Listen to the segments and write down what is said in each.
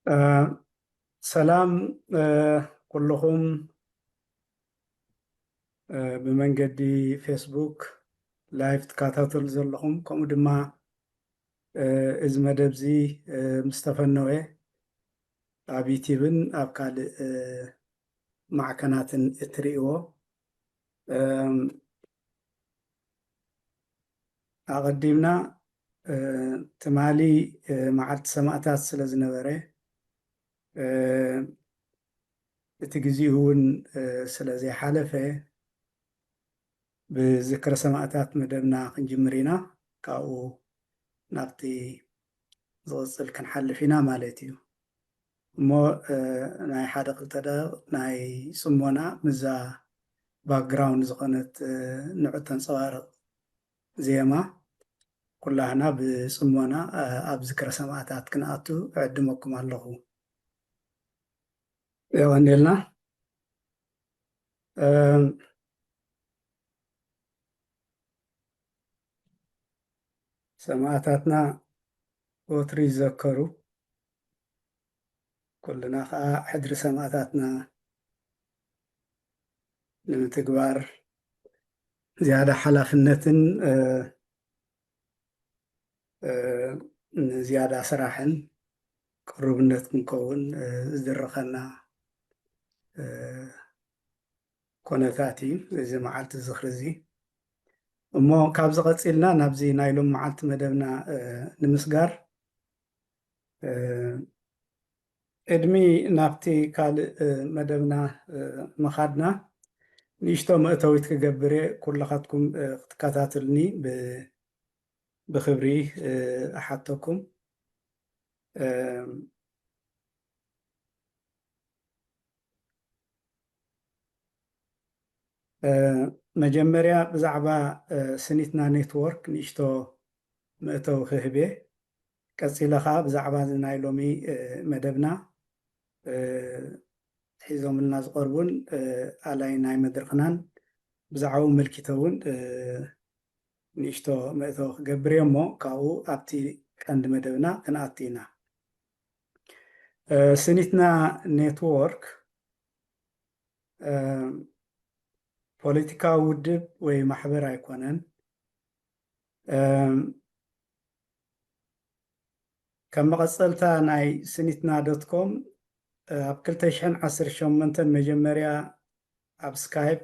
እ፣ ሰላም፣ እ፣ ኩልኹም፣ እ፣ ብመንገዲ ፌስቡክ ላይቭ ትከታተሉ ዘለኹም፣ ከምኡ ድማ፣ እ፣ እዚ መደብ እዚ፣ እ፣ ምስ ተፈነወ ኣብ ዩቲዩብን ኣብ ካልእ፣ እ፣ ማዕከናትን እትርእይዎ። እም፣ ኣቐዲምና፣ እ፣ ትማሊ፣ እ፣ መዓልቲ ሰማእታት ስለ ዝነበረ፣ እ፣ እቲ ግዜኡ እውን፣ እ፣ ስለ ዘይሓለፈ፣ ብዝክረ ሰማእታት መደብና ክንጅምር ኢና። ካብኡ ናብቲ ዝቕጽል ክንሓልፍ ኢና ማለት እዩ። እሞ፣ እ፣ ናይ ሓደ ክልተ ደቂቕ ናይ ጽሞና፣ ምስዛ ባክግራውንድ ዝኾነት፣ እ፣ ንዑ ተንጸባርቕ ዜማ፣ ኩላህና ብጽሞና፣ እ፣ ኣብ ዝክረ ሰማእታት ክንኣቱ እዕድመኩም ኣለኹ። የቐንየልና። እም፣ ሰማእታትና ወትሩ ይዘከሩ። ኩልና ኸኣ ሕድሪ ሰማእታትና ንምትግባር ዝያዳ ሓላፍነትን፣ እ፣ እ፣ ንዝያዳ ስራሕን ቅሩብነት ክንከውን፣ እ፣ ዝድርኸና፣ እ፣ ኮነታት እዩ እዚ መዓልቲ ዝኽሪ እዚ። እሞ ካብዚ ቀጺልና ናብዚ ናይ ሎም መዓልቲ መደብና፣ እ፣ ንምስጋር፣ እ፣ ቅድሚ ናብቲ ካልእ፣ እ፣ መደብና፣ እ፣ ምኻድና፣ ንእሽቶ መእተዊት ክገብር እየ። ኩልኻትኩም፣ እ፣ ክትከታተሉኒ ብ-፣ ብኽብሪ፣ እ፣ እሓተኩም። እ፣ እ፣ መጀመርያ ብዛዕባ፣ እ፣ ስኒትና ኔትወርክ ንእሽቶ መእተዊ ክህብ እየ። ቀጺለ ኸኣ ብዛዕባ እዚ ናይ ሎሚ፣ እ፣ መደብና፣ እ፣ ሒዞምልና ዝቐርቡን፣ እ፣ ኣላይ ናይ መድረኽናን ብዛዕባኡ ኣመልኪተ እውን፣ እ፣ ንእሽቶ መእተዊ ክገብር እየ እሞ፣ ካብኡ ኣብቲ ቀንዲ መደብና ክንኣቱ ኢና። እ፣ ስኒትና ኔትወርክ፣ እ፣ ፖለቲካዊ ውድብ ወይ ማሕበር ኣይኮነን። እ፣ ከም መቐጸልታ ናይ ስኒትና ዶት ኮም፣ እ፣ ኣብ ክልተ ሽሕን ዓሰርተ ሸሞንተን መጀመርያ ኣብ ስካይፕ፣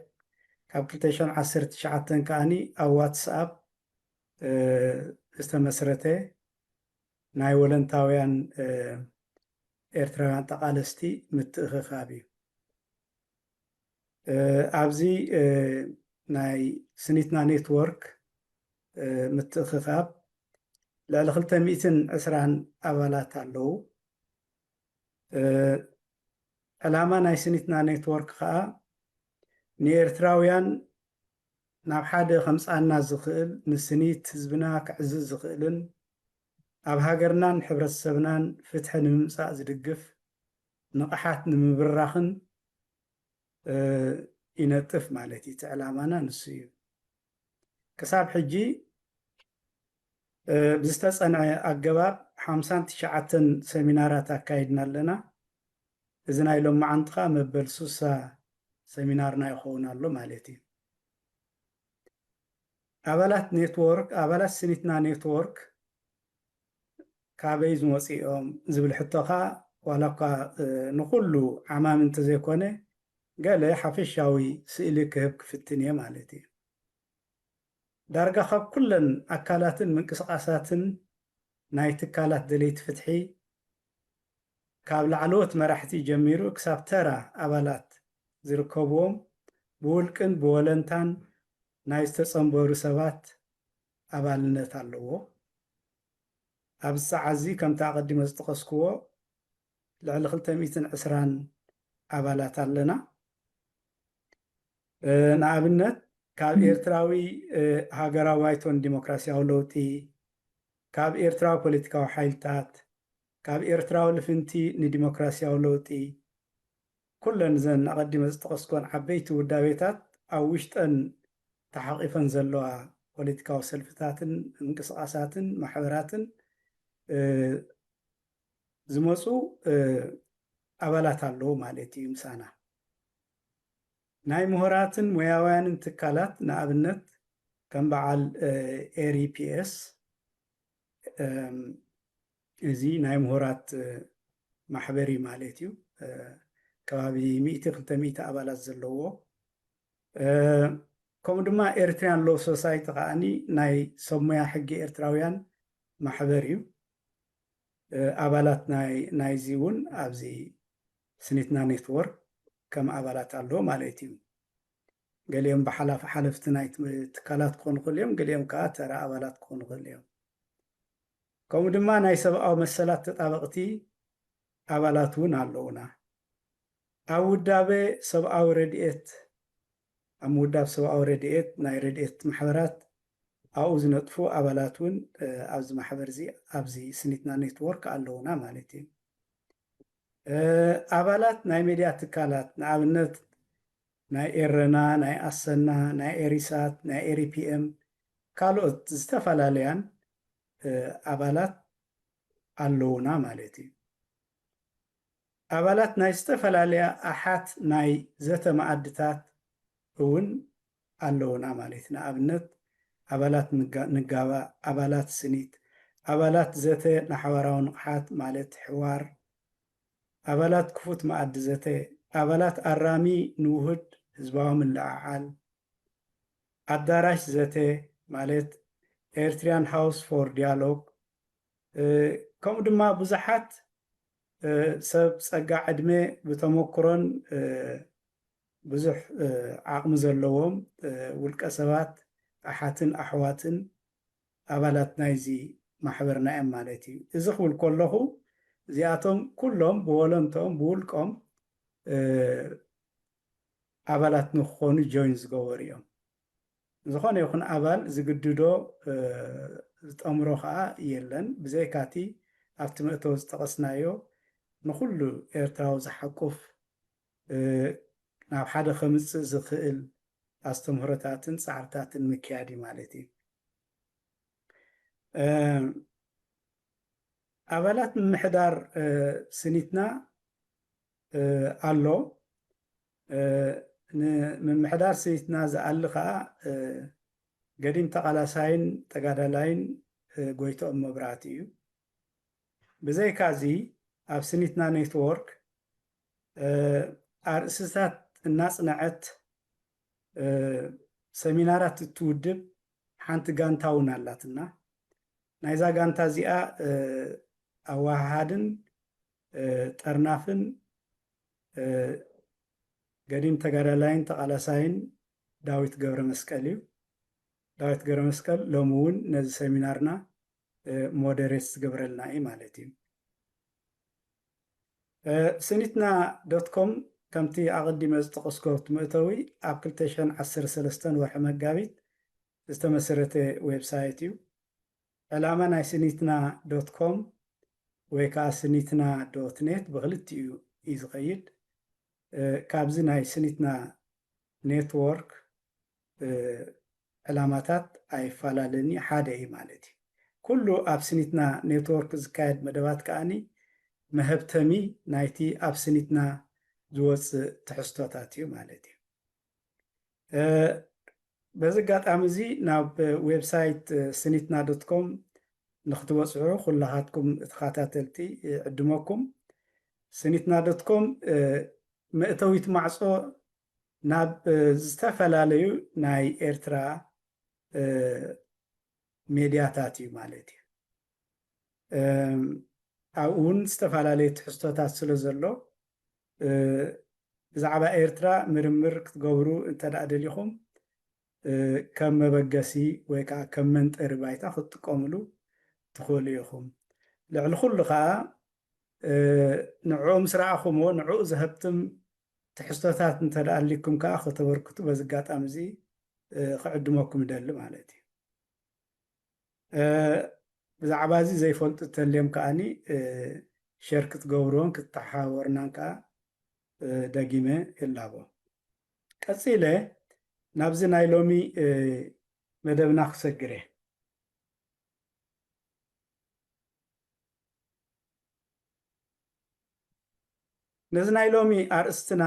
ካብ ክልተ ሽሕን ዓሰርተ ትሽዓተን ከኣኒ ኣብ ዋትስኣፕ፣ እ፣ ዝተመስረተ ናይ ወለንታውያን፣ እ፣ ኤርትራውያን ተቓለስቲ ምትእኽኻብ እዩ። እ፣ ኣብዚ፣ እ፣ ናይ ስኒትና ኔትወርክ፣ እ፣ ምትእኽኻብ ልዕሊ ክልተ ሚእትን ዕስራን ኣባላት ኣለዉ። እ፣ ዕላማ ናይ ስኒትና ኔትወርክ ኸኣ ንኤርትራውያን ናብ ሓደ ከምጽኣና ዝኽእል፣ ንስኒት ህዝብና ክዕዝዝ ዝኽእልን ኣብ ሃገርናን ሕብረተሰብናን ፍትሒ ንምምጻእ ዝድግፍ ንቕሓት ንምብራኽን፣ እ፣ ይነጥፍ ማለት እዩ። እቲ ዕላማና ንሱ እዩ። ክሳብ ሕጂ፣ እ፣ ብዝተጸንዐ ኣገባብ ሓምሳን ትሽዓተን ሰሚናራት ኣካይድና ኣለና። እዚ ናይ ሎማዓንቲ ኸኣ መበል ሱሳ ሰሚናርና ይኸውን ኣሎ ማለት እዩ። ኣባላት ኔትወርክ፣ ኣባላት ስኒትና ኔትወርክ ካበይ ዝመጹ እዮም ዝብል ሕቶ ኸኣ፣ ዋላ እኳ፣ እ፣ ንኹሉ ዓማሚ እንተዘይኮነ፣ ገለ ሓፈሻዊ ስእሊ ክህብ ክፍትን እየ ማለት እዩ። ዳርጋ ካብ ኩለን ኣካላትን ምንቅስቓሳትን ናይ ትካላት ደለይቲ ፍትሒ፣ ካብ ላዕለዎት መራሕቲ ጀሚሩ ክሳብ ተራ ኣባላት ዝርከብዎም፣ ብውልቅን ብወለንታን ናይ ዝተጸንበሩ ሰባት ኣባልነት ኣለዎ። ኣብዚ ሰዓት እዚ ከምቲ ኣቐዲመ ዝጠቐስክዎ ልዕሊ ክልተ ሚእትን ዕስራን ኣባላት ኣለና። እ፣ ንኣብነት ካብ ኤርትራዊ፣ እ፣ ሃገራዊ ባይቶን ዲሞክራሲያዊ ለውጢ፣ ካብ ኤርትራዊ ፖለቲካዊ ሓይልታት፣ ካብ ኤርትራዊ ልፍንቲ ንዲሞክራሲያዊ ለውጢ፣ ኩለን እዘን ኣቐዲመ ዝጠቐስኮን ዓበይቲ ውዳቤታት ኣብ ውሽጠን ተሓቒፈን ዘለዋ ፖለቲካዊ ሰልፍታትን ምንቅስቓሳትን ማሕበራትን፣ እ፣ ዝመፁ ኣባላት ኣለዉ ማለት እዩ ምሳና። ናይ ምሁራትን ሞያውያንን ትካላት ንኣብነት ከም በዓል ኤሪፒኤስ፣ እዚ ናይ ምሁራት ማሕበር እዩ ማለት እዩ። ከባቢ ሚእቲ ክልተ ሚእቲ ኣባላት ዘለዎ፣ ከምኡ ድማ ኤርትሪያን ሎ ሶሳይቲ ከዓኒ ናይ ሰብ ሞያ ሕጊ ኤርትራውያን ማሕበር እዩ። ኣባላት ናይዚ እውን ኣብዚ ስኒትና ኔትወርክ ከም ኣባላት ኣለዉ ማለት እዩ። ገሊኦም ብሓላፊ ሓለፍቲ ናይ ትካላት ክኾኑ ክእል እዮም፣ ገሊኦም ከዓ ተራ ኣባላት ክኾኑ ክእል እዮም። ከምኡ ድማ ናይ ሰብኣዊ መሰላት ተጣበቕቲ ኣባላት እውን ኣለዉና። ኣብ ውዳበ ሰብኣዊ ረድኤት ኣብ ምውዳብ ሰብኣዊ ረድኤት ናይ ረድኤት ማሕበራት ኣብኡ ዝነጥፉ ኣባላት እውን ኣብዚ ማሕበር እዚ ኣብዚ ስኒትና ኔትወርክ ኣለዉና ማለት እዩ። ኣባላት ናይ ሜድያ ትካላት ንኣብነት ናይ ኤረና፣ ናይ ኣሰና፣ ናይ ኤሪሳት፣ ናይ ኤሪፒኤም ካልኦት ዝተፈላለያን ኣባላት ኣለዉና ማለት እዩ። ኣባላት ናይ ዝተፈላለያ ኣሓት ናይ ዘተ መኣድታት እውን ኣለዉና ማለት እዩ። ንኣብነት ኣባላት ንጋባ፣ ኣባላት ስኒት፣ ኣባላት ዘተ ንሓባራዊ ንቕሓት ማለት ሕዋር፣ ኣባላት ክፉት መኣዲ ዘተ፣ ኣባላት ኣራሚ ንውሁድ ህዝባዊ ምልዕዓል፣ ኣዳራሽ ዘተ ማለት ኤርትሪያን ሃውስ ፎር ዲያሎግ፣ ከምኡ ድማ ብዙሓት ሰብ ጸጋ ዕድመ ብተመክሮን ብዙሕ ዓቕሚ ዘለዎም ውልቀ ሰባት ኣሓትን ኣሕዋትን ኣባላት ናይዚ ማሕበርና እዮም ማለት እዩ። እዚ ክብል ከለኹ እዚኣቶም ኩሎም ብወለንቶም ብውልቆም ኣባላት ንክኾኑ ጆይን ዝገበሩ እዮም። ዝኾነ ይኹን ኣባል ዝግድዶ ዝጠምሮ ከዓ የለን። ብዘይካቲ ኣብቲ መእተዊ ዝጠቐስናዮ ንኩሉ ኤርትራዊ ዝሓቁፍ ናብ ሓደ ከምፅእ ዝኽእል ኣስተምህሮታትን ፃዕርታትን ምክያድ እዩ ማለት እዩ። ኣባላት ምምሕዳር ስኒትና ኣሎ። ንምምሕዳር ስኒትና ዝኣሊ ከዓ ገዲም ተቓላሳይን ተጋዳላይን ጎይትኦም መብራህቱ እዩ። ብዘይካዚ ኣብ ስኒትና ኔትወርክ ኣርእስታት እናጽንዐት ሰሚናራት እትውድብ ሓንቲ ጋንታ እውን ኣላትና። ናይዛ ጋንታ እዚኣ ኣወሃሃድን ጠርናፍን ገዲም ተጋዳላይን ተቓላሳይን ዳዊት ገብረ መስቀል እዩ። ዳዊት ገብረ መስቀል ሎሚ እውን ነዚ ሰሚናርና ሞደሬት ዝገብረልና እዩ ማለት እዩ። ስኒትና ዶት ኮም ከምቲ ኣቐዲመ ዝጠቐስኮ መእተዊ ኣብ ክልተ ሽሕን ዓሰርተ ሰለስተን ወርሒ መጋቢት ዝተመሰረተ ዌብሳይት እዩ። ዕላማ ናይ ስኒትና ዶት ኮም ወይ ከዓ ስኒትና ዶት ኔት ብክልቲኡ እዩ ዝኸይድ። ካብዚ ናይ ስኒትና ኔትወርክ ዕላማታት ኣይፈላለን እዩ፣ ሓደ እዩ ማለት እዩ። ኩሉ ኣብ ስኒትና ኔትወርክ ዝካየድ መደባት ከዓኒ መሀብተሚ ናይቲ ኣብ ስኒትና ዝወፅእ ትሕዝቶታት እዩ ማለት እዩ። በዚ ኣጋጣሚ እዚ ናብ ዌብሳይት ስኒትና ዶት ኮም ንክትበፅሑ ኩላኻትኩም ተኸታተልቲ ይዕድመኩም። ስኒትና ዶት ኮም መእተዊት ማዕፆ ናብ ዝተፈላለዩ ናይ ኤርትራ ሜድያታት እዩ ማለት እዩ። ኣብኡ እውን ዝተፈላለዩ ትሕዝቶታት ስለ ዘሎ ብዛዕባ ኤርትራ ምርምር ክትገብሩ እንተ ደኣ ደሊኹም ከም መበገሲ ወይ ከዓ ከም መንጠሪ ባይታ ክትጥቀምሉ ትኽእሉ ኢኹም። ልዕሊ ኩሉ ከዓ ንዕኡ ምስ ረኣኹምዎ ንዕኡ ዘሀብትም ትሕዝቶታት እንተ ደኣ ኣሊኩም ከዓ ከተበርክቱ በዚ ኣጋጣሚ እዚ ክዕድመኩም ይደሊ ማለት እዩ። ብዛዕባ እዚ ዘይፈልጡ እንተልዮም ከዓኒ ሸር ክትገብርዎን ክትተሓባበሩናን ከዓ ደጊመ ይላቦ። ቀጺለ ናብዚ ናይ ሎሚ መደብና ክሰግር እየ። ነዚ ናይ ሎሚ ኣርእስትና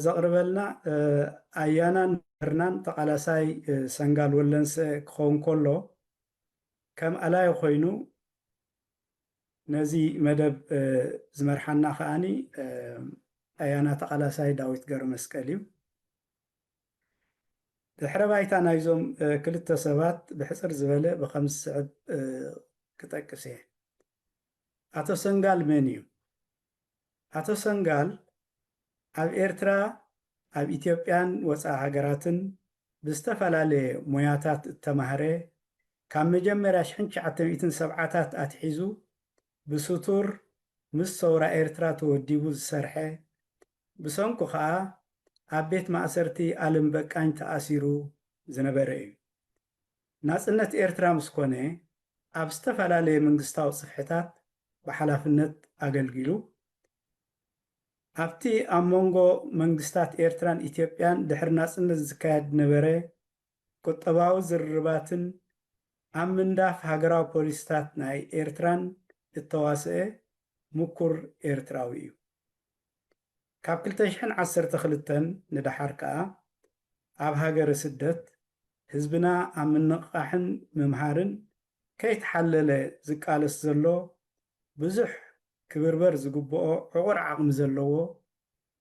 ዘቕርበልና ኣያናን መምህርናን ተቓላሳይ ሰንጋል ወለንሰ ክኸውን ከሎ፣ ከም ኣላዩ ኮይኑ ነዚ መደብ ዝመርሓና ከኣኒ ኣያና ተቓላሳይ ዳዊት ገረመስቀል እዩ። ድሕረ ባይታ ናይዞም ክልተ ሰባት ብሕፅር ዝበለ ብኸም ዝስዕብ ክጠቅስ እየ። ኣቶ ሰንጋል መን እዩ? ኣቶ ሰንጋል ኣብ ኤርትራ፣ ኣብ ኢትዮጵያን ወፃኢ ሃገራትን ብዝተፈላለየ ሞያታት እተማህረ፣ ካብ መጀመርያ ሽሕን ትሽዓተ ሚእትን ሰብዓታት ኣትሒዙ ብስቱር ምስ ሰውራ ኤርትራ ተወዲቡ ዝሰርሐ፣ ብሰንኩ ኸኣ ኣብ ቤት ማእሰርቲ ኣለም በቃኝ ተኣሲሩ ዝነበረ እዩ። ናጽነት ኤርትራ ምስ ኮነ፣ ኣብ ዝተፈላለየ መንግስታዊ ጽፍሕታት ብሓላፍነት ኣገልጊሉ። ኣብቲ ኣብ መንጎ መንግስታት ኤርትራን ኢትዮጵያን ድሕሪ ናጽነት ዝካየድ ነበረ ቁጠባዊ ዝርርባትን ኣብ ምንዳፍ ሃገራዊ ፖሊሲታት ናይ ኤርትራን እተዋስአ ምኩር ኤርትራዊ እዩ። ካብ ክልተ ሽሕን ዓሰርተ ክልተን ንደሓር ከኣ ኣብ ሃገረ ስደት ህዝብና ኣብ ምንቕቓሕን ምምሃርን ከይተሓለለ ዝቃለስ ዘሎ ብዙሕ ክብርበር ዝግብኦ ዕቑር ዓቕሚ ዘለዎ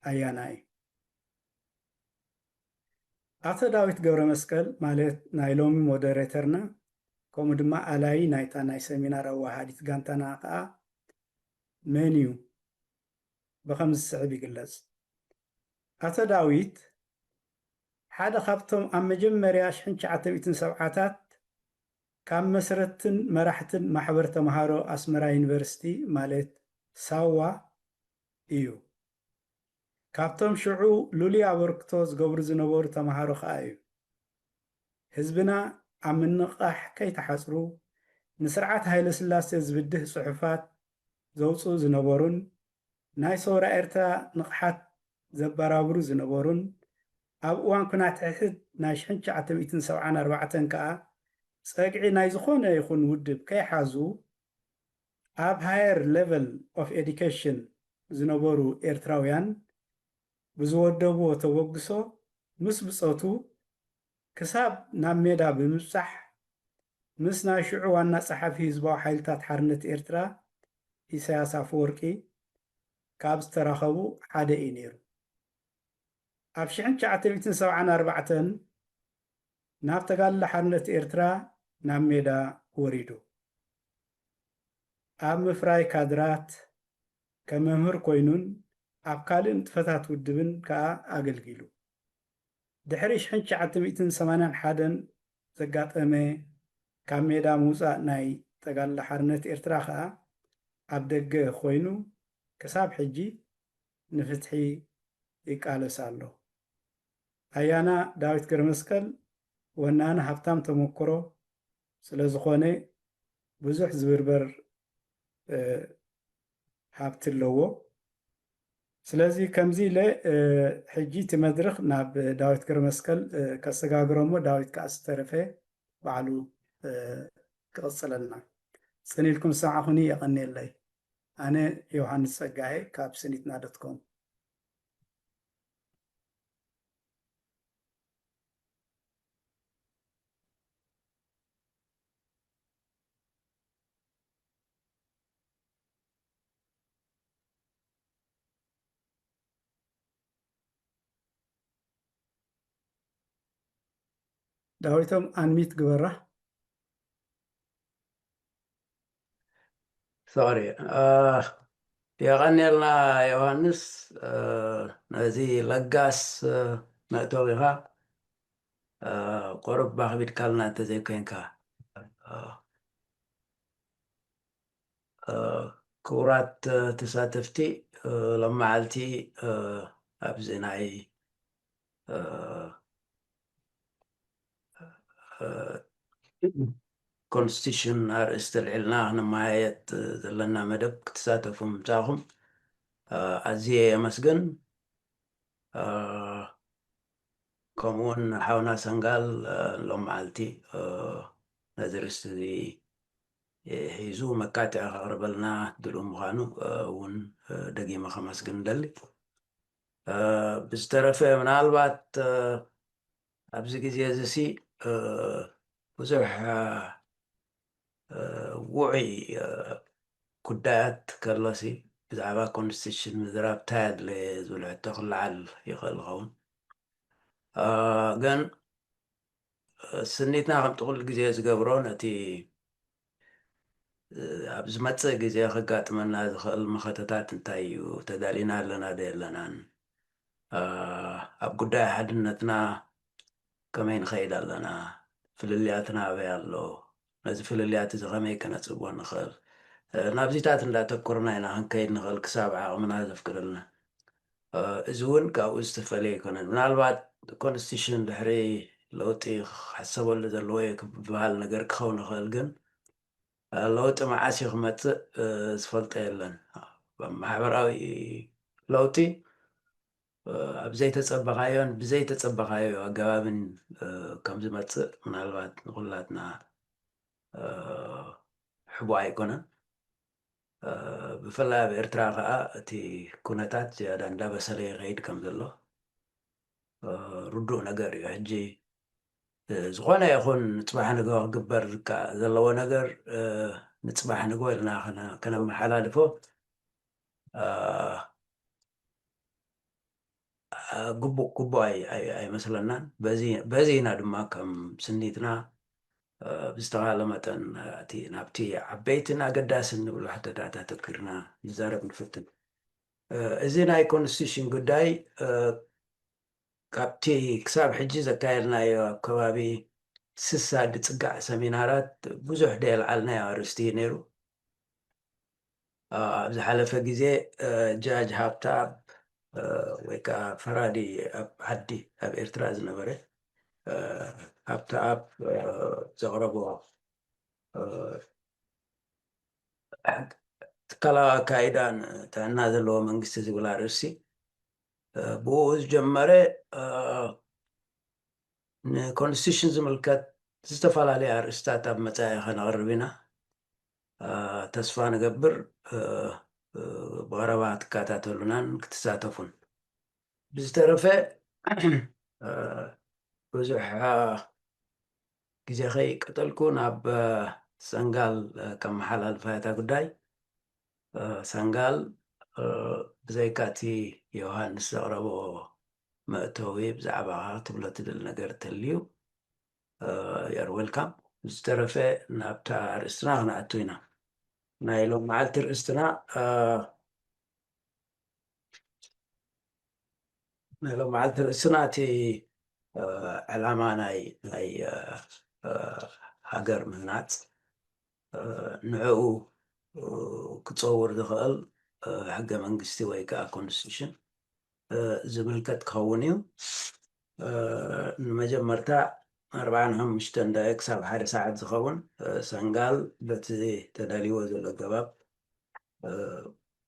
ኣያና እዩ። ኣቶ ዳዊት ገብረመስቀል ማለት ናይ ሎሚ ሞደሬተርና ከምኡ ድማ ኣላዪ ናይታ ናይ ሰሚናር ኣወሃሃዲት ጋንታና ከኣ መን እዩ? ብኸም ዝስዕብ ይግለጽ። ኣቶ ዳዊት ሓደ ካብቶም ኣብ መጀመርያ ሽሕን ትሽዓተ ሚእትን ሰብዓታት ካብ መስረትን መራሕትን ማሕበር ተምሃሮ ኣስመራ ዩኒቨርሲቲ ማለት ሳዋ እዩ። ካብቶም ሽዑ ልሉይ ኣበርክቶ ዝገብሩ ዝነበሩ ተምሃሮ ከኣ እዩ። ህዝብና ኣብ ምንቕቓሕ ከይተሓጽሩ ንስርዓት ሃይለ ስላሴ ዝብድህ ጽሑፋት ዘውጽኡ ዝነበሩን ናይ ሰውራ ኤርትራ ንቕሓት ዘበራብሩ ዝነበሩን ኣብ እዋን ኩናት ሕሕድ ናይ ሽሕን ትሽዓተ ሚእትን ሰብዓን ኣርባዕተን ከኣ ጸግዒ ናይ ዝኾነ ይኹን ውድብ ከይሓዙ ኣብ higher level of education ዝነበሩ ኤርትራውያን ብዝወደብዎ ተበግሶ ምስ ብጾቱ ክሳብ ናብ ሜዳ ብምብጻሕ ምስ ናይ ሽዑ ዋና ጸሓፊ ህዝባዊ ሓይልታት ሓርነት ኤርትራ ኢሳያስ ኣፈወርቂ ካብ ዝተራኸቡ ሓደ እዩ ነይሩ። ኣብ ሽሕን ትሽዓተ ሚእትን ሰብዓን ኣርባዕተን ናብ ተጋድሎ ሓርነት ኤርትራ ናብ ሜዳ ወሪዱ። ኣብ ምፍራይ ካድራት ከም መምህር ኮይኑን ኣብ ካልእ ንጥፈታት ውድብን ከኣ ኣገልጊሉ። ድሕሪ ሽሕን ትሽዓተ ሚእትን ሰማንያን ሓደን ዘጋጠመ ካብ ሜዳ ምውጻእ ናይ ተጋድሎ ሓርነት ኤርትራ ከኣ ኣብ ደገ ኮይኑ ክሳብ ሕጂ ንፍትሒ ይቃለስ ኣሎ። ኣያና ዳዊት ገረመስቀል ወናኒ ሃብታም ተመክሮ ስለ ዝኾነ ብዙሕ ዝብርበር ሃብቲ ኣለዎ። ስለዚ ከምዚ ኢለ ሕጂ እቲ መድረኽ ናብ ዳዊት ገረመስቀል ከሰጋግሮ እሞ ዳዊት ከኣ ዝተረፈ ባዕሉ ክቕጽለልና። ጽን ኢልኩም ዝሰማዕኹኒ የቐንየለይ። ኣነ ዮሃንስ ጸጋዬ ካብ ስኒትና ዶት ኮም። ዳዊቶም ኣንሚት ግበራ። ሶሪ። የቐንየልና ዮሃንስ፣ ነዚ ለጋስ መእተዊኻ ቁሩብ ኣኽቢድካልና እንተዘይኮይንካ። ክቡራት ተሳተፍቲ፣ ሎመዓልቲ ኣብዚ ናይ ኮንስቲቱሽን ኣርእስቲ ኣልዒልና ክንመያየጥ ዘለና መደብ ክትሳተፉ ምምጻእኹም ኣዝየ የመስግን። ከምኡውን ሓውና ሰንጋል ሎም መዓልቲ ነዚ ርእስቲ እዚ ሒዙ መቃጥዒ ከቕርበልና ድልው ምዃኑ እውን ደጊመ ከመስግን እደሊ። ብዝተረፈ ምናልባት ኣብዚ ግዜ እዚ ሲ ብዙሕ ውዑይ ጉዳያት ከሎሲ ብዛዕባ ኮንስቲቱሽን ምዝራብ እንታይ ኣድለየ ዝብል ሕቶ ክለዓል ይኽእል ይኸውን። ግን ስኒትና ከምቲ ኩሉ ግዜ ዝገብሮ ነቲ ኣብ ዝመጽእ ግዜ ከጋጥመና ዝኽእል መኸተታት እንታይ እዩ? ተዳሊና ኣለና ዶ የለናን? ኣብ ጉዳይ ሓድነትና ከመይ ንኸይድ ኣለና? ፍልልያትና ኣበይ ኣሎ? ነዚ ፍልልያት እዚ ከመይ ከነጽብቦ ንኽእል? ናብዚታት እንዳተኮርና ኢና ክንከይድ ንኽእል ክሳብ ዓቕምና ዘፍቅደልና። እዚ እውን ካብኡ ዝተፈለየ ኣይኮነን። ምናልባት ኮንስቲቱሽን ድሕሪ ለውጢ ክሕሰበሉ ዘለዎ እዩ ክበሃል ነገር ክኸውን ይኽእል፣ ግን ለውጢ መዓስ እዩ ክመፅእ ዝፈልጦ የለን። ማሕበራዊ ለውጢ ኣብ ዘይተፀበኻዮን ብዘይተፀበኻዮ ኣገባብን ከም ዝመፅእ ምናልባት ንኩላትና ሕቡእ ኣይኮነን። ብፍላይ ኣብ ኤርትራ ከዓ እቲ ኩነታት ዝያዳ እንዳበሰለ ይኸይድ ከም ዘሎ ርዱእ ነገር እዩ። ሕጂ ዝኾነ ይኹን ንፅባሕ ንግሆ ክግበር ዝከ- ዘለዎ ነገር ንፅባሕ ንግሆ ኢልና ከነ- ከነመሓላልፎ ግቡእ ግቡእ ኣይ- ኣይ- ኣይመስለናን። በዚ በዚ ኢና ድማ ከም ስኒትና ብዝተኻለ መጠን እቲ ናብቲ ዓበይትን ኣገዳስን ንብሎ ሕቶታት ኣተኪርና ንዛረብ ንፍትን። እዚ ናይ ኮንስቲቱሽን ጉዳይ ካብቲ ክሳብ ሕጂ ዘካየድናዮ ኣብ ከባቢ ስሳ ድፅጋዕ ሰሚናራት ብዙሕ ደየልዓልናዮ ኣርእስቲ እዩ ነይሩ። ኣብ ዝሓለፈ ግዜ ጃጅ ሃብተኣብ ወይ ከዓ ፈራዲ ኣብ ዓዲ ኣብ ኤርትራ ዝነበረ ሃብተኣብ ዘቕረቦ ትካላዊ ኣካይዳን ጥዕና ዘለዎ መንግስቲ ዝብል ኣርእስቲ ብኡ ዝጀመረ ንኮንስቲቱሽን ዝምልከት ዝተፈላለዩ ኣርእስታት ኣብ መፃኢ ከነቕርብ ኢና። ተስፋ ንገብር ብቐረባ ክትከታተሉናን ክትሳተፉን። ብዝተረፈ ብዙሕ ግዜ ከይቀጠልኩ ናብ ሰንጋል ከመሓላልፋ እታ ጉዳይ። ሰንጋል ብዘይካ እቲ ዮሃንስ ዘቕረቦ መእተዊ ብዛዕባ ክትብሎ ትደሊ ነገር እንተልዩ you're welcome። ዝተረፈ ናብታ ኣርእስትና ክንኣቱ ኢና። ናይ ሎም መዓልቲ ርእስትና ናይ ሎም መዓልቲ ርእስና እቲ ዕላማ ናይ ናይ ሃገር ምህናፅ ንዕኡ ክፀውር ዝኽእል ሕገ መንግስቲ ወይ ከዓ ኮንስቲቱሽን ዝምልከት ክኸውን እዩ። ንመጀመርታ ኣርባዓን ሓሙሽተን ደቂቕ ክሳብ ሓደ ሰዓት ዝኸውን ሰንጋል በቲ ተዳልይዎ ዘሎ ኣገባብ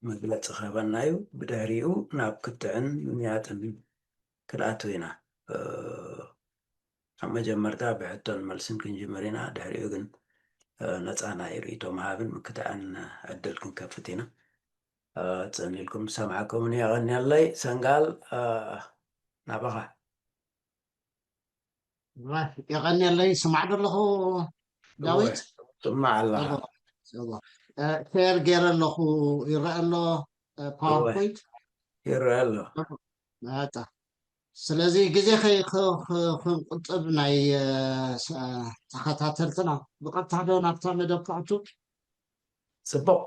መግለፂ ክህበና እዩ። ብድሕሪኡ ናብ ክትዕን ምምያጥን ክንኣቱ ኢና። ኣብ መጀመርታ ብሕቶን መልስን ክንጅምር ኢና። ድሕሪኡ ግን ነፃ ናይ ርእይቶ ምሃብን ምክትዕን ዕድል ክንከፍት ኢና። ፅን ኢልኩም ዝሰማዕኩምኒ የቐንየለይ። ሰንጋል ናባኻ። የቐንየለይ። ስማዕ ዶ ኣለኹ ዳዊት? ስማዕ ኣለኻ። ሼር ገይረ ኣለኹ። ይረአ ኣሎ ፓወርፖይንት ይረአ ኣሎ። ስለዚ ግዜ ክንቁጥብ ናይ ተኸታተልትና ብቐጥታ ዶ ናብታ መደብ ክኣቱ? ፅቡቕ።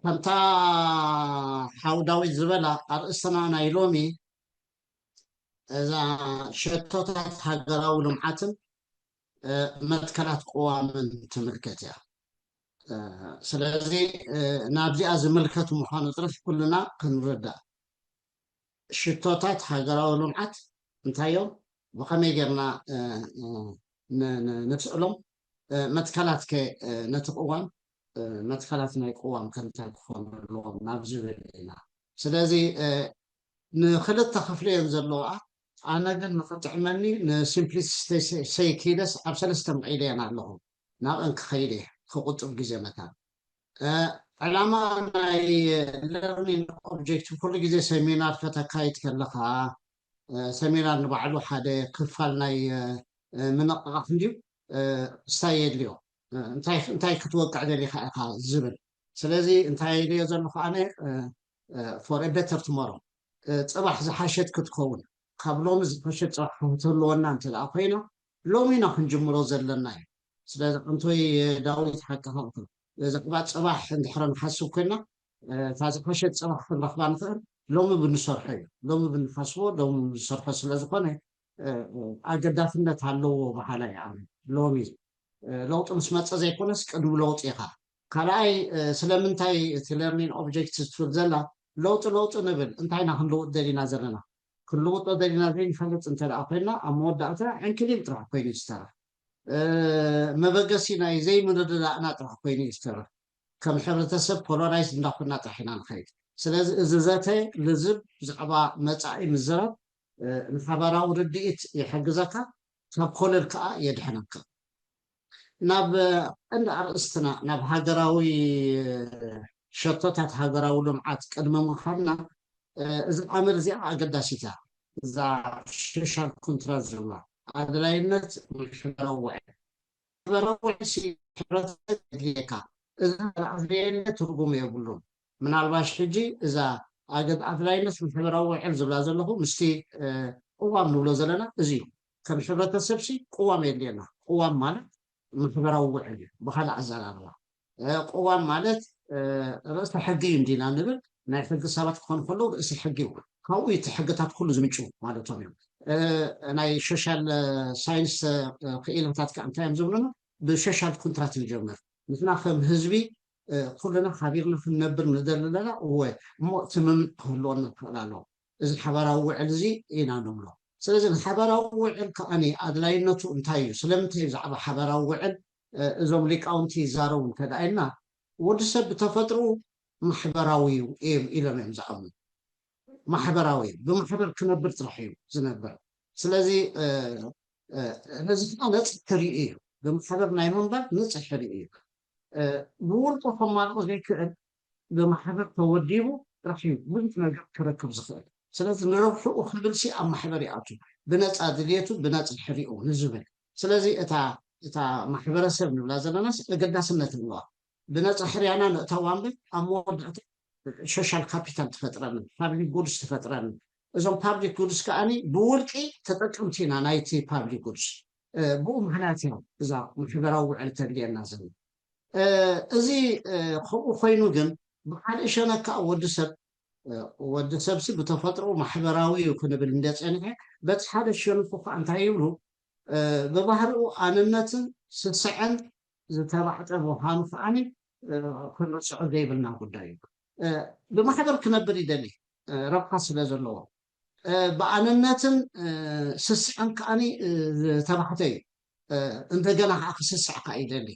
ከምታ ሓው ዳዊት ዝበላ ኣርእስትና ናይ ሎሚ እዛ ሸቶታት ሃገራዊ ልምዓትን መትከላት ቅዋምን ትምልከት እያ። ስለዚ ናብዚኣ ዝምልከት ምዃኑ ጥራሕ ኩልና ክንርዳእ። ሽቶታት ሃገራዊ ልምዓት እንታይ እዮም? ብኸመይ ጌርና ንስእሎም? መትከላት ከ ነቲ ቅዋም መትከላት ናይ ቅዋም ከ እንታይ ክኾኑ ኣለዎም ናብ ዝብል ኢና። ስለዚ ንክልተ ክፍለ እየን ዘለዋ። ኣነ ግን ንኽጥዕመኒ ንሲምፕሊሲቲ ሰይኪለስ ኣብ ሰለስተ መቒለ እየን ኣለኹ። ናብአን ክኸይድ እየ ክቁጥብ ግዜ መታን። ዕላማ ናይ learning objective ኩሉ ግዜ ሰሚናር ከተካይድ ከለኻ፣ ሰሚናር ንባዕሉ ሓደ ክፋል ናይ ምንቕቓፍ እንድዩ። ስታይ የድልዮ። እንታይ ክትወቅዕ ደሊኻ ኢኻ ዝብል። ስለዚ እንታይ የድልዮ ዘለኹ ኣነ፣ for a better tomorrow፣ ፅባሕ ዝሓሸት ክትከውን፣ ካብ ሎሚ ዝፈሸት ፅባሕ ክትህልወና እንተ ደኣ ኮይና፣ ሎሚ ኢና ክንጅምሮ ዘለና እዩ። ስለዚ ኣንቶይ ዳዊት ሓቅኻ ኢኻ። ብዛዕባ ፅባሕ እንድሕር ንሓስብ ኮይና፣ እታ ዝፈሸት ፅባሕ ክንረኽባ ንኽእል ሎሚ ብንሰርሖ እዩ። ሎሚ ብንሓስቦ፣ ሎሚ ብንሰርሖ ስለ ዝኾነ ኣገዳስነት ኣለዎ በሃላይ እየ ኣነ። ሎሚ ለውጢ ምስ መፀ ዘይኮነስ ቅድሚ ለውጢ ኢኻ። ካልኣይ፣ ስለምንታይ እቲ learning objectives ትብል ዘላ ለውጢ ለውጢ ንብል? እንታይ ኢና ክንልውጥ ደሊና ዘለና? ክንልውጦ ደሊና ዘይንፈልጥ እንተ ደኣ ኮይና ኣብ መወዳእታ ዕንክሊል ጥራሕ ኮይኑ እዩ ዝተረፍ። መበገሲ ናይ ዘይምርድዳእና ጥራሕ ኮይኑ እዩ ዝተረፍ። ከም ሕብረተሰብ ፖሎናይዝ እንዳኮና ጥራሕ ኢና ንኸይድ። ስለዚ እዚ ዘተ ልዝብ ብዛዕባ መጻኢ ምዝራብ ንሓባራዊ ርድኢት ይሕግዘካ፣ ካብ ኮለል ከኣ የድሕነካ። ናብ ቀንዲ ኣርእስትና፣ ናብ ሃገራዊ ሸቶታት ሃገራዊ ልምዓት ቅድሚ ምኻድና፣ እዚ ዓመት እዚኣ ኣገዳሲት እያ። እዛ ሶሻል ኮንትራት ዝብላ ኣድላይነት ማሕበራዊ ውዕል። ማሕበራዊ ውዕል ሲ ሕብረተሰብ የድልየካ። እዚ ኣድላይነት ትርጉም የብሉን። ምናልባሽ ሕጂ እዛ ኣገድ ኣድላይነት ማሕበራዊ ውዕል ዝብላ ዘለኹ ምስቲ ቅዋም ንብሎ ዘለና እዚ እዩ። ከም ሕብረተሰብ ሲ ቅዋም የድልየና። ቅዋም ማለት ማሕበራዊ ውዕል እዩ። ብኻልእ ኣዘራርባ ቅዋም ማለት ርእሰ ሕጊ እዩ እንዲና ንብል። ናይ ሕጊ ሰባት ክኾኑ ከለዉ ርእሰ ሕጊ እዩ። ካብኡ እቲ ሕግታት ኩሉ ዝምንጭው ማለቶም እዮም። ናይ ሶሻል ሳይንስ ክኢላታት ከዓ እንታይ እዮም ዝብሉና? ብሶሻል ኮንትራት ንጀምር። ንሕና ከም ህዝቢ ኩልና ሓቢርና ክንነብር ንደሊ ኣለና። እወ፣ እሞ ስምምዕ ክህልወና ክኽእል ኣለዎ። እዚ ሓባራዊ ውዕል እዚ ኢና ንብሎ። ስለዚ ንሓባራዊ ውዕል ከዓኒ ኣድላይነቱ እንታይ እዩ? ስለምንታይ እዩ ብዛዕባ ሓባራዊ ውዕል እዞም ሊቃውንቲ ይዛረቡ እንተ ደኣ ኢልና፣ ወዲ ሰብ ብተፈጥሮኡ ማሕበራዊ እዩ ኢሎም እዮም ዝኣምኑ። ማሕበራዊ እዩ፣ ብማሕበር ክነብር ጥራሕ እዩ ዝነብር። ስለዚ ነዚ ከዓ ነፅሒ ርእዩ እዩ፣ ብማሕበር ናይ ምንባር ንፅሒ ርእዩ እዩ። ብውልቁ ከማልኦ ዘይክእል ብማሕበር ተወዲቡ ጥራሕ እዩ ብዙሕ ነገር ክረክብ ዝኽእል። ስለዚ ንረብሕኡ ክብል ሲ ኣብ ማሕበር ይኣቱ፣ ብነፃ ድልየቱ ብነፃ ሕሪኡ ንዝብል። ስለዚ እታ እታ ማሕበረሰብ ንብላ ዘለናስ ኣገዳስነት ኣለዋ። ብነፃ ሕርያና ነእተዋ እምበር ኣብ መወዳእታ ሶሻል ካፒታል ትፈጥረኒ፣ ፓብሊክ ጉድስ ትፈጥረኒ። እዞም ፓብሊክ ጉድስ ከዓኒ ብውልቂ ተጠቀምቲ ኢና ናይቲ ፓብሊክ ጉድስ። ብኡ ምክንያት እያ እዛ ማሕበራዊ ውዕል ተድልየና ዘላ። እዚ ከምኡ ኮይኑ ግን ብካልእ ሸነክ ከዓ ወዲ ሰብ ወዲ ሰብሲ ብተፈጥሮ ማሕበራዊ እዩ ክንብል እንደፀንሐ፣ በቲ ሓደ ሸነኩ ከዓ እንታይ ይብሉ? ብባህሪኡ ኣንነትን ስስዐን ዝተባዕጠ ምዃኑ ከዓኒ ክንርስዖ ዘይብልና ጉዳይ እዩ። ብማሕበር ክነብር ይደሊ፣ ረብሓ ስለ ዘለዎ። ብኣንነትን ስስዐን ከዓኒ ዝተባሕተ እዩ። እንደገና ከዓ ክስስዕ ከዓ ይደሊ።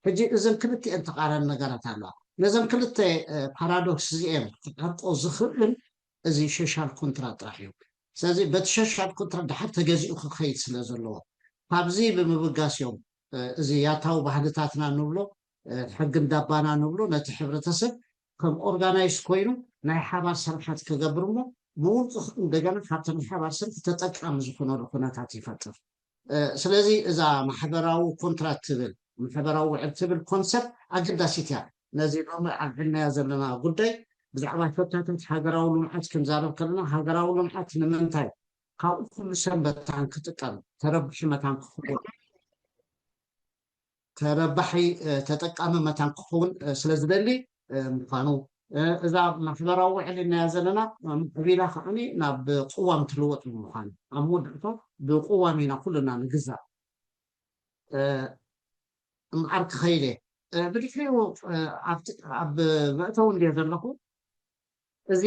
ሕጂ እዘን ክልቲኤን ተቓራኒ ነገራት ኣለዋ። ነዘን ክልተ ፓራዶክስ እዚኤን ክዓርቆ ዝኽእል እዚ ሶሻል ኮንትራት ጥራሕ እዩ። ስለዚ በቲ ሶሻል ኮንትራት ድሓር ተገዚኡ ክኸይድ ስለ ዘለዎ፣ ካብዚ ብምብጋስ እዮም እዚ ያታዊ ባህልታትና ንብሎ፣ ሕጊ እንዳባና ንብሎ፣ ነቲ ሕብረተሰብ ከም ኦርጋናይዝ ኮይኑ ናይ ሓባር ስራሓት ክገብር እሞ፣ ብውልቁ እንደገና ካብቲ ናይ ሓባር ስራሕ ተጠቃሚ ዝኾነሉ ኩነታት ይፈጥር። ስለዚ እዛ ማሕበራዊ ኮንትራት ትብል፣ ማሕበራዊ ውዕል ትብል ኮንሰፕት ኣገዳሲት እያ። ነዚ ሎሚ ኣልዒልናዮ ዘለና ጉዳይ ብዛዕባ ሸቶታት ሃገራዊ ልምዓት ክንዛረብ ከለና፣ ሃገራዊ ልምዓት ንምንታይ ካብኡ ኩሉ ሰብ መታን ክጥቀም፣ ተረባሒ መታን ክኸውን፣ ተረባሒ ተጠቃሚ መታን ክኸውን ስለ ዝደሊ ምዃኑ፣ እዛ ማሕበራዊ ውዕል ኢልናያ ዘለና ማዕቢላ ከዓኒ ናብ ቅዋም ትልወጥ ብምዃኑ፣ ኣብ መወዳእታ ብቅዋም ኢና ኩልና ንግዛእ። እምበኣር ክኸይድ እየ። ብድሕሪኡ ኣብ መእተዊ እንድየ ዘለኹ፣ እዚ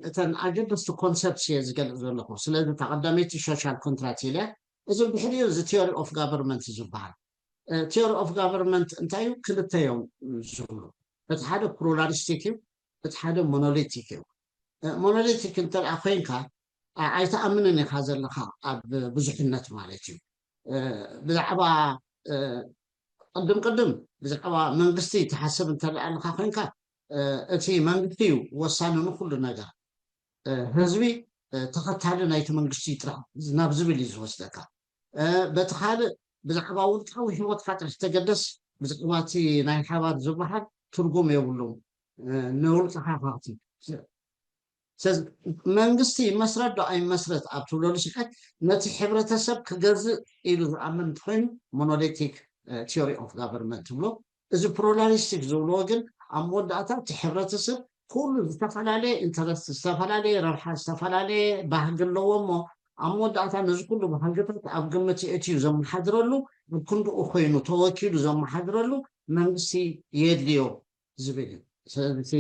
እተን ኣገደስቲ ኮንሰፕትስ እየ ዝገልፅ ዘለኹ። ስለዚ እታ ቀዳመይቲ ሶሻል ኮንትራት ኢለ፣ እዚ ድሕሪኡ እዚ ቲዮሪ ኦፍ ጋቨርንመንት ዝበሃል። ቲዮሪ ኦፍ ጋቨርንመንት እንታይ እዩ? ክልተ እዮም ዝብሉ። እቲ ሓደ ፕሉራሊስቲክ እዩ፣ እቲ ሓደ ሞኖሊቲክ እዩ። ሞኖሊቲክ እንተ ደኣ ኮይንካ ኣይትኣምንን ኢኻ ዘለኻ ኣብ ብዙሕነት ማለት እዩ። ብዛዕባ ቅድም ቅድም ብዛዕባ መንግስቲ ትሓስብ እንተ ደኣ ኣለኻ ኮይንካ፣ እቲ መንግስቲ እዩ ወሳኒ ንኩሉ ነገር። ህዝቢ ተኸታሊ ናይቲ መንግስቲ ጥራሕ ናብ ዝብል እዩ ዝወስደካ። በቲ ካልእ ብዛዕባ ውልቃዊ ህይወትካ ጥራሕ ተገደስ፣ ብዛዕባ እቲ ናይ ሓባር ዝበሃል ትርጉም የብሉን። ንውልቅኻ ካብቲ ስለዚ መንግስቲ ይመስረት ዶ ኣይመስረት ኣብ ትብለሉ ሰዓት፣ ነቲ ሕብረተሰብ ክገዝእ ኢሉ ዝኣምን እንተኮይኑ፣ ሞኖሊቲክ ቲዮሪ ኦፍ ጋቨርንመንት ትብሎ። እዚ ፕሉራሊስቲክ ዝብልዎ ግን ኣብ መወዳእታ እቲ ሕብረተሰብ ኩሉ ዝተፈላለየ ኢንተረስት፣ ዝተፈላለየ ረብሓ፣ ዝተፈላለየ ባህጊ ኣለዎ እሞ፣ ኣብ መወዳእታ ነዚ ኩሉ ባህግታት ኣብ ግምት የእትዩ ዘመሓድረሉ፣ ኣብ ክንድኡ ኮይኑ ተወኪሉ ዘመሓድረሉ መንግስቲ የድልዮ ዝብል እዩ። ስለዚ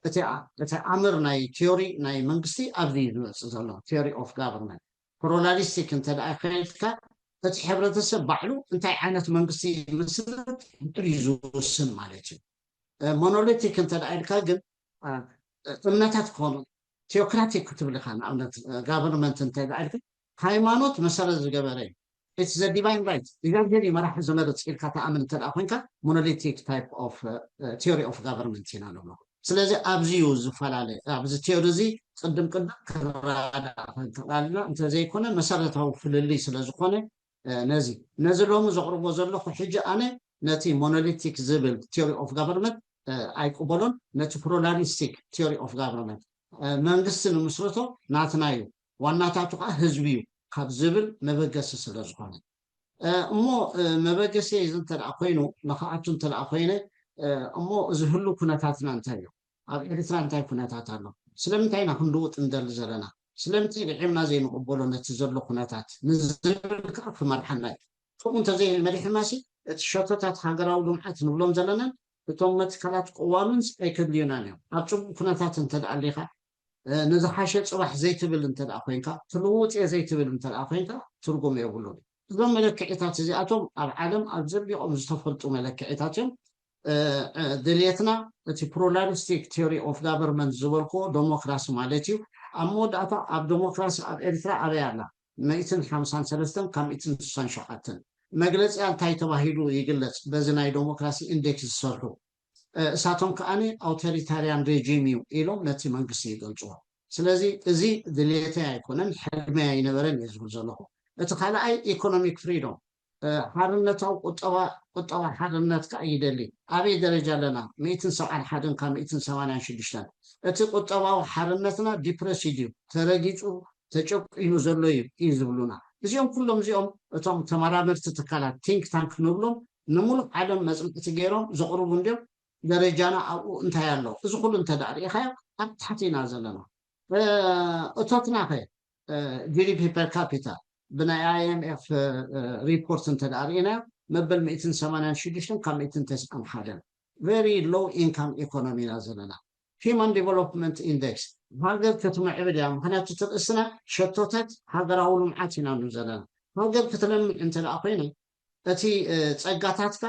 እቲ እቲ ኣምር ናይ ቲዮሪ ናይ መንግስቲ ኣብዚ እዩ ዝመፅእ ዘሎ፣ ቲዮሪ ኦፍ ጋቨርንመንት። ፕሉራሊስቲክ እንተ ደኣ ከይድካ፣ እቲ ሕብረተሰብ ባዕሉ እንታይ ዓይነት መንግስቲ ይምስርት ባዕሉ እዩ ዝውስን ማለት እዩ። ሞኖሊቲክ እንተ ደኣ ኢልካ ግን እምነታት ክኾኑ፣ ቲዮክራቲክ ክትብል ኢኻ። ንኣብነት ጋቨርንመንት እንተ ደኣ ኢልካ፣ ሃይማኖት መሰረት ዝገበረ እዩ። ኢትስ ዘ ዲቫይን ራይት፣ እግዚኣብሔር እዩ መራሒ ዝመርፅ ኢልካ ትኣምን እንተ ደኣ ኮይንካ፣ ሞኖሊቲክ ታይፕ ኦፍ ቲዮሪ ኦፍ ጋቨርንመንት ኢና ንብሎ። ስለዚ ኣብዚ እዩ ዝፈላለ። ኣብዚ ቲዮሪ እዚ ቅድም ቅድም ክረዳእ ክንክእል ኣለና፣ እንተዘይኮነ መሰረታዊ ፍልልይ ስለ ዝኾነ፣ ነዚ ነዚ ሎሚ ዘቕርቦ ዘለኹ ሕጂ ኣነ ነቲ ሞኖሊቲክ ዝብል ቲዮሪ ኦፍ ጋቨርንመንት ኣይቅበሎን። ነቲ ፕሉራሊስቲክ ቲዮሪ ኦፍ ጋቨርንመንት፣ መንግስቲ ንምስርቶ ናትና እዩ፣ ዋናታቱ ከዓ ህዝቢ እዩ ካብ ዝብል መበገሲ ስለ ዝኾነ። እሞ መበገሲ እዚ እንተ ደኣ ኮይኑ፣ ንክኣቱ እንተ ደኣ ኮይነ፣ እሞ እዚ ህሉ ኩነታትና እንታይ እዩ? ኣብ ኤርትራ እንታይ ኩነታት ኣሎ? ስለምንታይ ኢና ክንልውጥ እንደሊ ዘለና? ስለምንታይ ንዒምና ዘይንቕበሎ ነቲ ዘሎ ኩነታት ንዝብል ከዓ ክመርሓና እዩ። ከምኡ እንተዘይመሪሕናሲ፣ እቲ ሸቶታት ሃገራዊ ልምዓት ንብሎም ዘለናን እቶም መትከላት ቅዋምንስ ኣይከድልዩናን እዮም። ኣብ ጽቡቕ ኩነታት እንተ ደኣ ኣሊኻ፣ ንዝሓሸ ጽባሕ ዘይትብል እንተ ደኣ ኮይንካ፣ ትልውጥ እየ ዘይትብል እንተ ደኣ ኮይንካ፣ ትርጉም የብሉን። እዞም መለክዒታት እዚኣቶም ኣብ ዓለም ኣብ ዘቢቖም ዝተፈልጡ መለክዒታት እዮም። ድልየትና እቲ ፕሉራሊስቲክ ቲዮሪ ኦፍ ጋቨርንመንት ዝበልክዎ ዴሞክራሲ ማለት እዩ። ኣብ መወዳእታ ኣብ ዴሞክራሲ ኣብ ኤርትራ ኣበይ ኣላ? ሚእትን ሓምሳን ሰለስተን ካብ ሚእትን ስሳን ሸውዓተን። መግለፂያ እንታይ ተባሂሉ ይግለፅ? በዚ ናይ ዴሞክራሲ ኢንዴክስ ዝሰርሑ እሳቶም ከዓኒ ኣውቶሪታርያን ሬጂም እዩ ኢሎም ነቲ መንግስቲ ይገልፅዎ። ስለዚ እዚ ድሌተይ ኣይኮነን፣ ሕልመይ ኣይነበረን እየ ዝብል ዘለኹ። እቲ ካልኣይ ኢኮኖሚክ ፍሪዶም፣ ሓርነታዊ ቁጠባ ቁጠባ ሓርነት ከዓ ይደሊ። ኣበይ ደረጃ ኣለና? ሚእትን ሰብዓን ሓደን ካብ ሚእትን ሰማንያን ሽዱሽተን። እቲ ቁጠባዊ ሓርነትና ዲፕረስድ እዩ፣ ተረጊፁ፣ ተጨቂኑ ዘሎ እዩ እዩ ዝብሉና። እዚኦም ኩሎም እዚኦም እቶም ተመራመርቲ ትካላት ቲንክ ታንክ ንብሎም ንሙሉእ ዓለም መፅናዕቲ ገይሮም ዘቕርቡ እንዲዮም። ደረጃና ኣብኡ እንታይ ኣሎ? እዚ ኩሉ እንተ ደኣ ርኢኻዮ ኣብ ታሕቲ ኢና ዘለና። እቶትና ኸ፣ ጂዲፒ ፐር ካፒታ ብናይ ኣይኤምኤፍ ሪፖርት እንተ ደኣ ርኢናዮ መበል ሚእትን ሰማንያን ሽዱሽተን ካብ ሚእትን ተስዓን ሓደን። ቨሪ ሎው ኢንካም ኢኮኖሚ ኢና ዘለና። ሂማን ዲቨሎፕመንት ኢንደክስ፣ ሃገር ክትምዕብል እያ፣ ምክንያቱ እቲ ርእስና ሸቶታት ሃገራዊ ልምዓት ኢና ንብል ዘለና። ሃገር ክትለምዕ እንተ ደኣ ኮይና እቲ ጸጋታትካ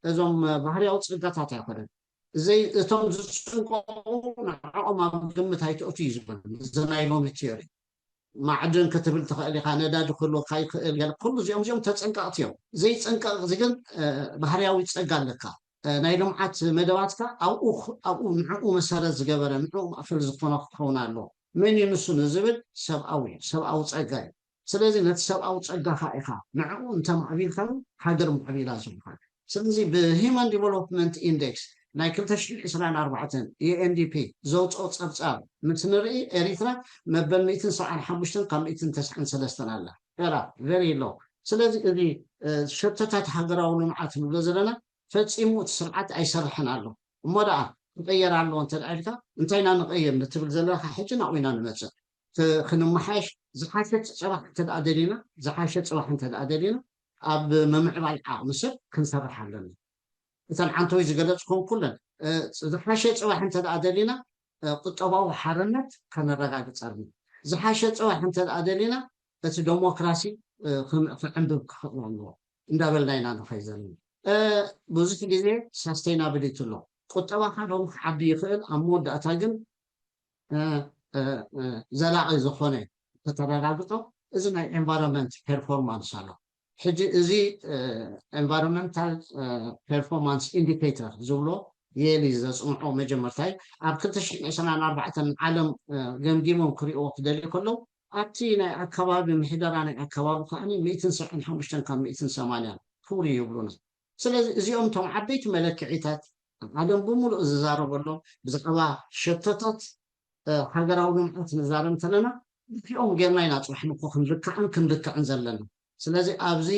እዞም ባህርያዊ ጸጋታት ኣይኮነን። እቶም ዝጽንቀቑ ንዕኦም ኣብ ግምት ኣይተእቱ እዩ ዝብል እዚ ናይ ሎሚ ቲዮሪ። ማዕድን ክትብል ትኽእል ኢኻ፣ ነዳዲ ክህልወካ ይኽእል፣ ገለ ኩሉ እዚኦም እዚኦም ተጸንቀቕቲ እዮም። ዘይጸንቀቕ እዚ ግን ባህርያዊ ጸጋ ኣለካ። ናይ ልምዓት መደባትካ ኣብኡ ኣብኡ ንዕኡ መሰረት ዝገበረ ንዕኡ ማእከል ዝኾነ ክኸውን ኣለዎ። መን እዩ ንሱ ንዝብል ሰብኣዊ ሰብኣዊ ጸጋ እዩ። ስለዚ ነቲ ሰብኣዊ ጸጋኻ ኢኻ ንዕኡ እንተማዕቢልካ ሃገር ማዕቢላ ዝበሃል። ስለዚ ብሂማን ዲቨሎፕመንት ኢንዴክስ ናይ ክልተ ሽሕን ዕስራን ኣርባዕተን ዩኤንዲፒ ዘውፅኦ ፀብፃብ ምስ ንርኢ ኤሪትራ መበል ሚእትን ሰብዓን ሓሙሽተን ካብ ሚእትን ተስዓን ሰለስተን ኣላ። ኤራ ቨሪ ሎ። ስለዚ እዚ ሸቶታት ሃገራዊ ልምዓት ንብሎ ዘለና ፈፂሙ እቲ ስርዓት ኣይሰርሕን ኣሎ። እሞ ደኣ ክቕየር ኣለዎ እንተ ደኣ ኢልካ እንታይ ኢና ንቕይር ንትብል ዘለኻ ሕጂ ናብኡ ኢና ንመፅእ። ክንመሓየሽ ዝሓሸ ፅባሕ እንተ ደኣ ደሊና ዝሓሸ ፅባሕ እንተ ደኣ ደሊና ኣብ ምምዕባል ዓቕሚ ሰብ ክንሰርሕ ኣለና። እተን ዓንተወይ ዝገለፅኩም ኩለን ዝሓሸ ፅባሕ እንተ ደኣ ደሊና ቁጠባዊ ሓርነት ከነረጋግፅ ኣለና። ዝሓሸ ፅባሕ እንተ ደኣ ደሊና እቲ ዴሞክራሲ ክዕንብብ ክኽእል ኣለዎ እንዳበልና ኢና ንኸይ ዘለና። ብዙሕ ግዜ ሳስቴናብሊቲ ኣሎ። ቁጠባኻ ሎም ክዓቢ ይኽእል፣ ኣብ መወዳእታ ግን ዘላቒ ዝኾነ ከተረጋግጦ እዚ ናይ ኤንቫይሮንመንት ፐርፎርማንስ ኣሎ። ሕጂ እዚ ኤንቫይሮንመንታል ፐርፎርማንስ ኢንዲኬተር ዝብሎ የሊ ዘፅንዖ መጀመርታ እዩ። ኣብ ክልተ ሽሕን ዕስራን ኣርባዕተን ዓለም ገምጊሞም ክሪእዎ ክደልዩ ከለዉ ኣብቲ ናይ ኣከባቢ ምሕደራ ናይ ኣከባቢ ከዓ ሚእትን ሰብዓን ሓሙሽተን ካብ ሚእትን ሰማንያን ክብሩ ይብሉና። ስለዚ እዚኦም እቶም ዓበይቲ መለክዒታት ዓለም ብምሉእ ዝዛረበሎም ብዛዕባ ሸቶታት ሃገራዊ ልምዓት ንዛረብ እንተለና እዚኦም ጌርና ኢና ፅባሕ ንኮ ክንልክዕን ክንልክዕን ዘለና። ስለዚ ኣብዚ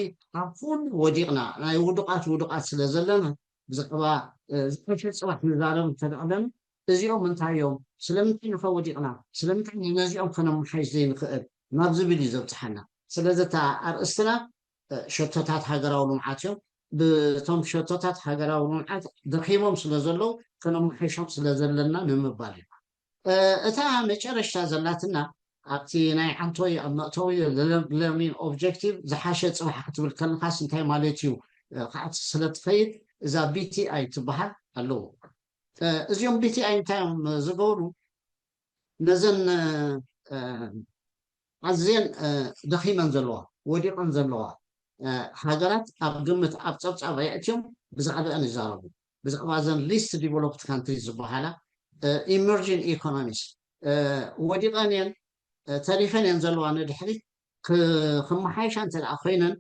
ኣብ ኩሉ ወዲቕና ናይ ውዱቃት ውዱቃት ስለ ዘለና ብዛዕባ ዝሓሸ ፅባሕ ንዛረብ እንተደኣለና እዚኦም እንታይ እዮም? ስለምንታይ ንኸ ወዲቕና? ስለምንታይ ነዚኦም ከነመሓይሽ ዘይንኽእል ናብ ዝብል እዩ ዘብፅሓና። ስለዚ እታ ኣርእስትና ሸቶታት ሃገራዊ ልምዓት እዮም። ብቶም ሸቶታት ሃገራዊ ልምዓት ደኺሞም ስለ ዘለዉ ከነመሓይሾም ስለ ዘለና ንምባል እዩ። እታ መጨረሽታ ዘላትና ኣብቲ ናይ ዓንቶይ ኣብ መእተዊ learning objective ዝሓሸ ፅባሕ ክትብል ከለካስ እንታይ ማለት እዩ? ከዓት ስለ ትኸይድ እዛ ቢቲኣይ ትበሃል ኣለዎ። እዚኦም ቢቲኣይ እንታይ እዮም ዝገብሩ? ነዘን ኣዝየን ደኺመን ዘለዋ ወዲቐን ዘለዋ ሃገራት ኣብ ግምት ኣብ ፀብፃብ ኣየእትዮም ብዛዕባአን ይዛረቡ። ብዛዕባ እዘን least developed countries ዝበሃላ emerging economies ወዲቐን እየን ተሪፈን እየን ዘለዋ ንድሕሪት ክመሓየሻ እንተ ኮይነን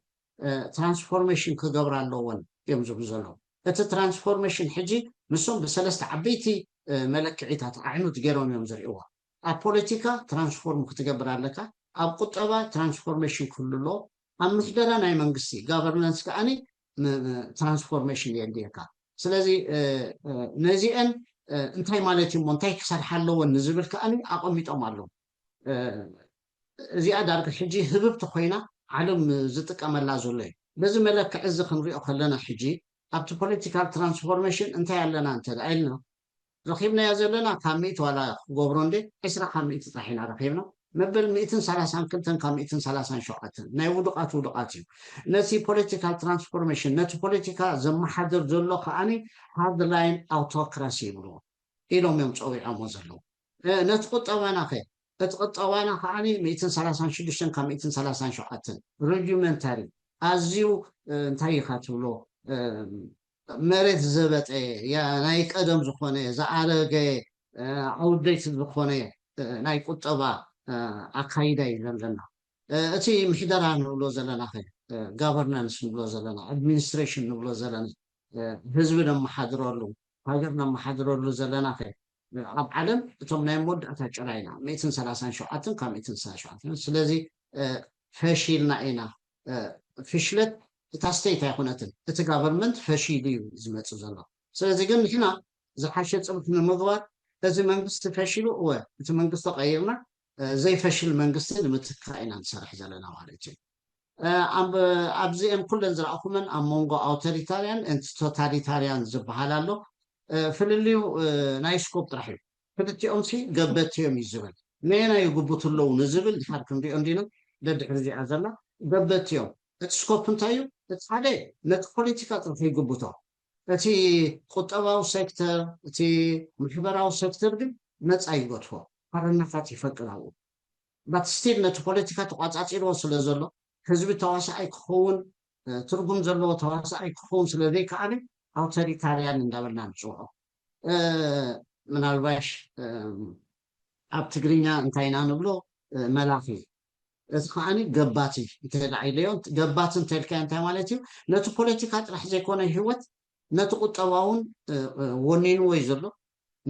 transformation ክገብራ ኣለወን እዮም ዝብሉ ዘለዉ። እቲ transformation ሕጂ ንሶም ብሰለስተ ዓበይቲ መለክዒታት ኣዕኑድ ገይሮም እዮም ዝርእይዋ። ኣብ ፖለቲካ transform ክትገብር ኣለካ፣ ኣብ ቁጠባ transformation ክህሉ ኣለዎ፣ ኣብ ምሕደራ ናይ መንግስቲ governance ከዓኒ transformation የድልየካ። ስለዚ ነዚአን እንታይ ማለት እዩ እሞ እንታይ ክሰርሓ ኣለወን ንዝብል ከዓኒ ኣቐሚጦም ኣለዉ። እዚኣ ዳርጋ ሕጂ ህብብቲ ኮይና ዓለም ዝጥቀመላ ዘሎ እዩ። በዚ መለክዒ እዚ ክንሪኦ ከለና ሕጂ ኣብቲ political transformation እንታይ ኣለና እንተ ደኣ ኢልና ረኺብናዮ ዘለና ካብ ሚእቲ ዋላ ክገብሮ እንዴ ዕስራ ካብ ሚእቲ ጥራሕ ኢና ረኺብና። መበል ሚእትን ሰላሳን ክልተን ካብ ሚእትን ሰላሳን ሸውዓተን ናይ ውዱቃት ውዱቃት እዩ። ነቲ political transformation ነቲ ፖለቲካ ዘመሓድር ዘሎ ከዓኒ hard line autocracy ይብልዎ ኢሎም እዮም ፀዊዖሞ ዘለዉ። ነቲ ቁጠባና ከ እቲ ቁጠባና ከዓኒ ሚእትን ሰላሳን ሽዱሽተን ካብ ሚእትን ሰላሳን ሸውዓተን rudimentary ኣዝዩ እንታይ ኢኻ ትብሎ መሬት ዘበጠ ናይ ቀደም ዝኾነ ዝኣረገ outdated ዝኾነ ናይ ቁጠባ ኣካይዳ እዩ ዘለና። እቲ ምሕደራ ንብሎ ዘለና governance ንብሎ ዘለና administration ንብሎ ዘለና ህዝቢ ነመሓድረሉ ሃገር ነመሓድረሉ ዘለና ከ ኣብ ዓለም እቶም ናይ መወዳእታ ጭራ ኢና ሚእትን ሰላሳን ሸውዓተን ካብ ሚእትን ሰላሳን ሸውዓተን ስለዚ ፈሺልና ኢና። ፍሽለት እታ state ኣይኮነትን እቲ government ፈሺሉ እዩ ዝመፅእ ዘሎ። ስለዚ ግን ንሕና ዝሓሸ ፅብሕ ንምግባር እዚ መንግስቲ ፈሺሉ እወ እቲ መንግስቲ ቀይርና ዘይፈሽል መንግስቲ ንምትካእ ኢና ንሰርሕ ዘለና ማለት እዩ። ኣብዚአን ኩለን ዝረኣኹመን ኣብ መንጎ ኣውቶሪታርያን and totalitarian ዝበሃል ኣሎ። ፍልልዩ ናይ scope ጥራሕ እዩ። ክልቲኦም ሲ ገበቲ እዮም እዩ ዝብል። ነየናይ ይጉብቱ ኣለዉ ንዝብል ድሓር ክንሪኦ እንዲና ደድሕሪ እዚኣ ዘላ ገበቲ እዮም። እቲ scope እንታይ እዩ? እቲ ሓደ ነቲ ፖለቲካ ጥራሕ ይጉብቶ። እቲ ቁጠባዊ ሴክተር እቲ ማሕበራዊ ሴክተር ግን ነፃ ይገድፎ። ሓርነታት ይፈቅድ ኣብኡ but still ነቲ ፖለቲካ ተቋፃፂርዎ ስለ ዘሎ ህዝቢ ተዋሳኣይ ክኸውን ትርጉም ዘለዎ ተዋሳኣይ ክኸውን ስለ ዘይከኣለ ኣውቶሪታርያን እንዳበልና ንፅውዖ። ምናልባሽ ኣብ ትግርኛ እንታይ ኢና ንብሎ መላኺ እዚ ከዓኒ ገባቲ እንተደኣ ኢለዮ ገባቲ እንተልካዮ እንታይ ማለት እዩ ነቲ ፖለቲካ ጥራሕ ዘይኮነ ህይወት ነቲ ቁጠባ እውን ወኒንዎ እዩ ዘሎ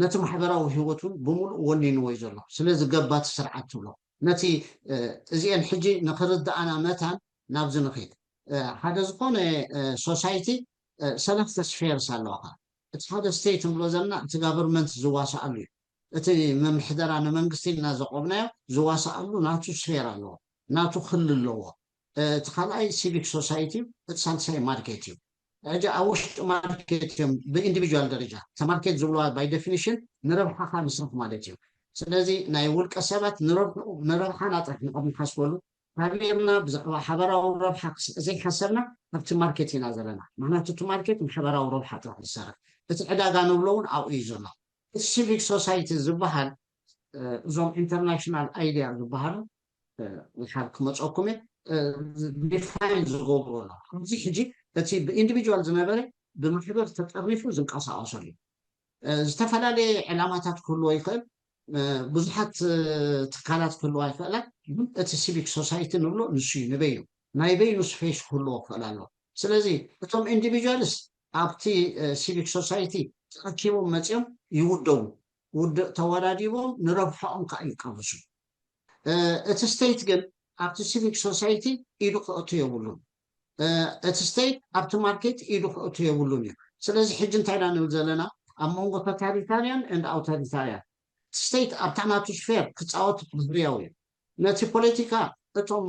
ነቲ ማሕበራዊ ህይወት እውን ብምሉእ ወኒንዎ እዩ ዘሎ ስለዚ ገባቲ ስርዓት ትብሎ ነቲ እዚአን ሕጂ ንክርድኣና መታን ናብዚ ንኽድ ሓደ ዝኾነ society ሰለስተ spheres ኣለዋኻ እቲ ሓደ state ንብሎ ዘለና እቲ government ዝዋሳኣሉ እዩ እቲ ምምሕደራ ንመንግስቲ ኢልና ዘቆምናዮ ዝዋሳኣሉ ናቱ sphere ኣለዎ ናቱ ክሊ ኣለዎ እቲ ካልኣይ civic society እዩ እቲ ሳልሳይ market እዩ ሕጂ ኣብ ውሽጢ market እዮም ብ individual ደረጃ እታ market ዝብልዋ by definition ንረብሓኻ ምስራሕ ማለት እዩ ስለዚ ናይ ውልቀ ሰባት ንረብሓና ጥራሕ ንቐም ንሓስበሉ ሓቢርና ብዛዕባ ሓበራዊ ረብሓ ክስዕ ዘይሓሰብና ኣብቲ market ኢና ዘለና ምክንያቱ እቲ market ንሓበራዊ ረብሓ ጥራሕ ዝሰርሕ እቲ ዕዳጋ ንብሎ እውን ኣብኡ እዩ ዘሎ እቲ civic society ዝበሃል እዞም international idea ዝበሃሉ ሓር ክመፀኩም እየ define ዝገብሩ ኣሎ ኣብዚ ሕጂ እቲ ብ individual ዝነበረ ብማሕበር ተጠርኒፉ ዝንቀሳቀሰሉ እዩ ዝተፈላለየ ዕላማታት ክህልዎ ይኽእል። ብዙሓት ትካላት ክህልዋ ይኽእላ። ግን እቲ ሲቪክ ሶሳይቲ ንብሎ ንሱ እዩ፣ ንበይኑ ናይ በይኑ ስፔስ ክህልዎ ክኽእል ኣለዎ። ስለዚ እቶም ኢንዲቪጁዋልስ ኣብቲ ሲቪክ ሶሳይቲ ተኣኪቦም መፂኦም ይውደቡ። ውድእ ተወዳዲቦም ንረብሓኦም ከዓ ይቃለሱ። እቲ ስቴት ግን ኣብቲ ሲቪክ ሶሳይቲ ኢዱ ክእቱ የብሉን። እቲ ስቴት ኣብቲ ማርኬት ኢዱ ክእቱ የብሉን እዩ። ስለዚ ሕጂ እንታይ ኢና ንብል ዘለና? ኣብ መንጎ ቶታሊታርያን ኤንድ ኣውቶሪታርያን ስቴት ኣብታ ናቱ ስፌር ክፃወት ባህርያዊ እዩ። ነቲ ፖለቲካ እቶም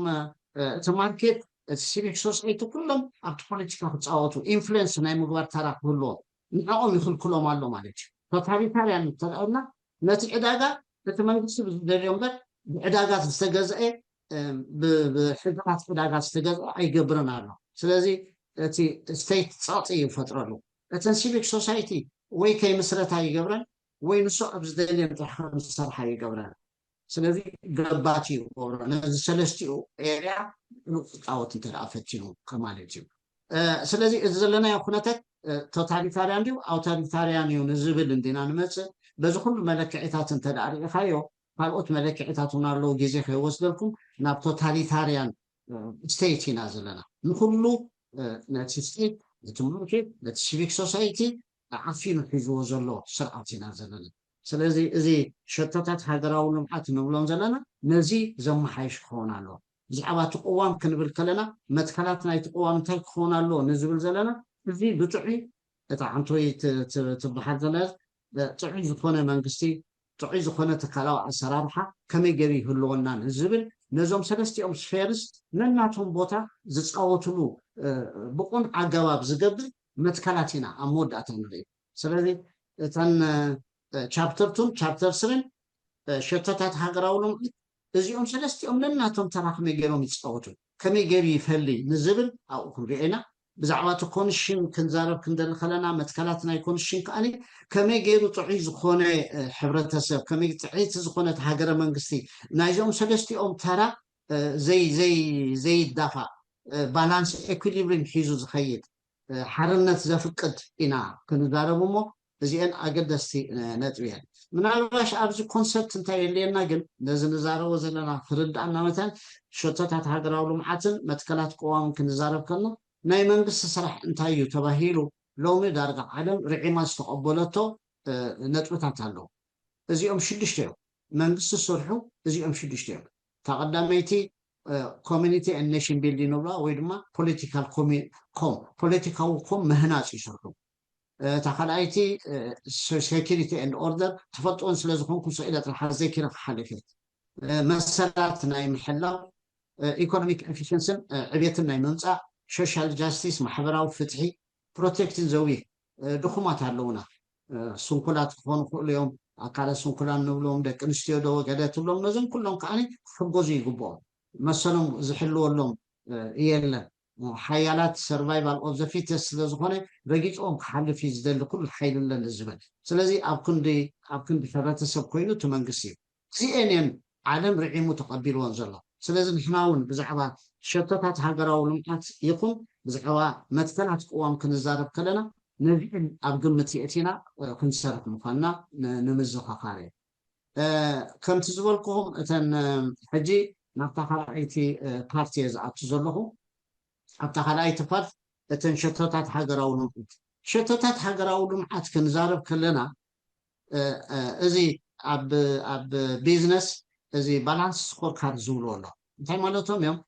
እቲ ማርኬት፣ እቲ ሲቪክ ሶሳይቲ ኩሎም ኣብቲ ፖለቲካ ክፃወቱ ኢንፍሉንስ ናይ ምግባር ተራ ክህልዎም ንዕኦም ይኽልክሎም ኣሎ ማለት እዩ። ቶታሊታርያን እንተደኣልና ነቲ ዕዳጋ እቲ መንግስቲ ብዝደልዮ እምበር ብዕዳጋ ዝተገዝአ ብሕግታት ዕዳጋ ዝተገዝአ ኣይገብርን ኣሎ። ስለዚ እቲ ስቴት ፀቕጢ እዩ ፈጥረሉ። እተን ሲቪክ ሶሳይቲ ወይ ከይምስረታ ይገብረን ወይ ንሱ ኣብ ዝደልየን ጥራሕ ከምዝሰርሓ ይገብረን። ስለዚ ገባቲ ይገብሮ ነዚ ሰለስቲኡ ኤርያ ንክፃወት እንተ ፈቲኑ ከማለት እዩ። ስለዚ እዚ ዘለናዮ ኩነታት ቶታሊታርያን ድዩ ኣውቶሪታርያን እዩ ንዝብል እንዲና ንመፅእ። በዚ ኩሉ መለክዒታት እንተ ርኢኻዮ ካልኦት መለክዒታት እውን ኣለዉ። ግዜ ከይወስደልኩም ናብ ቶታሊታርያን ስቴት ኢና ዘለና። ንኩሉ ነቲ ስቴት፣ ነቲ ማርኬት፣ ነቲ ሲቪክ ሶሳይቲ ዓፊኑ ሒዝዎ ዘሎ ስርዓት ኢና ዘለና። ስለዚ እዚ ሸቶታት ሃገራዊ ልምዓት ንብሎም ዘለና ነዚ ዘመሓይሽ ክኸውን ኣለዎ። ብዛዕባ እቲ ቅዋም ክንብል ከለና መትከላት ናይቲ ቅዋም እንታይ ክኸውን ኣለዎ ንዝብል ዘለና እዚ ብጥዑይ እታ ዓንቶይ ትበሃል ዘላ ጥዑይ ዝኾነ መንግስቲ ጥዑይ ዝኾነ ትካላዊ ኣሰራርሓ ከመይ ገይሩ ይህልወና ንዝብል ነዞም ሰለስቲኦም ስፌርስ ነናቶም ቦታ ዝፃወትሉ ብቁን ኣገባብ ዝገብር መትከላት ኢና ኣብ መወዳእታ ንርኢ። ስለዚ እተን ቻፕተር ቱን ቻፕተር ስሪን ሸቶታት ሃገራዊ ልምዓት እዚኦም ሰለስቲኦም ነናቶም ተራ ከመይ ገይሮም ይፃወቱ ከመይ ገይሩ ይፈሊ ንዝብል ኣብኡ ክንሪኦ ኢና። ብዛዕባ እቲ ኮንሽን ክንዛረብ ክንደሊ ከለና መትከላት ናይ ኮንሽን ከዓኒ ከመይ ገይሩ ጥዑይ ዝኾነ ሕብረተሰብ ከመይ ጥዕይቲ ዝኾነት ሃገረ መንግስቲ ናይዞም ሰለስቲኦም ተራ ዘይይዳፋእ ባላንስ ኤኩሊብሪም ሒዙ ዝኸይድ ሓርነት ዘፍቅድ ኢና ክንዛረብ እሞ እዚአን ኣገደስቲ ነጥቢ እየን። ምናልባሽ ኣብዚ ኮንሰፕት እንታይ የድልየና ግን ነዚ ንዛረቦ ዘለና ክርድኣና መታን ሸቶታት ሃገራዊ ልምዓትን መትከላት ቅዋምን ክንዛረብ ከሎ ናይ መንግስቲ ስራሕ እንታይ እዩ ተባሂሉ ሎሚ ዳርጋ ዓለም ርዒማ ዝተቐበለቶ ነጥብታት ኣለዉ። እዚኦም ሽዱሽተ እዮም። መንግስቲ ስርሑ እዚኦም ሽዱሽተ እዮም። እታ ቀዳመይቲ ኮሚኒቲ ን ኔሽን ቢልዲንግ ንብላ ወይ ድማ ፖለቲካል ኮም ፖለቲካዊ ኮም ምህናፅ ይሰርሑ። እታ ካልኣይቲ ሴኪሪቲ ን ኦርደር ትፈልጥዎን ስለ ዝኾንኩም ስኢለ ጥራሕ ዘኪረ ክሓልፍ እየ። መሰላት ናይ ምሕላው ኢኮኖሚክ ኤፊሽንስን ዕቤትን ናይ ምምፃእ ሶሻል ጃስቲስ ማሕበራዊ ፍትሒ ፕሮቴክትን ዘዊ ድኹማት ኣለውና። ስንኩላት ክኾኑ ክእሉ እዮም። ኣካለ ስንኩላን ንብሎም ደቂ ኣንስትዮ ዶ ገለ ትብሎም ነዞም ኩሎም ከዓኒ ክሕገዙ ይግብኦም። መሰሎም ዝሕልወሎም የለን። ሓያላት ሰርቫይቫል ኦፍ ዘ ፊተስት ስለ ዝኾነ ረጊፅዎም ክሓልፍ እዩ ዝደሊ ኩሉ ሓይሊ ኣለኒ ዝበል። ስለዚ ኣብ ክንዲ ኣብ ክንዲ ሕብረተሰብ ኮይኑ እቲ መንግስቲ እዩ። እዚኤን እየን ዓለም ርዒሙ ተቐቢልዎን ዘሎ። ስለዚ ንሕና እውን ብዛዕባ ሸቶታት ሃገራዊ ልምዓት ይኹን ብዛዕባ መትከላት ቅዋም ክንዛረብ ከለና ነዚአን ኣብ ግምት የእቲና ክንሰርሕ ምዃንና ንምዝኸኻር እየ። ከምቲ ዝበልኩኹም እተን ሕጂ ናብታ ካልኣይቲ ፓርቲ እየ ዝኣቱ ዘለኹ። ኣብታ ካልኣይቲ ፓርት እተን ሸቶታት ሃገራዊ ልምዓት ሸቶታት ሃገራዊ ልምዓት ክንዛረብ ከለና እዚ ኣብ ቢዝነስ እዚ ባላንስ ስኮር ካርድ ዝብልዎ ኣሎ። እንታይ ማለቶም እዮም?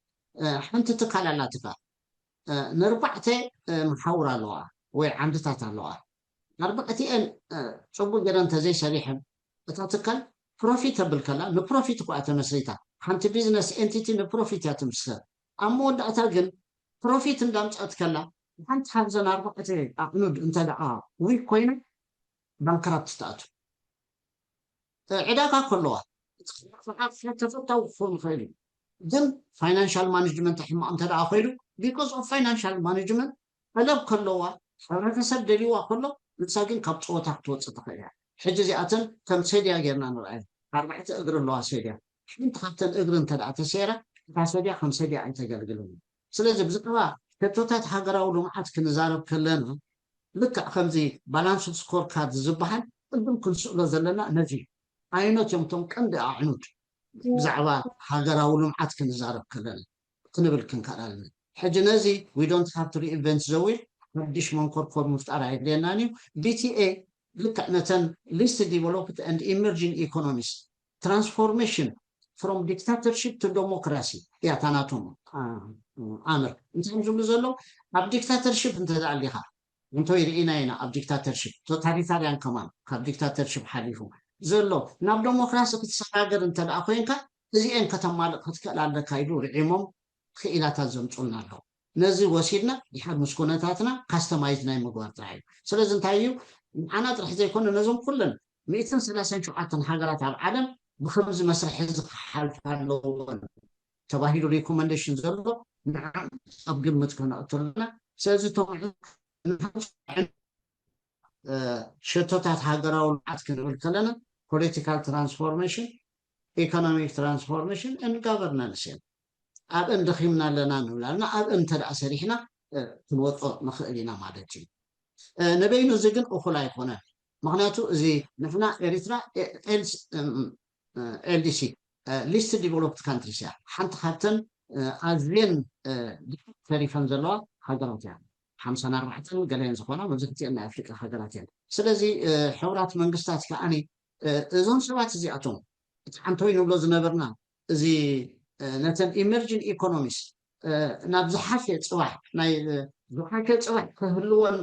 ሓንቲ ትካል ኣላትካ ንርባዕተ መሓውር ኣለዋ ወይ ዓንድታት ኣለዋ። ኣርባዕቲኤን ፅቡቅ ገይረ እንተዘይሰሪሐን እታ ትካል ፕሮፊት ተብል ከላ ንፕሮፊት እኳ ተመስሪታ። ሓንቲ ቢዝነስ ኤንቲቲ ንፕሮፊት እያ ትምስረት። ኣብ መወዳእታ ግን ፕሮፊት እንዳምፀት ከላ ሓንቲ ካብዘን ኣርባዕተ ኣዕኑድ እንተ ደኣ ዊክ ኮይና ባንክራፕት ትኣቱ። ዕዳጋ ከለዋ ተፈታዊ ክኸውን ይኽእል እዩ። ግን ፋይናንሻል ማኔጅመንት ሕማቕ እንተ ደኣ ኮይኑ ቢኮዝ ኦፍ ፋይናንሻል ማኔጅመንት ጠለብ ከለዋ ሕብረተሰብ ደልይዋ ከሎ ንሳ ግን ካብ ፀወታ ክትወፅእ ትኽእል እያ። ሕጂ እዚኣተን ከም ሰድያ ጌርና ንርኣየን። ኣርባዕተ እግሪ ኣለዋ ሰድያ። ሓንቲ ካብተን እግሪ እንተ ደኣ ተሰይራ እታ ሰድያ ከም ሰድያ ኣይተገልግልን። ስለዚ ብዛዕባ ሕቶታት ሃገራዊ ልምዓት ክንዛረብ ከለና ልክዕ ከምዚ ባላንስ ስኮር ካርድ ዝበሃል ቅድም ክንስእሎ ዘለና ነዚ እዩ። ኣይኖት እዮም እቶም ቀንዲ ኣዕኑድ ብዛዕባ ሃገራዊ ልምዓት ክንዛረብ ከለና ክንብል ክንከኣል ኣለና። ሕጂ ነዚ we don't have to reinvent the wheel፣ ሓድሽ መንኮርኮር ምፍጣር ኣይድልየናን እዩ። ቢቲኤ ልክዕ ነተን least developed and emerging economies transformation from dictatorship to democracy እያ እታ ናቶም ኣምር። እንታይ እዮም ዝብሉ ዘለዉ? ኣብ ዲክታተርሽፕ እንተ ኣሊኻ እንተ ርኢና ኢና ኣብ ዲክታተርሽፕ ቶታሊታርያን ከማን ካብ ዲክታተርሽፕ ሓሊፉ ዘሎ ናብ ዴሞክራሲ ክትሰጋገር እንተ ደኣ ኮይንካ እዚኤን ከተማልእ ክትክእል ኣለካ ኢሉ ርዒሞም ክኢላታት ዘምፁልና ኣለዉ። ነዚ ወሲድና ድሓር ምስ ኩነታትና ካስተማይዝ ናይ ምግባር ጥራሕ እዩ። ስለዚ እንታይ እዩ ንዓና ጥራሕ ዘይኮነ ነዞም ኩለን ሚእትን ሰላሳን ሸውዓተን ሃገራት ኣብ ዓለም ብከምዚ መስርሕ እዚ ክሓልፋ ኣለዎን ተባሂሉ ሪኮመንዴሽን ዘሎ ንዕኦም ኣብ ግምት ከነእቱ ኣለና። ስለዚ እቶም ሸቶታት ሃገራዊ ልምዓት ክንብል ከለና ፖለቲካል ትራንስፎርሜሽን፣ ኢኮኖሚክ ትራንስፎርሜሽን ን ጋቨርናንስ እዮም። ኣብአን ደኺምና ኣለና ንብል ኣለና። ኣብአን እንተ ደኣ ሰሪሕና ክንወጾ ንኽእል ኢና ማለት እዩ። ንበይኑ እዚ ግን እኹል ኣይኮነን። ምኽንያቱ እዚ ንሕና ኤሪትራ ኤልዲሲ ሊስት ዲቨሎፕድ ካንትሪስ እያ። ሓንቲ ካብተን ኣዝየን ተሪፈን ዘለዋ ሃገራት እያ። ሓምሳን ኣርባዕተን ገለየን ዝኾና መብዛሕትኤን ናይ ኣፍሪቃ ሃገራት እየን። ስለዚ ሕቡራት መንግስታት ከዓኒ እዞም ሰባት እዚኣቶም እቲ ሓንቶይ ንብሎ ዝነበርና እዚ ነተን ኢመርጂን ኢኮኖሚስ ናብ ዝሓሸ ፅባሕ ናይ ዝሓሸ ፅባሕ ክህልወን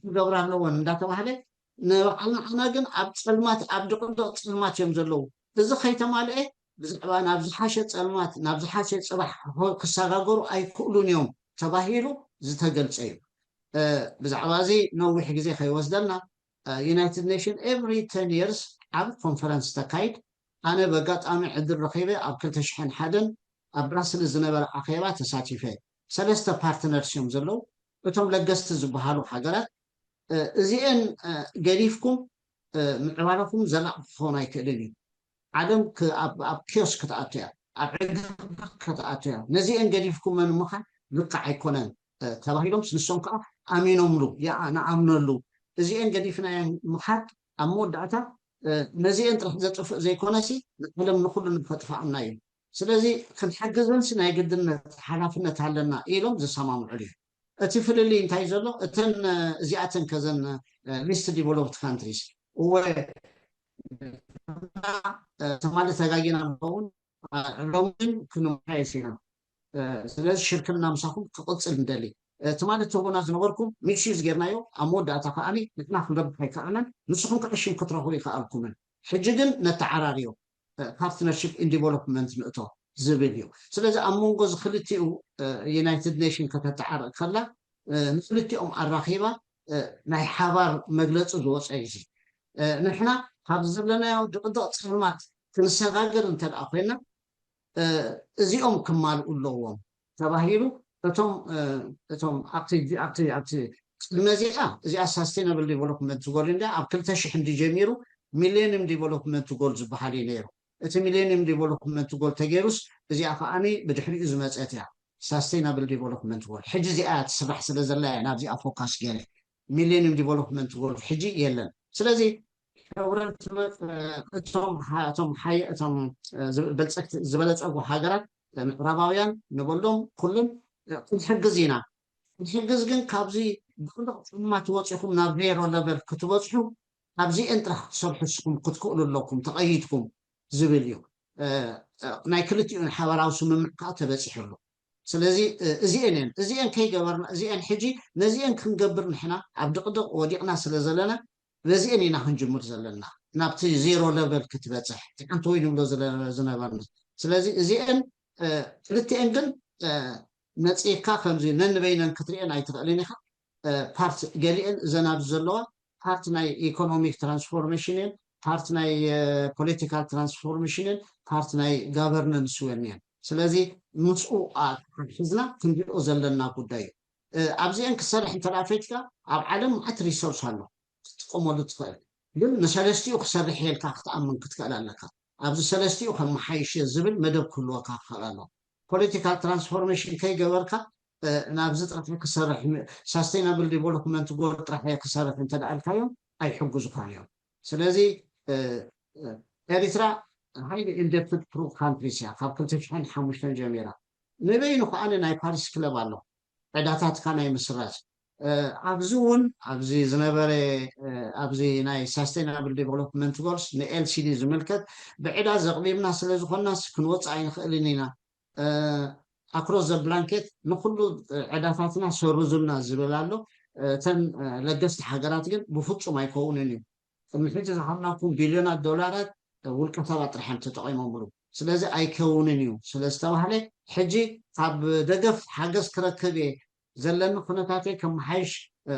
ክገብራ ኣለወን እንዳተባህለ ንባዕልና ዓና ግን ኣብ ፀልማት ኣብ ድቕድቕ ፀልማት እዮም ዘለዉ። እዚ ከይተማልኤ ብዛዕባ ናብ ዝሓሸ ፀልማት ናብ ዝሓሸ ፅባሕ ክሰጋገሩ ኣይክእሉን እዮም ተባሂሉ ዝተገልፀ እዩ። ብዛዕባ እዚ ነዊሕ ግዜ ከይወስደልና ዩናይትድ ኔሽን ኤቭሪ ተን የርስ ዓብ ኮንፈረንስ ተካይድ። ኣነ በጋጣሚ ዕድል ረኺበ ኣብ ክልተ ሽሕን ሓደን ኣብ ብራስልስ ዝነበረ ኣኼባ ተሳቲፈ። ሰለስተ ፓርትነርስ እዮም ዘለዉ። እቶም ለገስቲ ዝበሃሉ ሃገራት እዚአን ገዲፍኩም ምዕባለኹም ዘላቕ ክኸውን ኣይክእልን እዩ። ዓለም ኣብ ኪዮስ ክትኣቱ እያ፣ ኣብ ዕግርግር ክትኣቱ እያ። ነዚአን ገዲፍኩም መን ምዃን ልክዕ ኣይኮነን ተባሂሎም ንሶም ከዓ ኣሚኖምሉ ይኣ ንኣምነሉ። እዚአን ገዲፍናየን ምኻድ ኣብ መወዳእታ ነዚአን ጥራሕ ዘጥፍእ ዘይኮነሲ ንዓለም ንኩሉ ንፈጥፋኣና እዩ። ስለዚ ክንሕግዘንሲ ናይ ግድነት ሓላፍነት ኣለና ኢሎም ዝሰማምዑሉ እዩ። እቲ ፍልልይ እንታይ ዘሎ እተን እዚኣተን ከዘን ሊስት ዲቨሎፕድ ካንትሪስ እወ ትማሊ ተጋጊና ንኸውን ሎምን ክንመሓየሽ ኢና። ስለዚ ሽርክና ምሳኹም ክቕፅል ንደሊ። ትማሊ ትህቡና ዝነበርኩም ሚስዩዝ ጌርናዮ ኣብ መወዳእታ ከዓኒ ንሕና ክንረብሕ ኣይከኣልናን ንስኹም ከዓ ሽም ክትረኽቡ ይከኣልኩምን። ሕጂ ግን ነተዓራርዮ ፓርትነርሽፕ ኢን ዲቨሎፕመንት ንእቶ ዝብል እዩ። ስለዚ ኣብ መንጎ እዚ ክልቲኡ ዩናይትድ ኔሽን ከተተዓርቕ ከላ ንክልቲኦም ኣራኺባ ናይ ሓባር መግለፂ ዝወፀ እዩ። ንሕና ካብ ዘለናዮ ድቕድቕ ፀልማት ክንሰጋገር እንተ ደኣ ኮይና እዚኦም ክማልኡ ኣለዎም ተባሂሉ እቶም እቶም ኣብቲ ኣብቲ ኣብቲ ቅድመ እዚኣ እዚኣ ሳስቴናብል ዲቨሎፕመንት ጎል እንዳ ኣብ ክልተ ሽሕ እንዲ ጀሚሩ ሚሌኒየም ዲቨሎፕመንት ጎል ዝበሃል እዩ ነይሩ። እቲ ሚሌኒየም ዲቨሎፕመንት ጎል ተገይሩስ እዚኣ ከዓኒ ብድሕሪኡ ዝመፀት እያ ሳስቴናብል ዲቨሎፕመንት ጎል። ሕጂ እዚኣ ትስራሕ ስለ ዘላ እያ ናብዚኣ ፎካስ ገይረ። ሚሌኒየም ዲቨሎፕመንት ጎል ሕጂ የለን። ስለዚ ሕብረት እቶም እቶም ዝበለፀጉ ሃገራት ምዕራባውያን ንበሎም ኩሉም ክንሕግዝ ኢና። ክንሕግዝ ግን ካብዚ ድቕድቕ ፅልማት ወፂኹም ናብ ዜሮ ለቨል ክትበፅሑ ኣብዚአን ጥራሕ ክትሰርሑ ንስኹም ክትክእሉ ኣለኩም ተቐይድኩም ዝብል እዩ። ናይ ክልቲኡ ሓበራዊ ስምምዕ ከዓ ተበፂሕሉ። ስለዚ እዚአን እየን እዚአን ከይገበርና እዚአን ሕጂ ነዚአን ክንገብር ንሕና ኣብ ድቕድቕ ወዲቕና ስለ ዘለና ነዚአን ኢና ክንጅምር ዘለና ናብቲ ዜሮ ለቨል ክትበፅሕ እቲ ሓንቲ ወይ ንብሎ ዝነበርና። ስለዚ እዚአን ክልቲአን ግን መፂእካ ከምዚ ነንበይነን ክትሪአን ኣይትኽእልን ኢኻ። ፓርት ገሊአን እዘን ኣብዚ ዘለዋ ፓርት ናይ ኢኮኖሚክ ትራንስፎርሜሽን እየን፣ ፓርት ናይ ፖለቲካል ትራንስፎርሜሽን እየን፣ ፓርት ናይ ጋቨርነንስ እውን እየን። ስለዚ ምስኡ ሒዝና ክንሪኦ ዘለና ጉዳይ እዩ። ኣብዚአን ክሰርሕ እንተ ፈትካ ኣብ ዓለም መዓት ሪሶርስ ኣሎ ክትጥቀመሉ ትኽእል፣ ግን ንሰለስቲኡ ክሰርሕ የልካ ክትኣምን ክትክእል ኣለካ። ኣብዚ ሰለስቲኡ ከመሓይሽ ዝብል መደብ ክህልወካ ክኽእል ኣሎ። ፖለቲካል ትራንስፎርሜሽን ከይገበርካ ናብዚ ጥራሕ ክሰርሕ፣ sustainable development goal ጥራሕ ክሰርሕ እንተደኣልካዮም ኣይሕግዙኻን እዮም። ስለዚ ኤሪትራ highly indebted countries እያ ካብ ክልተ ሽሕን ሓሙሽተን ጀሚራ። ንበይኑ ከኣ ናይ ፓሪስ ክለብ ኣሎ ዕዳታትካ ናይ ምስራዝ። ኣብዚ እውን ኣብዚ ዝነበረ ኣብዚ ናይ sustainable development goals ንኤልሲዲ ዝምልከት ብዕዳ ዘቕቢብና ስለ ዝኾንናስ ክንወፅእ ኣይንኽእልን ኢና። Across the blanket ንኩሉ ዕዳታትና ሰሩዙልና ዝብል ኣሎ። እተን ለገስቲ ሃገራት ግን ብፍፁም ኣይከውንን እዩ። ቅድሚ ሕጂ ዝሃብናኩም ቢልዮናት ዶላራት ውልቀ ሰባት ጥራሕ እዮም ተጠቒሞምሉ። ስለዚ ኣይከውንን እዩ ስለ ዝተባህለ ሕጂ ካብ ደገፍ ሓገዝ ክረክብ እየ፣ ዘለኒ ኩነታተይ ክመሓየሽ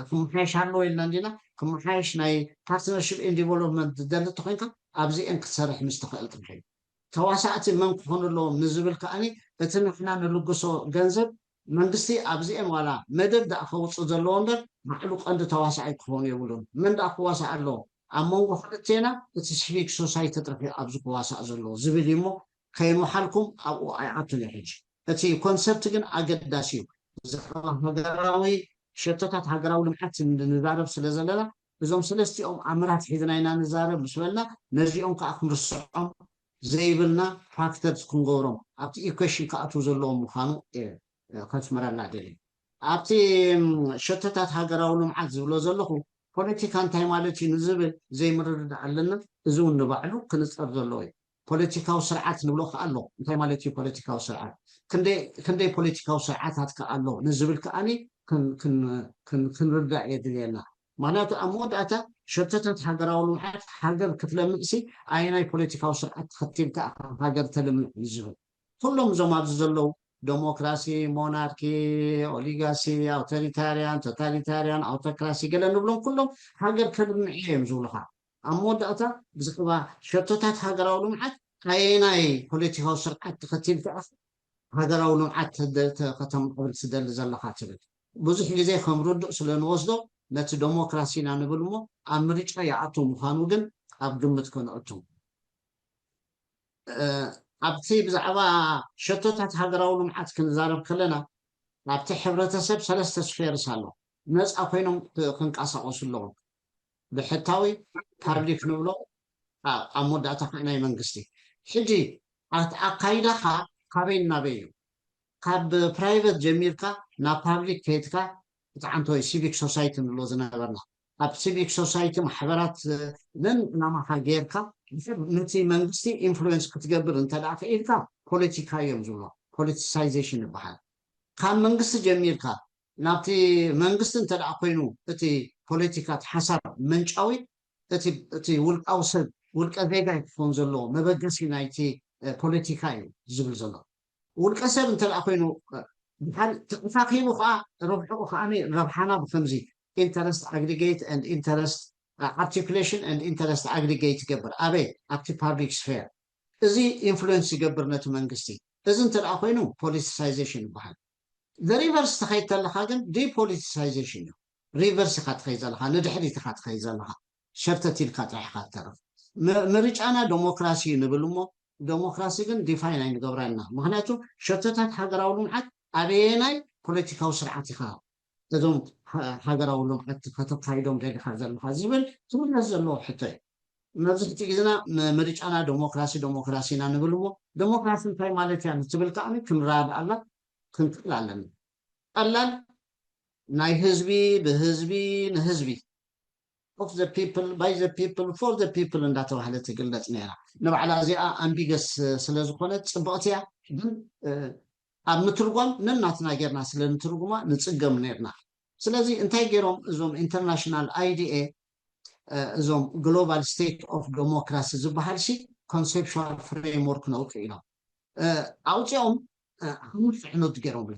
ክመሓየሽ ኣለዎ ኢልና እንዲና ክመሓየሽ ናይ partnership in development ዝደሊ እንተኮይንካ ኣብዚኤን ክትሰርሕ ምስ ትኽእል ጥራሕ እዩ። ተዋሳእቲ መን ክኾኑ ኣለዎም ንዝብል ከኣኒ እቲ ንሕና ንልግሶ ገንዘብ መንግስቲ ኣብዚኤን ዋላ መደብ ደኣ ከውፅእ ዘለዎ እምበር ባዕሉ ቀንዲ ተዋሳኣይ ክኾኑ የብሉን። መን ደኣ ክዋሳእ ኣለዎ ኣብ መንጎ ክልቴና እቲ ሲቪክ ሶሳይቲ ጥራሕ ኣብዚ ክዋሳእ ዘለዎ ዝብል እዩ እሞ ከይመሓልኩም ኣብኡ ኣይኣቱን እዩ ሕጂ። እቲ ኮንሰፕት ግን ኣገዳሲ እዩ። ብዛዕባ ሃገራዊ ሸቶታት ሃገራዊ ልምዓት ንዛረብ ስለ ዘለና እዞም ሰለስቲኦም ኣምራት ሒዝና ኢና ንዛረብ ምስ በልና ነዚኦም ከዓ ክንርስዖም ዘይብልና ፋክተርስ ክንገብሮም ኣብቲ ኢኩዌሽን ክኣትዉ ዘለዎም ምዃኑ ከስምረልና ደልዩ። ኣብቲ ሸቶታት ሃገራዊ ልምዓት ዝብሎ ዘለኹ ፖለቲካ እንታይ ማለት እዩ ንዝብል ዘይምርድዳእ ኣለና። እዚ እውን ንባዕሉ ክንፀር ዘለዎ እዩ። ፖለቲካዊ ስርዓት ንብሎ ከኣ ኣሎ። እንታይ ማለት እዩ ፖለቲካዊ ስርዓት? ክንደይ ፖለቲካዊ ስርዓታት ከኣ ኣሎ ንዝብል ከኣኒ ክንርዳእ የድልየና። ምክንያቱ ኣብ መወዳእታ ሸቶታት ሃገራዊ ልምዓት ሃገር ክትለምዕሲ ኣየናይ ፖለቲካዊ ስርዓት ተኸቲልካ ሃገር ተልምዕ እዩ ዝብል። ኩሎም እዞም ኣብዚ ዘለዉ ዶሞክራሲ፣ ሞናርኪ፣ ኦሊጋሲ፣ ኣውቶሪታርያን፣ ቶታሊታርያን፣ ኣውቶክራሲ ገለ ንብሎም ኩሎም ሃገር ከልምዕ እዮም ዝብሉኻ። ኣብ መወዳእታ ብዛዕባ ሸቶታት ሃገራዊ ልምዓት ኣየናይ ፖለቲካዊ ስርዓት ተኸቲልካ ኢኻ ሃገራዊ ልምዓት ከተማዕብል ትደሊ ዘለኻ ትብል። ብዙሕ ግዜ ከም ርዱእ ስለ ንወስዶ ነቲ ዶሞክራሲ ኢና ንብል እሞ ኣብ ምርጫ ይኣቱ ምዃኑ ግን ኣብ ግምት ከነእቱ። ኣብቲ ብዛዕባ ሸቶታት ሃገራዊ ልምዓት ክንዛረብ ከለና ኣብቲ ሕብረተሰብ ሰለስተ ስፌርስ ኣሎ። ነፃ ኮይኖም ክንቀሳቀሱ ኣለዎም። ብሕታዊ ፓብሊክ ንብሎ ኣብ መወዳእታ ከዓ ናይ መንግስቲ። ሕጂ ኣካይዳኻ ካበይ ናበይ እዩ? ካብ ፕራይቨት ጀሚርካ ናብ ፓብሊክ ከይድካ ብጣዕንቶ ሲቪክ ሶሳይቲ ንብሎ ዝነበርና ኣብ ሲቪክ ሶሳይቲ ማሕበራት ነን ዕላማኻ ጌርካ ነቲ መንግስቲ ኢንፍሉዌንስ ክትገብር እንተ ደኣ ክኢልካ ፖለቲካ እዮም ዝብሎ። ፖለቲሳይዜሽን ይበሃል። ካብ መንግስቲ ጀሚርካ ናብቲ መንግስቲ እንተ ደኣ ኮይኑ እቲ ፖለቲካ እቲ ሓሳብ መንጫዊ እቲ ውልቃዊ ሰብ ውልቀ ዜጋ ክኸውን ዘለዎ መበገሲ ናይቲ ፖለቲካ እዩ ዝብል ዘሎ። ውልቀ ሰብ እንተ ደኣ ኮይኑ ተኣኻኺቡ ከዓ ረብሕኡ ከዓ ረብሓና ብከምዚ interest aggregate and interest articulation and interest aggregate ይገብር ኣበይ ኣብቲ ፓብሊክ ስፌር እዚ ኢንፍሉዌንስ ይገብር ነቲ መንግስቲ። እዚ እንተ ደኣ ኮይኑ ፖለቲሳይዜሽን ይበሃል። ሪቨርስ ትኸይድ ተለካ ግን ዲፖለቲሳይዜሽን እዩ። ሪቨርስ ኢካ ትኸይድ ዘለካ ንድሕሪት ኢካ ትኸይድ ዘለካ ሸርተት ኢልካ ጥራሕ ኢካ ትተርፍ። ምርጫና ዶሞክራሲ እዩ ንብል እሞ ዶሞክራሲ ግን ዲፋይን ኣይንገብራ ኢና። ምክንያቱ ሸቶታት ሃገራዊ ልምዓት ኣበየናይ ፖለቲካዊ ስርዓት ኢካ እዞም ሃገራዊ ልምዓት ከተካይዶም ደሊካ ዘለካ ዝብል ክምለስ ዘለዎ ሕቶ እዩ። መብዛሕትኡ ግዜና ምርጫና ዶሞክራሲ ዶሞክራሲ ኢና ንብል እሞ ዶሞክራሲ እንታይ ማለት እያ ንትብል ከዓ ክንረዳዳኣላ ክንክእል ኣለና። ቀላል ናይ ህዝቢ ብህዝቢ ንህዝቢ of the people by the people for the people እንዳተባህለ ትግለፅ ነይራ። ንባዕላ እዚኣ ኣምቢገስ ስለዝኮነት ፅብቕቲ እያ፣ ግን ኣብ ምትርጓም ነናትና ጌርና ስለ ንትርጉማ ንፅገም ነርና። ስለዚ እንታይ ገይሮም እዞም ኢንተርናሽናል ኣይዲኤ እዞም ግሎባል ስቴት ኦፍ ዶሞክራሲ ዝበሃል ሲ ኮንሴፕሽዋል ፍሬምወርክ ነውፅእ ኢሎም ኣውፅኦም ሓሙሽተ ዕኑድ ገይሮም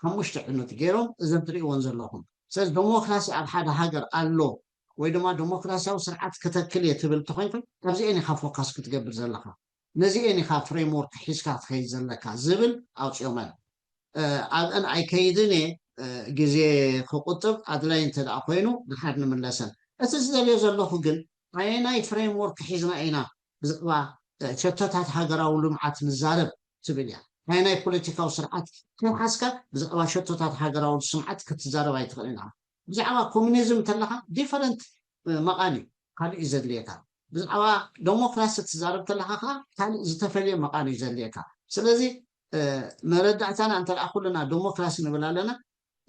ሓሙሽተ ዕኑድ ገይሮም እዘን ትርእይዎን ዘለኹም። ስለዚ ዶሞክራሲ ኣብ ሓደ ሃገር ኣሎ ወይ ድማ ዶሞክራሲያዊ ስርዓት ክተክል እየ ትብል እንተኮይንካ ኣብዚኤን ኢካ ፎካስ ክትገብር ዘለካ። ነዚኤን ኢካ ፍሬምወርክ ሒዝካ ትኸይድ ዘለካ ዝብል ኣውፂኦመን። ኣብአን ኣይከይድን እየ ግዜ ክቁጥብ ኣድላይ እንተ ደኣ ኮይኑ ድሓር ንምለሰን። እቲ ዝደልዮ ዘለኹ ግን ኣየናይ ፍሬምወርክ ሒዝና ኢና ብዛዕባ ሸቶታት ሃገራዊ ልምዓት ንዛረብ ትብል እያ። ናይ ናይ ፖለቲካዊ ስርዓት ከይሓዝካ ብዛዕባ ሸቶታት ሃገራዊ ስምዓት ክትዛረብ ኣይትኽእልን ኢኻ። ብዛዕባ ኮሚኒዝም እንተለኻ ዲፈረንት መቓን እዩ ካልእ እዩ ዘድልየካ። ብዛዕባ ዴሞክራሲ ትዛረብ ከለኻ ከዓ ካልእ ዝተፈልየ መቓን እዩ ዘድልየካ። ስለዚ መረዳእታና እንተ ኩልና ዴሞክራሲ ንብል ኣለና፣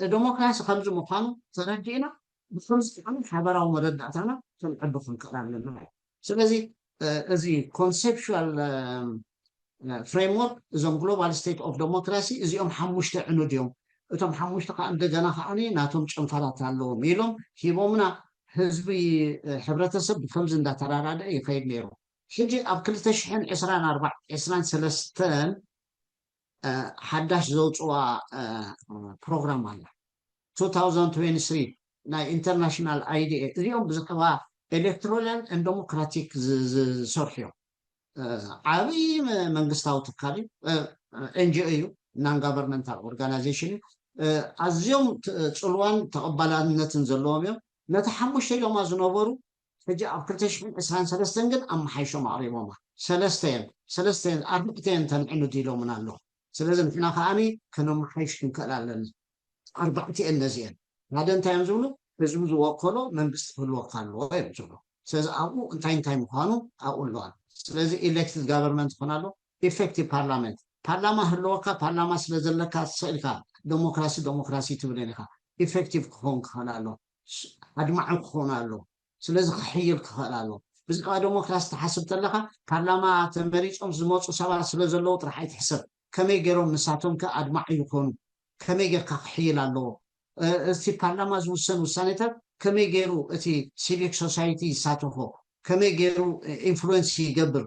ዴሞክራሲ ከምዚ ምዃኑ ተረዲእና ብከምዚ ሓበራዊ መረዳእታና ክንዕቢ ክንክእል ኣለና። ስለዚ እዚ ኮንሴፕሽዋል ፍሬምወርክ እዞም ግሎባል ስቴት ኦፍ ዴሞክራሲ እዚኦም ሓሙሽተ ዕኑድ እዮም። እቶም ሓሙሽተ ከዓ እንደገና ከዓ ናቶም ጨንፈራት ኣለዎም ኢሎም ሂቦምና። ህዝቢ ሕብረተሰብ ብከምዚ እንዳተራዳደ ይኸይድ ነይሩ። ሕጂ ኣብ ክልተ ሽሕን ዕስራን ኣርባዕተን ዕስራን ሰለስተን ሓዳሽ ዘውፅዋ ፕሮግራም ኣላ። ናይ ኢንተርናሽናል ኣይዲኤ እዚኦም ብዛዕባ ኤሌክቶራል ን ዴሞክራቲክ ዝሰርሑ እዮም። ዓብይ መንግስታዊ ትካል እዩ። ኤንጂኦ እዩ። ናን ጋቨርንመንታል ኦርጋናይዜሽን እዩ። ኣዝዮም ጽልዋን ተቐባልነትን ዘለዎም እዮም። ነቲ ሓሙሽተ ኢሎማ ዝነበሩ ሕጂ ኣብ ክልተ ሽሕን ዕስራን ሰለስተን ግን ኣመሓይሾም ኣቕሪቦማ። ሰለስተየን ሰለስተየን ኣርባዕተየን ተንዕኑድ ኢሎምና ኣለዉ። ስለዚ ንሕና ከዓኒ ከነመሓይሽ ክንክእል ኣለና። ኣርባዕተኤን ነዚኤን ሓደ እንታይ እዮም ዝብሉ? ህዝቢ ዝወከሎ መንግስቲ ክህልወካ ኣለዎ እዮም ዝብሉ። ስለዚ ኣብኡ እንታይ እንታይ ምዃኑ ኣብኡ ኣለዋል። ስለዚ ኢሌክትድ ጋቨርንመንት ይኾን ኣሎ፣ ኢፌክቲቭ ፓርላመንት። ፓርላማ ህልወካ፣ ፓርላማ ስለ ዘለካ ስኢልካ ዴሞክራሲ ዴሞክራሲ ትብል ኢኻ። ኢፌክቲቭ ክኸውን ክኽእል ኣሎ፣ ኣድማዒ ክኸውን ኣሎ። ስለዚ ክሕይል ክኽእል ኣሎ። ብዛዕባ ዴሞክራሲ ትሓስብ ተለኻ ፓርላማ ተመሪፆም ዝመፁ ሰባት ስለ ዘለዉ ጥራሕ ኣይትሕሰብ። ከመይ ገይሮም ንሳቶም ከ ኣድማዒ ይኾኑ? ከመይ ጌርካ ክሕይል ኣለዎ? እቲ ፓርላማ ዝውሰን ውሳኔታት ከመይ ገይሩ እቲ ሲቪክ ሶሳይቲ ይሳተፎ? ከመይ ገይሩ ኢንፍሉዌንስ ይገብር?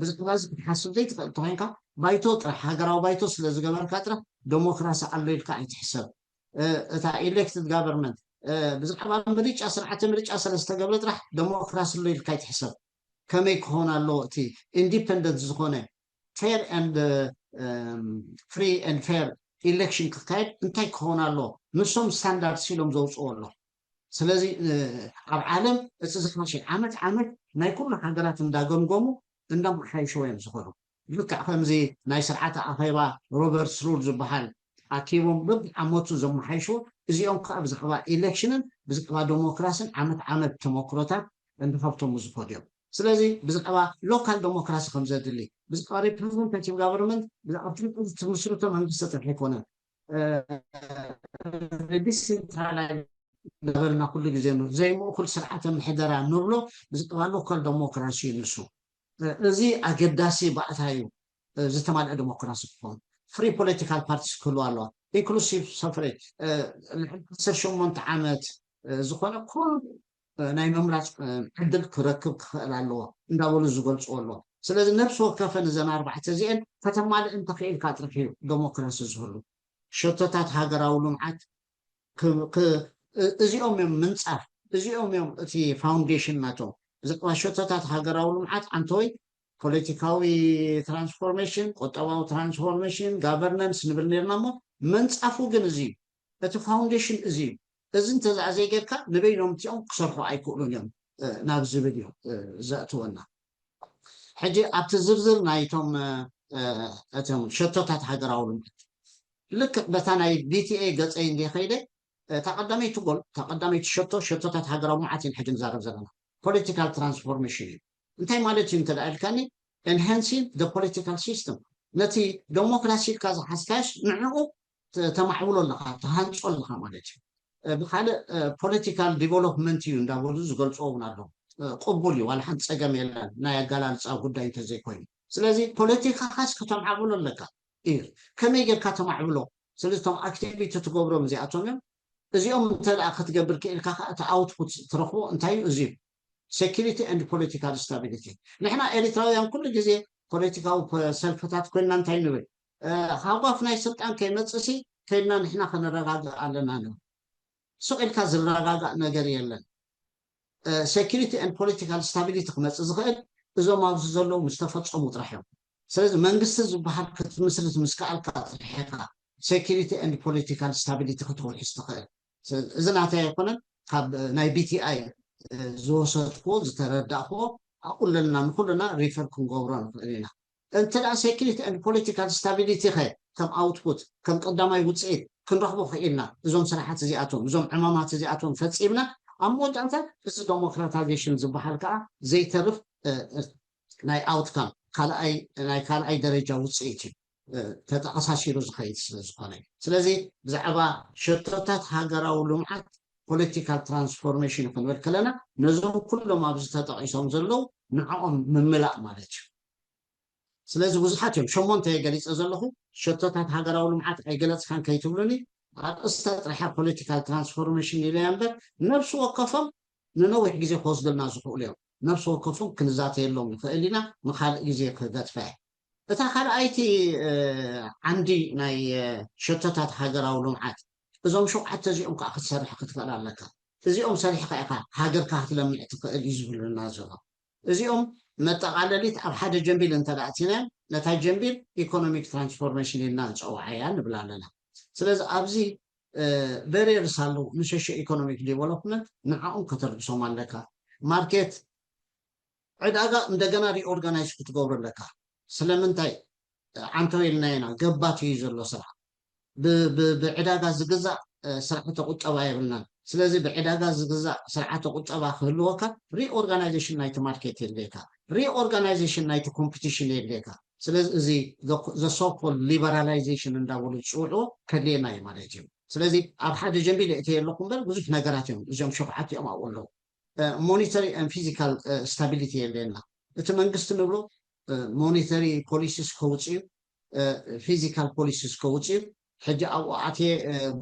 ብዛዕባ እዚ ክትሓስብ ዘይትኽእል እንተኮይንካ ባይቶ ጥራሕ ሃገራዊ ባይቶ ስለ ዝገበርካ ጥራሕ ዴሞክራሲ ኣሎ ኢልካ ኣይትሕሰብ። እታ ኢሌክትድ ጋቨርንመንት ብዛዕባ ምርጫ ስርዓተ ምርጫ ስለ ዝተገብረ ጥራሕ ዴሞክራሲ ኣሎ ኢልካ ኣይትሕሰብ። ከመይ ክኾን ኣለዎ እቲ ኢንዲፐንደንት ዝኾነ ፌር ን ፍሪ ን ፌር ኢሌክሽን ክካየድ እንታይ ክኾን ኣለዎ? ንሶም ስታንዳርድ ሲሎም ዘውፅኦ ኣሎ። ስለዚ ኣብ ዓለም እቲ ዝሓሸ ዓመት ዓመት ናይ ኩሉ ሃገራት እንዳገምገሙ እንዳመሓይሽዎ እዮም ዝኾኑ። ልክዕ ከምዚ ናይ ስርዓተ ኣኼባ ሮበርትስ ሩል ዝበሃል ኣኪቦም በብዓመቱ ዘመሓይሽዎ እዚኦም ከዓ ብዛዕባ ኢሌክሽንን ብዛዕባ ዴሞክራሲን ዓመት ዓመት ተመክሮታት እንዳሃብቶሙ ዝኸዱ እዮም። ስለዚ ብዛዕባ ሎካል ዴሞክራሲ ከም ዘድሊ፣ ብዛዕባ ሪፕሬዘንታቲቭ ጋቨርንመንት፣ ብዛዕባ ትምስርቶ መንግስቲ ጥራሕ ኣይኮነን። ዲሲንትራላይዝ እንዳበልና ኩሉ ግዜ ዘይምእኩል ስርዓተ ምሕደራ ንብሎ ብዛዕባ ሎካል ዴሞክራሲ እዩ ንሱ። እዚ ኣገዳሲ ባእታ እዩ። ዝተማልአ ዴሞክራሲ ክኸውን፣ ፍሪ ፖለቲካል ፓርቲስ ክህልዋ ኣለዋ፣ ኢንክሉሲቭ ሰፍሬጅ፣ ልዕሊ ዓሰርተ ሸሞንተ ዓመት ዝኾነ ኩሉ ናይ ምምራፅ ዕድል ክረክብ ክኽእል ኣለዎ እንዳበሉ ዝገልፅዎ ኣለዎ። ስለዚ ነብሲ ወከፈን እዘን ኣርባዕተ እዚአን ከተማልእ እንተኽኢልካ ጥራሕ እዩ ዴሞክራሲ ዝህሉ። ሸቶታት ሃገራዊ ልምዓት እዚኦም እዮም ምንፃፍ፣ እዚኦም እዮም እቲ ፋውንዴሽን ናቶም። ብዛዕባ ሸቶታት ሃገራዊ ልምዓት ዓንተወይ ፖለቲካዊ ትራንስፎርሜሽን፣ ቁጠባዊ ትራንስፎርሜሽን፣ ጋቨርነንስ ንብል ነርና እሞ ምንፃፉ ግን እዚ እዩ። እቲ ፋውንዴሽን እዚ እዩ። እዚ እንተዘኣ ዘይጌርካ ንበይኖም እቲኦም ክሰርሑ ኣይክእሉን እዮም ናብ ዝብል እዩ ዘእትወና። ሕጂ ኣብቲ ዝርዝር ናይቶም እቶም ሸቶታት ሃገራዊ ልምዓት ልክዕ በታ ናይ ቢቲኤ ገፀይ እንደ ከይደ እታ ቀዳመይቲ ጎል እታ ቀዳመይቲ ሸቶ ሸቶታት ሃገራዊ ልምዓት እየን ሕጂ ንዛረብ ዘለና። ፖለቲካል ትራንስፎርሜሽን እዩ። እንታይ ማለት እዩ እንተ ኢልካኒ፣ ኤንሃንሲንግ ደ ፖለቲካል ሲስተም፣ ነቲ ዴሞክራሲ ኢልካ ዝሓዝካዮስ ንዕኡ ተማዕብሎ ኣለኻ፣ ተሃንፆ ኣለኻ ማለት እዩ። ብካልእ ፖለቲካል ዲቨሎፕመንት እዩ እንዳበሉ ዝገልፅዎ እውን ኣለዉ። ቅቡል እዩ፣ ዋላ ሓንቲ ፀገም የለን፣ ናይ ኣገላልፃ ጉዳይ እንተዘይኮይኑ። ስለዚ ፖለቲካኻስ ከተማዕብሎ ኣለካ እዩ። ከመይ ጌርካ ተማዕብሎ? ስለዚ እቶም ኣክቲቪቲ ትገብሮም እዚኣቶም እዮም። እዚኦም እንተደኣ ክትገብር ክኢልካ ከዓ እቲ ኣውትፑት ትረኽቦ እንታይ እዩ? እዚ እዩ። ሴኪሪቲ ኤንድ ፖለቲካል ስታቢሊቲ። ንሕና ኤሪትራውያን ኩሉ ግዜ ፖለቲካዊ ሰልፍታት ኮይንና እንታይ ንብል? ሃጓፍ ናይ ስልጣን ከይመፅእሲ ከይድና ንሕና ክንረጋግእ ኣለና ንብል። ስቕ ኢልካ ዝረጋጋእ ነገር የለን። ሴኪሪቲ ኤንድ ፖለቲካል ስታቢሊቲ ክመፅእ ዝኽእል እዞም ኣብዚ ዘለዉ ምስ ተፈፀሙ ጥራሕ እዮም። ስለዚ መንግስቲ ዝበሃል ክትምስርት ምስ ከኣልካ ጥራሕ ኢኻ ሴኪሪቲ ኤንድ ፖለቲካል ስታቢሊቲ ክትውሕስ ትኽእል። እዚ ናተይ ኣይኮነን፣ ካብ ናይ ቢቲኣይ ዝወሰድክዎ ዝተረዳእክዎ ኣብኡ ኣለና ንኩልና ሪፈር ክንገብሮ ንኽእል ኢና። እንተ ደኣ security and political stability ኸ ከም output ከም ቀዳማይ ውፅኢት ክንረኽቦ ክኢልና እዞም ስራሓት እዚኣቶም እዞም ዕማማት እዚኣቶም ፈፂምና ኣብ መወዳእታ እዚ democratization ዝበሃል ከዓ ዘይተርፍ ናይ outcome ካልኣይ ናይ ካልኣይ ደረጃ ውፅኢት እዩ ተተኣሳሲሩ ዝኸይድ ስለ ዝኾነ እዩ። ስለዚ ብዛዕባ ሸቶታት ሃገራዊ ልምዓት political transformation ክንብል ከለና ነዞም ኩሎም ኣብዚ ተጠቒሶም ዘለዉ ንዕኦም ምምላእ ማለት እዩ። ስለዚ ብዙሓት እዮም ሸሞንተ እየ ገሊፀ ዘለኹ። ሸቶታት ሃገራዊ ልምዓት ኣይገለፅካን ከይትብሉኒ፣ ኣርእስታ ጥራሓ political transformation ኢለያ እምበር ነብሲ ወከፎም ንነዊሕ ግዜ ክወስዱልና ዝኽእሉ እዮም። ነብሲ ወከፎም ክንዛተየሎም ንኽእል ኢና፣ ንካልእ ግዜ ክገድፋ እየ። እታ ካልኣይቲ ዓንዲ ናይ ሸቶታት ሃገራዊ ልምዓት እዞም ሸውዓተ እዚኦም ከዓ ክትሰርሕ ክትኽእል ኣለካ። እዚኦም ሰሪሕካ ኢኻ ሃገርካ ክትለምዕ ትኽእል እዩ ዝብሉና ዘሎ። እዚኦም መጠቓለሊት ኣብ ሓደ ጀምቢል እንተ ኣቲናዮም ነታ ጀምቢል ኢኮኖሚክ ትራንስፎርሜሽን ኢልና ንፀውዓያ ንብል ኣለና። ስለዚ ኣብዚ barriers ኣለዉ ንሸሾ ኢኮኖሚክ ዲቨሎፕመንት ንዓኦም ከተርግሶም ኣለካ። ማርኬት ዕዳጋ እንደገና reorganize ክትገብሩ ኣለካ። ስለምንታይ ዓንተው ኢልና ኢና ገባት እዩ ዘሎ ስራሕ ብዕዳጋ ዝግዛእ ስርዓተ ቁጠባ የብልናን። ስለዚ ብዕዳጋ ዝግዛእ ስርዓተ ቁጠባ ክህልወካ reorganization ናይቲ ማርኬት የድልየካ፣ reorganization ናይቲ ኮምፒቲሽን የድልየካ። ስለዚ እዚ the so called liberalization እንዳበሉ ዝፅውዕዎ ከድልየና እዩ ማለት እዩ። ስለዚ ኣብ ሓደ ጀምቢል እተ የለኹ እምበር ብዙሕ ነገራት እዮም እዚኦም ሸውዓቲኦም ኣብኡ ኣለዉ። Monetary and physical stability የድልየና። እቲ መንግስቲ ንብሎ monetary policies ከውፅእ እዩ፣ physical policies ከውፅእ እዩ። ሕጂ ኣብኡ ኣትየ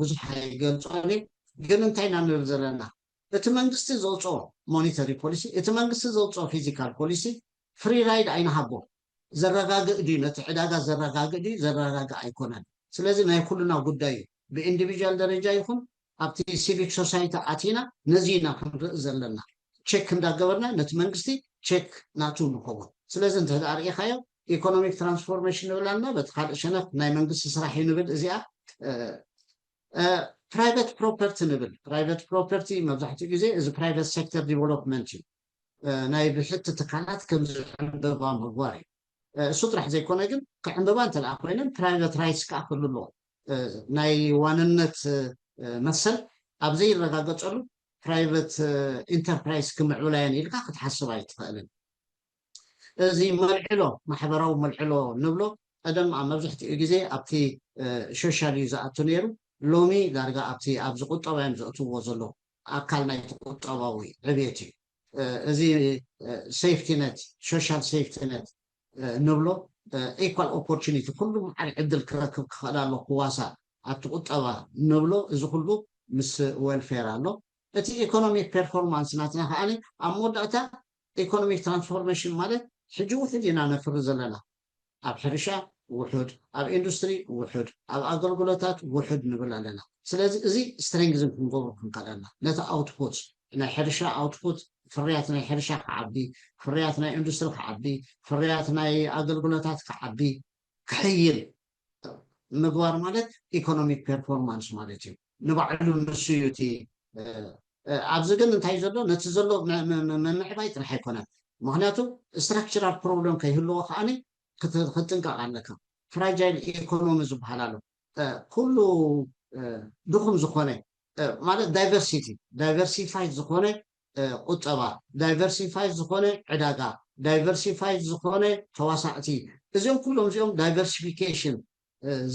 ብዙሕ ኣይገልፆን እየ። ግን እንታይ ኢና ንብል ዘለና? እቲ መንግስቲ ዘውፅኦ monetary policy፣ እቲ መንግስቲ ዘውፅኦ physical policy free ride ኣይንሃቦ። ዘረጋግእ ድዩ? ነቲ ዕዳጋ ዘረጋግእ ድዩ? ዘረጋግእ ኣይኮነን። ስለዚ ናይ ኩልና ጉዳይ እዩ። ብኢንዲቪጁዋል ደረጃ ይኹን ኣብቲ ሲቪክ ሶሳይቲ ኣቲና ነዚ ኢና ክንርኢ ዘለና። ቸክ እንዳገበርና ነቲ መንግስቲ ቸክ ናቱ ንኸውን። ስለዚ እንተ ደኣ ርኢኻዮ ኢኮኖሚክ ትራንስፎርሜሽን ንብል ኣለና፣ በቲ ካልእ ሸነኽ ናይ መንግስቲ ስራሕ እዩ ንብል። እዚኣ ፕራይቨት ፕሮፐርቲ ንብል። ፕራይቨት ፕሮፐርቲ መብዛሕትኡ ግዜ እዚ ፕራይቨት ሴክተር ዲቨሎፕመንት እዩ። ናይ ብሕቲ ትካላት ከም ዝዕንበባ ምግባር እዩ። እሱ ጥራሕ ዘይኮነ ግን ክዕንበባ እንተ ደኣ ኮይነን ፕራይቨት ራይትስ ከዓ ክህሉ ኣለዎ። ናይ ዋንነት መሰል ኣብ ዘይረጋገፀሉ ፕራይቨት ኢንተርፕራይዝ ክምዕብላ እየን ኢልካ ክትሓስብ ኣይትኽእልን። እዚ መልዕሎ ማሕበራዊ መልዕሎ ንብሎ ቀደም ኣብ መብዛሕትኡ ግዜ ኣብቲ ሶሻል እዩ ዝኣቱ ነይሩ። ሎሚ ዳርጋ ኣብቲ ኣብዚ ቁጠባ እዮም ዘእትውዎ ዘለዉ። ኣካል ናይቲ ቁጠባዊ ዕብየት እዩ። እዚ ሴፍቲ ነት ሶሻል ሴፍቲ ነት ንብሎ ኢኳል ኦፖርቹኒቲ ኩሉ መዓል ዕድል ክረክብ ክኽእል ኣሎ ክዋሳ ኣብቲ ቁጠባ ንብሎ እዚ ኩሉ ምስ ዌልፌር ኣሎ። እቲ ኢኮኖሚክ ፐርፎርማንስ ናትና ከዓ ኣብ መወዳእታ ኢኮኖሚክ ትራንስፎርሜሽን ማለት ሕጂ ውሕድ ኢና ነፍሪ ዘለና ኣብ ሕርሻ ውሑድ ኣብ ኢንዱስትሪ ውሑድ ኣብ ኣገልግሎታት ውሑድ ንብል ኣለና። ስለዚ እዚ ስትሬንግዝን ክንገብሩ ክንከለና ነቲ ኣውትፑት ናይ ሕርሻ ኣውትፑት ፍርያት ናይ ሕርሻ ክዓቢ፣ ፍርያት ናይ ኢንዱስትሪ ክዓቢ፣ ፍርያት ናይ ኣገልግሎታት ክዓቢ ክሕይል ምግባር ማለት ኢኮኖሚክ ፐርፎርማንስ ማለት እዩ። ንባዕሉ ንሱ እዩ እቲ ኣብዚ ግን እንታይ ዘሎ ነቲ ዘሎ ምምዕባይ ጥራሕ ኣይኮነን። ምክንያቱ ስትራክቸራል ፕሮብለም ከይህልዎ ከዓኒ ክትጥንቀቕ ኣለካ። ፍራጃይል ኢኮኖሚ ዝበሃል ኣሎ። ኩሉ ድኹም ዝኾነ ማለት ዳይቨርሲቲ ዳይቨርሲፋይድ ዝኾነ ቁጠባ፣ ዳይቨርሲፋይድ ዝኾነ ዕዳጋ፣ ዳይቨርሲፋይድ ዝኾነ ተዋሳእቲ፣ እዚኦም ኩሎም እዚኦም ዳይቨርሲፊኬሽን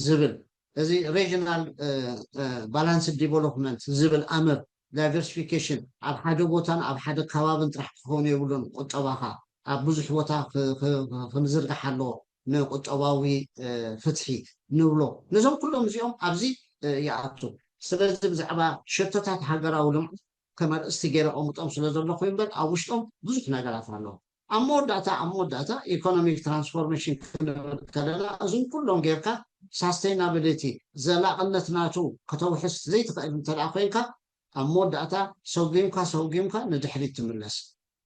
ዝብል እዚ ሬጅናል ባላንስ ዲቨሎፕመንት ዝብል ኣምር ዳይቨርሲፊኬሽን ኣብ ሓደ ቦታን ኣብ ሓደ ከባብን ጥራሕ ክኸውን የብሉን። ቁጠባኻ ኣብ ብዙሕ ቦታ ክንዝርጋሕ ኣለዎ። ንቁጠባዊ ፍትሒ ንብሎ ነዞም ኩሎም እዚኦም ኣብዚ ይኣቱ። ስለዚ ብዛዕባ ሸቶታት ሃገራዊ ልምዓት ከም ኣርእስቲ ገይረ ቀምጦም ስለ ዘለኹ እምበር ኣብ ውሽጦም ብዙሕ ነገራት ኣለዉ። ኣብ መወዳእታ ኣብ መወዳእታ ኢኮኖሚክ ትራንስፎርሜሽን ክንብል ከለና እዞም ኩሎም ጌርካ ሳስቴናብሊቲ ዘላቕነት ናቱ ከተውሕስ ዘይትኽእል እንተ ደኣ ኮይንካ ኣብ መወዳእታ ሰጒምካ ሰጒምካ ንድሕሪት ትምለስ።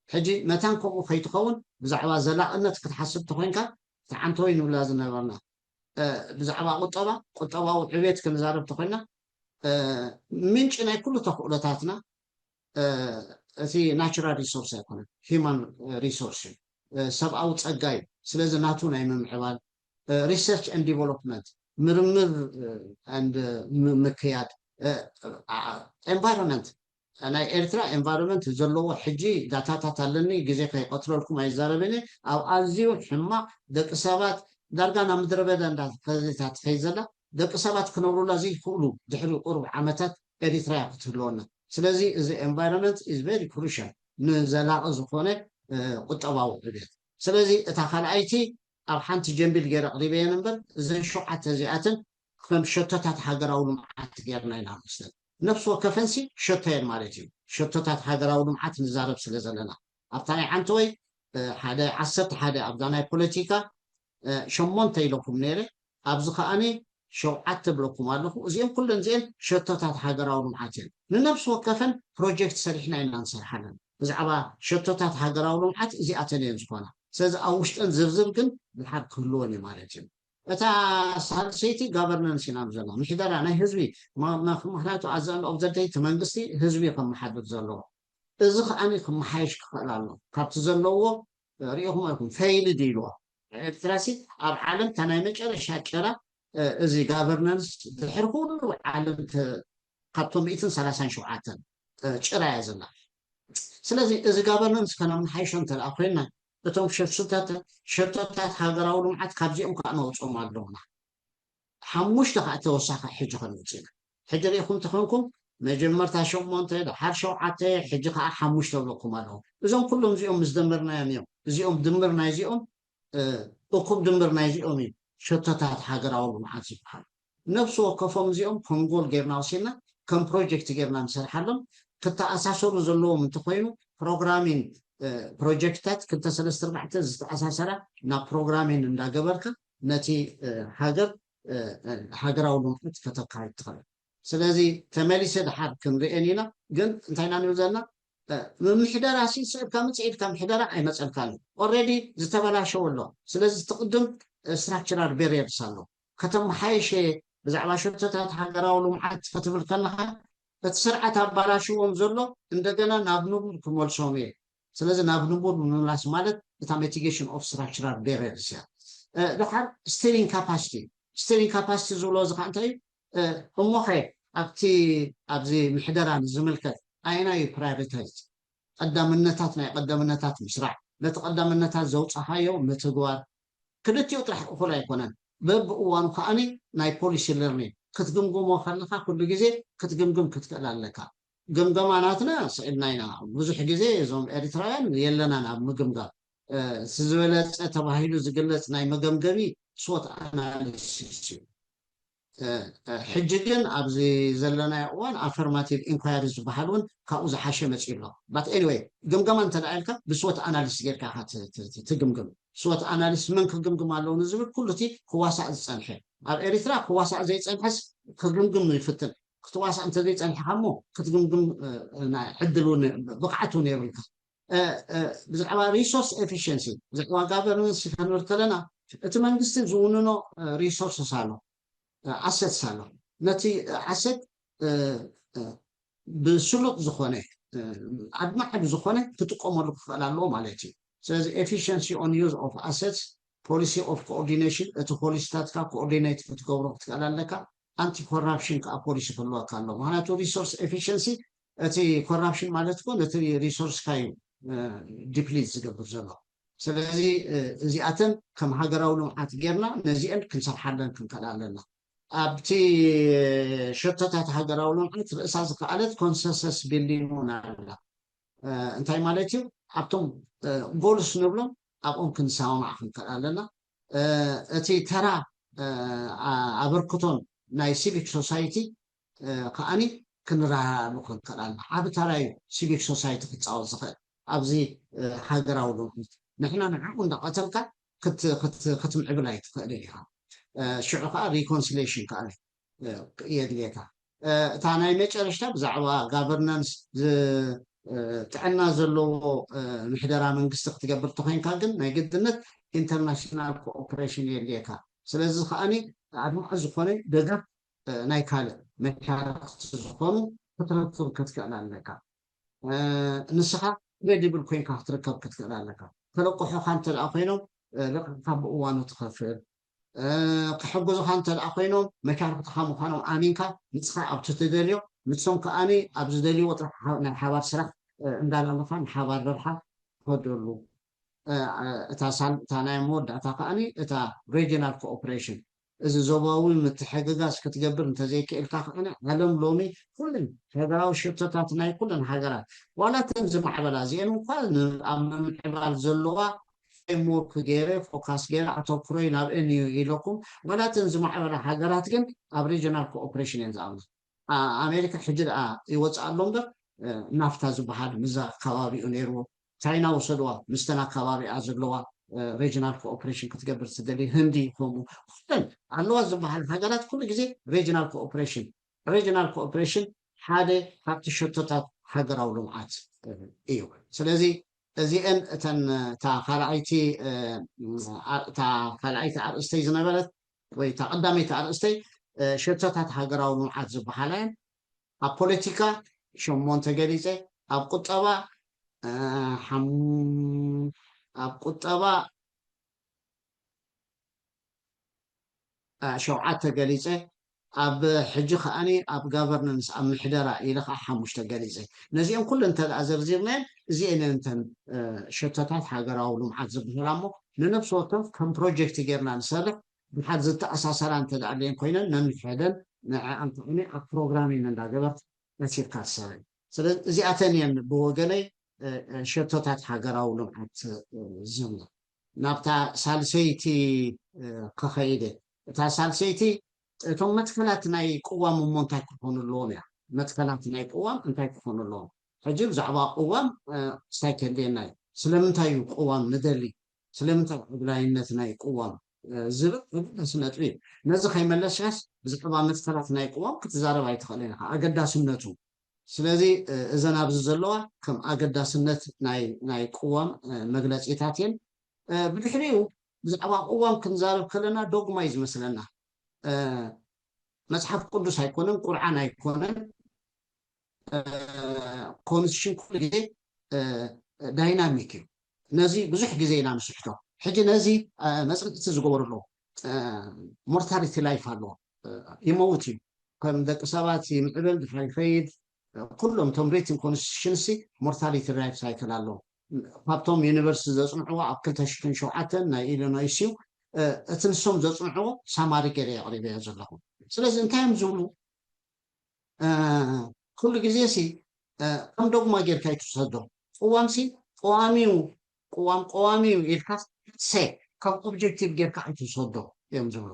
ሕጂ መታን ከምኡ ከይትኸውን ብዛዕባ ዘላቕነት ክትሓስብ ተኾይንካ ተዓንተወይ ንብላ ዝነበርና ብዛዕባ ቁጠባ ቁጠባዊ ዕቤት ክንዛረብ ተኾይና ምንጪ ናይ ኩሉ ተኽእሎታትና እቲ ናቹራል ሪሶርስ ኣይኮነን፣ ሂማን ሪሶርስ እዩ፣ ሰብኣዊ ፀጋ እዩ። ስለዚ ናቱ ናይ ምምዕባል research and development ምርምር ምክያድ፣ environment ናይ ኤርትራ environment ዘለዎ ሕጂ ዳታታት ኣለኒ፣ ግዜ ከይቀትለልኩም ኣይዛረብን። ኣብ ኣዝዩ ሕማቕ ደቂ ሰባት ዳርጋ ናብ ምድረ በዳ እንዳተኸዘታት ትኸይድ ዘላ ደቂ ሰባት ክነብሩላ ዘይክእሉ ድሕሪ ቁሩብ ዓመታት ኤሪትራ ክትህልወና። ስለዚ እዚ environment is very crucial ንዘላቒ ዝኾነ ቁጠባዊ ዕብየት። ስለዚ እታ ካልኣይቲ ኣብ ሓንቲ ጀምቢል ገይረ ኣቕሪበየን እምበር እዘን ሸውዓተ እዚኣተን ከም ሸቶታት ሃገራዊ ልምዓት ገይርና ኢና ንወስደን። ነፍሲ ወከፈንሲ ሸቶ እየን ማለት እዩ። ሸቶታት ሃገራዊ ልምዓት ንዛረብ ስለ ዘለና ኣብታ ናይ ዓንተወይ ሓደ ዓሰርተ ሓደ ኣብዛ ናይ ፖለቲካ ሸሞንተ ኢለኩም ነይረ። ኣብዚ ከዓኒ ሸውዓተ ብለኩም ኣለኹ። እዚኦም ኩለን እዚአን ሸቶታት ሃገራዊ ልምዓት እየን። ንነፍሲ ወከፈን ፕሮጀክት ሰሪሕና ኢና ንሰርሓለን። ብዛዕባ ሸቶታት ሃገራዊ ልምዓት እዚኣተን እየን ዝኾና። ስለዚ ኣብ ውሽጠን ዝርዝር ግን ድሓር ክህልወን እዩ ማለት እዩ። እታ ሳልሰይቲ ጋቨርናንስ ኢና ዘለና፣ ምሕደራ ናይ ህዝቢ። ምክንያቱ ኣዘን ኦፍ ዘደይ እቲ መንግስቲ ህዝቢ ከመሓድር ዘለዎ። እዚ ከዓኒ ክመሓየሽ ክኽእል ኣሎ። ካብቲ ዘለዎ ሪኢኹም ኢኹም ፌይልድ ኢልዎ። ኤርትራሲ ኣብ ዓለም እታ ናይ መጨረሻ ጭራ እዚ ጋቨርናንስ ድሕሪ ኩሉ ዓለም ካብቶም ሚእትን ሰላሳን ሸውዓተን ጭራ እያ ዘላ። ስለዚ እዚ ጋቨርናንስ ከነመሓይሾ እንተ ደኣ ኮይንና እቶም ሸፍሱታት ሸቶታት ሃገራዊ ልምዓት ካብዚኦም ከዓ ነውፅኦም ኣለውና። ሓሙሽተ ከዓ ተወሳኺ ሕጂ ከነውፅእ ኢና። ሕጂ ሪኢኹም ተኾንኩም መጀመርታ ሸሞንተ፣ ደሓር ሸውዓተ፣ ሕጂ ከዓ ሓሙሽተ ብለኩም ኣለኹ። እዞም ኩሎም እዚኦም ምስ ደመርናዮም እዮም። እዚኦም ድምር ናይዚኦም እኩብ ድምር ናይዚኦም እዩ ሸቶታት ሃገራዊ ልምዓት ዝበሃል። ነፍሲ ወከፎም እዚኦም ከም ጎል ጌርና ወሲድና ከም ፕሮጀክት ጌርና ንሰርሓሎም። ክተኣሳሰሩ ዘለዎም እንተኮይኑ ፕሮግራሚን ፕሮጀክትታት ክልተ ሰለስተ ኣርባዕተ ዝተኣሳሰራ ናብ ፕሮግራሚን እንዳገበርካ ነቲ ሃገር ሃገራዊ ልምዓት ከተካይድ ትኽእል። ስለዚ ተመሊሰ ድሓር ክንርእየን ኢና። ግን እንታይ ኢና ንብል ዘለና? ምምሕደራ ሲ ስዕብካ ምፅእ ኢልካ ምሕደራ ኣይመፀልካን እዩ። ኦልሬዲ ዝተበላሸወ ኣሎ። ስለዚ እቲ ቅድም ስትራክቸራል ቤሪየርስ ኣሎ። ከተመሓየሸ ብዛዕባ ሸቶታት ሃገራዊ ልምዓት ክትብል ከለካ እቲ ስርዓት ኣባላሽዎም ዘሎ እንደገና ናብ ንቡር ክመልሶም እየ። ስለዚ ናብ ንቡር ምምላስ ማለት እታ ሚቲጌሽን ኦፍ ስትራክቸራል ቤሪየርስ እያ። ድሓር ስቲሪንግ ካፓሲቲ፣ ስቲሪንግ ካፓሲቲ ዝብሎ እዚ ከዓ እንታይ እዩ? እሞኸ ኣብቲ ኣብዚ ምሕደራ ንዝምልከት ኣየናይ እዩ ፕራዮሪታይዝ? ቀዳምነታት ናይ ቀዳምነታት ምስራዕ፣ ነቲ ቀዳምነታት ዘውፃኻዮ ምትግባር። ክልቲኡ ጥራሕ እኹል ኣይኮነን። በብእዋኑ ከዓኒ ናይ ፖሊሲ ለርኒንግ ክትግምግሞ ከለካ ኩሉ ግዜ ክትግምግም ክትክእል ኣለካ። ግምገማ ናትና ስዒብና ኢና። ብዙሕ ግዜ እዞም ኤሪትራውያን የለናን ኣብ ምግምጋም። እቲ ዝበለፀ ተባሂሉ ዝግለፅ ናይ መገምገሚ ስዎት ኣናሊሲስ እዩ። ሕጂ ግን ኣብዚ ዘለናዮ እዋን ኣፈርማቲቭ ኢንኳየሪ ዝበሃል እውን ካብኡ ዝሓሸ መፅኡ ኣሎ። ባት ኤኒወይ ግምገማ እንተ ኢልካ ብስዎት ኣናሊስ ጌርካ ኢኻ ትግምግም። ስዎት ኣናሊስ መን ክግምግም ኣለዎ ንዝብል ኩሉ እቲ ክዋሳእ ዝፀንሐ፣ ኣብ ኤሪትራ ክዋሳእ ዘይፀንሐስ ክግምግም ይፍትን። ክትዋሳእ እንተዘይፀኒሕካ እሞ ክትግምግም ዕድል እውን ብቕዓት እውን የብልካ። ብዛዕባ ሪሶርስ ኤፊሽንሲ ብዛዕባ ጋቨርነንስ ክንብል ከለና እቲ መንግስቲ ዝውንኖ ሪሶርስስ ኣሎ፣ ኣሰትስ ኣሎ። ነቲ ኣሰት ብስሉጥ ዝኾነ ኣድማዒ ብዝኾነ ክጥቀመሉ ክኽእል ኣለዎ ማለት እዩ። ስለዚ ኤፊሽንሲ ኦን ዩዝ ኦፍ ኣሰትስ፣ ፖሊሲ ኦፍ ኮኦርዲኔሽን፣ እቲ ፖሊሲታትካ ኮኦርዲኔት ክትገብሮ ክትክእል ኣለካ። ኣንቲ ኮራፕሽን ከዓ ፖሊሲ ክህልወካ ኣሎ። ምክንያቱ ሪሶርስ ኤፊሽንሲ እቲ ኮራፕሽን ማለት እኮ ነቲ ሪሶርስካ እዩ ዲፕሊት ዝገብር ዘሎ። ስለዚ እዚኣተን ከም ሃገራዊ ልምዓት ጌርና ነዚአን ክንሰርሓለን ክንክእል ኣለና። ኣብቲ ሸቶታት ሃገራዊ ልምዓት ርእሳ ዝከኣለት ኮንሰንሰስ ቢልዲንግ እውን ኣላ። እንታይ ማለት እዩ? ኣብቶም ጎልስ ንብሎም ኣብኦም ክንሰማማዕ ክንክእል ኣለና። እቲ ተራ ኣበርክቶን ናይ ሲቪክ ሶሳይቲ ከዓኒ ክንረዳድኣሉ ክንክእል ኣለና። ዓቢ ተራ እዩ ሲቪክ ሶሳይቲ ክፃወት ዝኽእል ኣብዚ ሃገራዊ ልምዓት። ንሕና ንዕኡ እንዳቐተልካ ክትምዕብል ኣይትኽእልን ኢኻ። ሽዑ ከዓ ሪኮንሲሌሽን ከዓ የድልየካ። እታ ናይ መጨረሽታ ብዛዕባ ጋቨርናንስ ጥዕና ዘለዎ ምሕደራ መንግስቲ ክትገብር ተኮይንካ ግን ናይ ግድነት ኢንተርናሽናል ኮኦፕሬሽን የድልየካ። ስለዚ ከዓኒ ኣድማዒ ዝኾነ ደገፍ ናይ ካልእ መሻርክቲ ዝኾኑ ክትረክብ ክትክእል ኣለካ። ንስኻ ክሬዲብል ኮይንካ ክትርከብ ክትክእል ኣለካ። ተለቆሖኻ እንተ ደኣ ኮይኖም ልቕሕካ ብእዋኑ ትኸፍል። ክሕግዙኻ እንተ ደኣ ኮይኖም መሻርክትኻ ምዃኖም ኣሚንካ ንስኻ ኣብቲ ትደልዮ፣ ንሶም ከኣ ኣብ ዝደልይዎ ጥራሕ ናይ ሓባር ስራሕ እንዳለለኻ ንሓባር ረብሓ ትኸደሉ። እታ ናይ መወዳእታ ከኣ እታ ሬጂናል ኮኦፕሬሽን፣ እዚ ዞባዊ ምትሕግጋዝ ክትገብር እንተዘይክእልካ ከኣ፣ ዓለም ሎሚ ኩለን ሃገራዊ ሽቶታት ናይ ኩለን ሃገራት፣ ዋላ እተን ዝማዕበላ፣ እዚአን እኳ ኣብ ምምዕባል ዘለዋ ፍሬምወርክ ገይረ ፎካስ ገይረ ኣተኩሮይ ናብአን እዩ ኢለኩም፣ ዋላ እተን ዝማዕበላ ሃገራት ግን ኣብ ሬጂናል ኮኦፕሬሽን እየን ዝኣምና። ኣሜሪካ ሕጂ ደኣ ይወፅእ ኣሎ እምበር፣ ናፍታ ዝበሃል ምዛ ከባቢኡ ነይርዎ። ቻይና ውሰድዋ፣ ምስተን ኣከባቢኣ ዘለዋ ሬጅናል ኮኦፕሬሽን ክትገብር ትደሊ፣ ህንዲ ከምኡ። ኩለን ኣለዋ ዝበሃል ሃገራት ኩሉ ግዜ ሬጅናል ኮኦፕሬሽን፣ ሬጅናል ኮኦፕሬሽን ሓደ ካብቲ ሸቶታት ሃገራዊ ልምዓት እዩ። ስለዚ እዚአን እተን እታ ካልኣይቲ እታ ካልኣይቲ ኣርእስተይ ዝነበረት ወይ እታ ቀዳመይቲ ኣርእስተይ ሸቶታት ሃገራዊ ልምዓት ዝበሃላ እየን። ኣብ ፖለቲካ ሸሞንተ ገሊፀ፣ ኣብ ቁጠባ ኣብ ቁጠባ ሸውዓተ ገሊፀ፣ ኣብ ሕጂ ከዓኒ ኣብ ጋቨርነንስ ኣብ ምሕደራ ኢለ ከዓ ሓሙሽተ ገሊፀ። ነዚኦም ኩሉ እንተ ደኣ ዘርዚርናየን እዚአን እተን ሸቶታት ሃገራዊ ልምዓት ዝበሃላ እሞ ንነፍሲ ወከፍ ከም ፕሮጀክት ጌርና ንሰርሕ። ድሓር ዝተኣሳሰራ እንተ ደኣ ኣድልየን ኮይነን ነንሕደን ንዕኣን ከዓኒ ኣብ ፕሮግራሚን እንዳገበርካ ኣሲርካ ትሰርሕ። ስለዚ እዚኣተን እየን ብወገነይ ሸቶታት ሃገራዊ ልምዓት ዝብላ። ናብታ ሳልሰይቲ ክኸይደ፣ እታ ሳልሰይቲ እቶም መትከላት ናይ ቅዋም እሞ እንታይ ክኾኑ ኣለዎም እያ። መትከላት ናይ ቅዋም እንታይ ክኾኑ ኣለዎም? ሕጂ ብዛዕባ ቅዋም ስታይ ከድልየና እዩ። ስለምንታይ እዩ ቅዋም ንደሊ? ስለምንታይ ኣድላይነት ናይ ቅዋም ዝብል ኣገዳሲ ነጥቢ እዩ። ነዚ ከይመለስካስ ብዛዕባ መትከላት ናይ ቅዋም ክትዛረብ ኣይትኽእልን ኢኻ፣ ኣገዳስነቱ። ስለዚ እዘን ኣብዚ ዘለዋ ከም ኣገዳስነት ናይ ቅዋም መግለፂታት እየን። ብድሕሪኡ ብዛዕባ ቅዋም ክንዛረብ ከለና ዶግማ እዩ ዝመስለና። መፅሓፍ ቅዱስ ኣይኮነን፣ ቁርዓን ኣይኮነን። ኮንስቲቱሽን ኩሉ ግዜ ዳይናሚክ እዩ። ነዚ ብዙሕ ግዜ ኢና ንስሕቶ። ሕጂ ነዚ መፅናዕቲ ዝገበሩ ኣለዉ። ሞርታሊቲ ላይፍ ኣለዎ፣ ይመውት እዩ። ከም ደቂ ሰባት ይምዕብል፣ ድሕሪ ይኸይድ። ኩሎም እቶም ሪትን ኮንስቲቱሽንሲ ሞርታሊቲ ላይፍ ሳይክል ኣለዎ። ካብቶም ዩኒቨርሲቲ ዘፅንዕዎ ኣብ ክልተ ሽሕን ሸውዓተን ናይ ኢሊኖይስ እዩ። እቲ ንሶም ዘፅንዕዎ ሳማሪ ገይረ የቕሪበዮ ዘለኹ። ስለዚ እንታይ እዮም ዝብሉ? ኩሉ ግዜ ሲ ከም ዶግማ ጌርካ ይትውሰዶ። ቅዋም ሲ ቀዋሚ እዩ፣ ቅዋም ቀዋሚ እዩ ኢልካ ሴ ከም ኦብጀክቲቭ ጌርካ ኣይትውሰዶ እዮም ዝብሉ።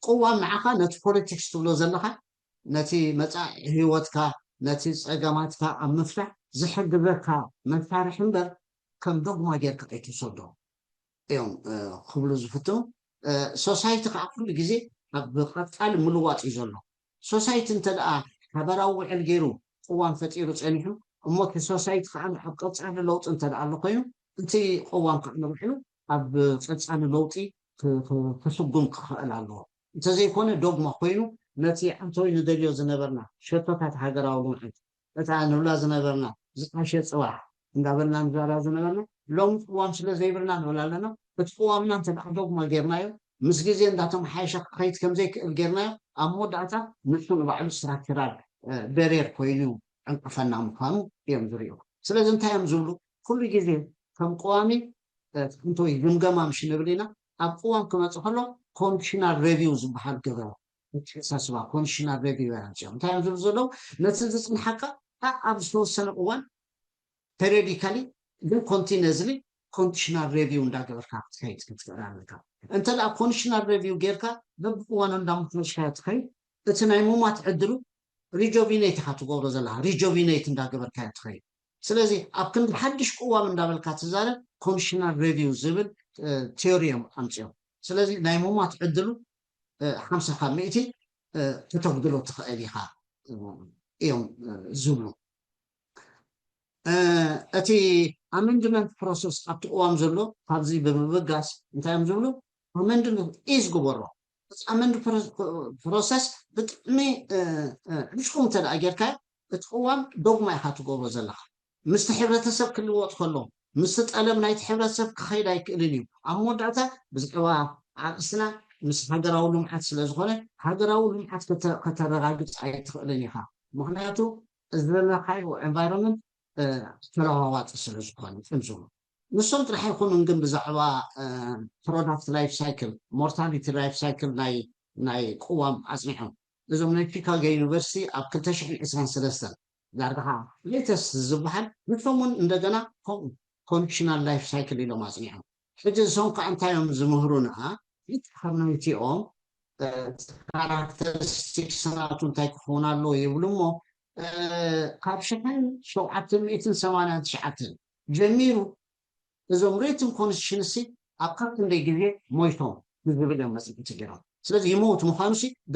ቅዋም ንዓኻ ነቲ ፖለቲክስ ትብሎ ዘለኻ፣ ነቲ መጻኢ ህይወትካ፣ ነቲ ጸገማትካ ኣብ ምፍታሕ ዝሕግዘካ መሳርሒ እምበር ከም ዶግማ ጌርካ ኣይትውሰዶ እዮም ክብሉ ዝፍትኑ። ሶሳይቲ ከዓ ኩሉ ግዜ ኣብ ቀጻሊ ምልዋጥ እዩ ዘሎ። ሶሳይቲ እንተ ደኣ ሓበራዊ ውዕል ገይሩ ቅዋም ፈጢሩ ጸኒሑ፣ እሞ እቲ ሶሳይቲ ከዓ ኣብ ቀጻሊ ለውጢ እንተ ደኣ ኣሎ ኮይኑ፣ እቲ ቅዋም ከዓ ንባዕሉ ኣብ ቀጻሊ ለውጢ ክስጉም ክኽእል ኣለዎ። እንተዘይኮነ ዶግማ ኮይኑ ነቲ ዓንተወይ ንደልዮ ዝነበርና ሸቶታት ሃገራዊ ልምዓት፣ እታ ንብላ ዝነበርና ዝሓሸ ጽባሕ እንዳበልና ንዛራ ዝነበርና፣ ሎሚ ቅዋም ስለ ዘይብልና ንብል ኣለና። እቲ ቅዋምና እንተ ደኣ ዶግማ ጌርናዮ፣ ምስ ግዜ እንዳተመሓየሸ ክኸይድ ከም ዘይክእል ጌርናዮ፣ ኣብ መወዳእታ ንሱ ንባዕሉ ስትራክቸራል ቤሪየር ኮይኑ ዕንቅፈና ምዃኑ እዮም ዝርእዩ። ስለዚ እንታይ እዮም ዝብሉ? ኩሉ ግዜ ከም ቀዋሚ እንተወይ ግምገማ ምሽ ንብል ኢና፣ ኣብ ቅዋም ክመጽእ ከሎ ኮንዲሽናል ሬቪው ዝበሃል ግብረ ኣተሓሳስባ ኮንዲሽናል ሬቪው እዮም ኣምፅኦም። እንታይ እዮም ዝብሉ ዘለዉ? ነቲ ዝፅንሓካ ኣብ ዝተወሰነ እዋን ፔሪዮዲካሊ ግን ኮንቲነስሊ ኮንዲሽናል ሬቪው እንዳገበርካ ክትከይድ ክትክእል ኣለካ። እንተ ደኣ ኮንዲሽናል ሬቪው ጌርካ በብእዋኑ እንዳመሓየሽካ ትኸይድ፣ እቲ ናይ ምሟት ዕድሉ ሪጆቪኔት ኢኻ ትገብሮ ዘለኻ፣ ሪጆቪኔት እንዳገበርካ ትኸይድ። ስለዚ ኣብ ክንዲ ሓድሽ ቅዋም እንዳበልካ ትዛረብ ኮንዲሽናል ሬቪው ዝብል ቲዮሪ እዮም ኣምፅኦም። ስለዚ ናይ ምሟት ዕድሉ ሓምሳ ካብ ሚእቲ ክተጉድሎ ትኽእል ኢኻ እዮም ዝብሉ። እቲ ኣመንድመንት ፕሮሰስ ኣብቲ ቅዋም ዘሎ ካብዚ ብምብጋስ እንታይ እዮም ዝብሉ? ኣመንድመንት ኢዝ ግበሮ። እቲ ኣመንድ ፕሮሰስ ብጣዕሚ ዕሽቁ እንተ ደኣ ጌርካዮ እቲ ቅዋም ዶግማ ኢኻ ትገብሮ ዘለኻ። ምስቲ ሕብረተሰብ ክልወጥ ከሎ፣ ምስቲ ጠለብ ናይቲ ሕብረተሰብ ክኸይድ ኣይክእልን እዩ። ኣብ መወዳእታ ብዛዕባ ኣርእስትና ምስ ሃገራዊ ልምዓት ስለ ዝኾነ ሃገራዊ ልምዓት ከተረጋግፅ ኣይትኽእልን ኢኻ። ምክንያቱ እዚ ዘለካዮ environment ተለዋዋጢ ስለ ዝኾነ ጥምዝሙ ንሶም ጥራሕ ኣይኮኑን ግን ብዛዕባ product life cycle mortality life cycle ናይ ናይ ቅዋም ኣፅኒሖም እዞም ናይ ቺካጎ ዩኒቨርሲቲ ኣብ ክልተ ሽሕን ዕስራን ሰለስተን ዳርጋ ከዓ latest ዝበሃል ንሶም እውን እንደገና ከምኡ conditional life cycle ኢሎም ኣፅኒሖም ሕጂ እሶም ከዓ እንታይ እዮም ዝምህሩና ካብ ናይቲኦም characteristics ናቱ እንታይ ክኸውን ኣለዎ ይብሉ እሞ ካብ ሽሕን ሸውዓተ ሚእትን ሰማንያን ትሽዓተን ጀሚሩ እዞም written constitution ሲ ኣብ ካብ ክንደይ ግዜ ሞይቶም ንዝብል እዮም መፅናዕቲ ገይሮም ስለዚ ይመውት ምዃኑ ሲ ብ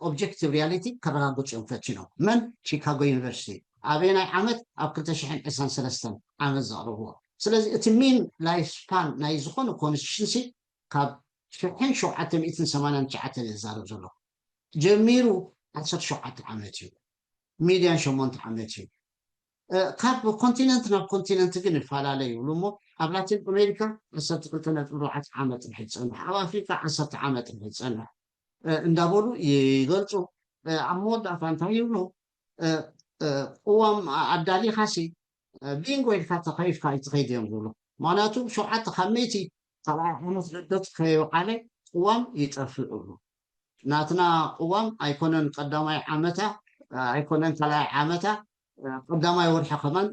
objective reality ከረጋግፁ እዮም ፈቲኖም መን ቺካጎ ዩኒቨርሲቲ ኣበየናይ ዓመት ኣብ ክልተ ሽሕን ዕስራን ሰለስተን ዓመት ዘቕርብዎ ስለዚ እቲ mean life span ናይ ዝኾነ constitution ሲ ካብ ሽሕን ሸውዓተ ሚእትን ሰማንያን ትሽዓተን እየ ዝዛረብ ዘለኹ ጀሚሩ ዓሰርተ ሸውዓተ ዓመት እዩ median ሸሞንተ ዓመት እዩ ካብ continent ናብ continent ግን ይፈላለ ይብሉ እሞ ኣብ ላቲን ኣሜሪካ ዓሰርተ ክልተ ነጥቢ ኣርባዕተ ዓመት ጥራሕ ዝፀንሕ ኣብ ኣፍሪካ ዓሰርተ ዓመት ጥራሕ ዝፀንሕ እንዳበሉ ይገልፁ ኣብ መወዳእታ እንታይ ይብሉ ቅዋም ኣዳሊኻሲ ቢንጎ ኢልካ ተኸይፍካ ኣይትኸይድ እዮም ዝብሉ ምክንያቱ ሸውዓተ ካብ ሚእቲ ካልኣይ ዓመት ልደት ከየውዓለ ቅዋም ይጠፍእ እብሉ ናትና ቅዋም ኣይኮነን ቀዳማይ ዓመታ ኣይኮነን ካልኣይ ዓመታ ቀዳማይ ወርሒ ከማን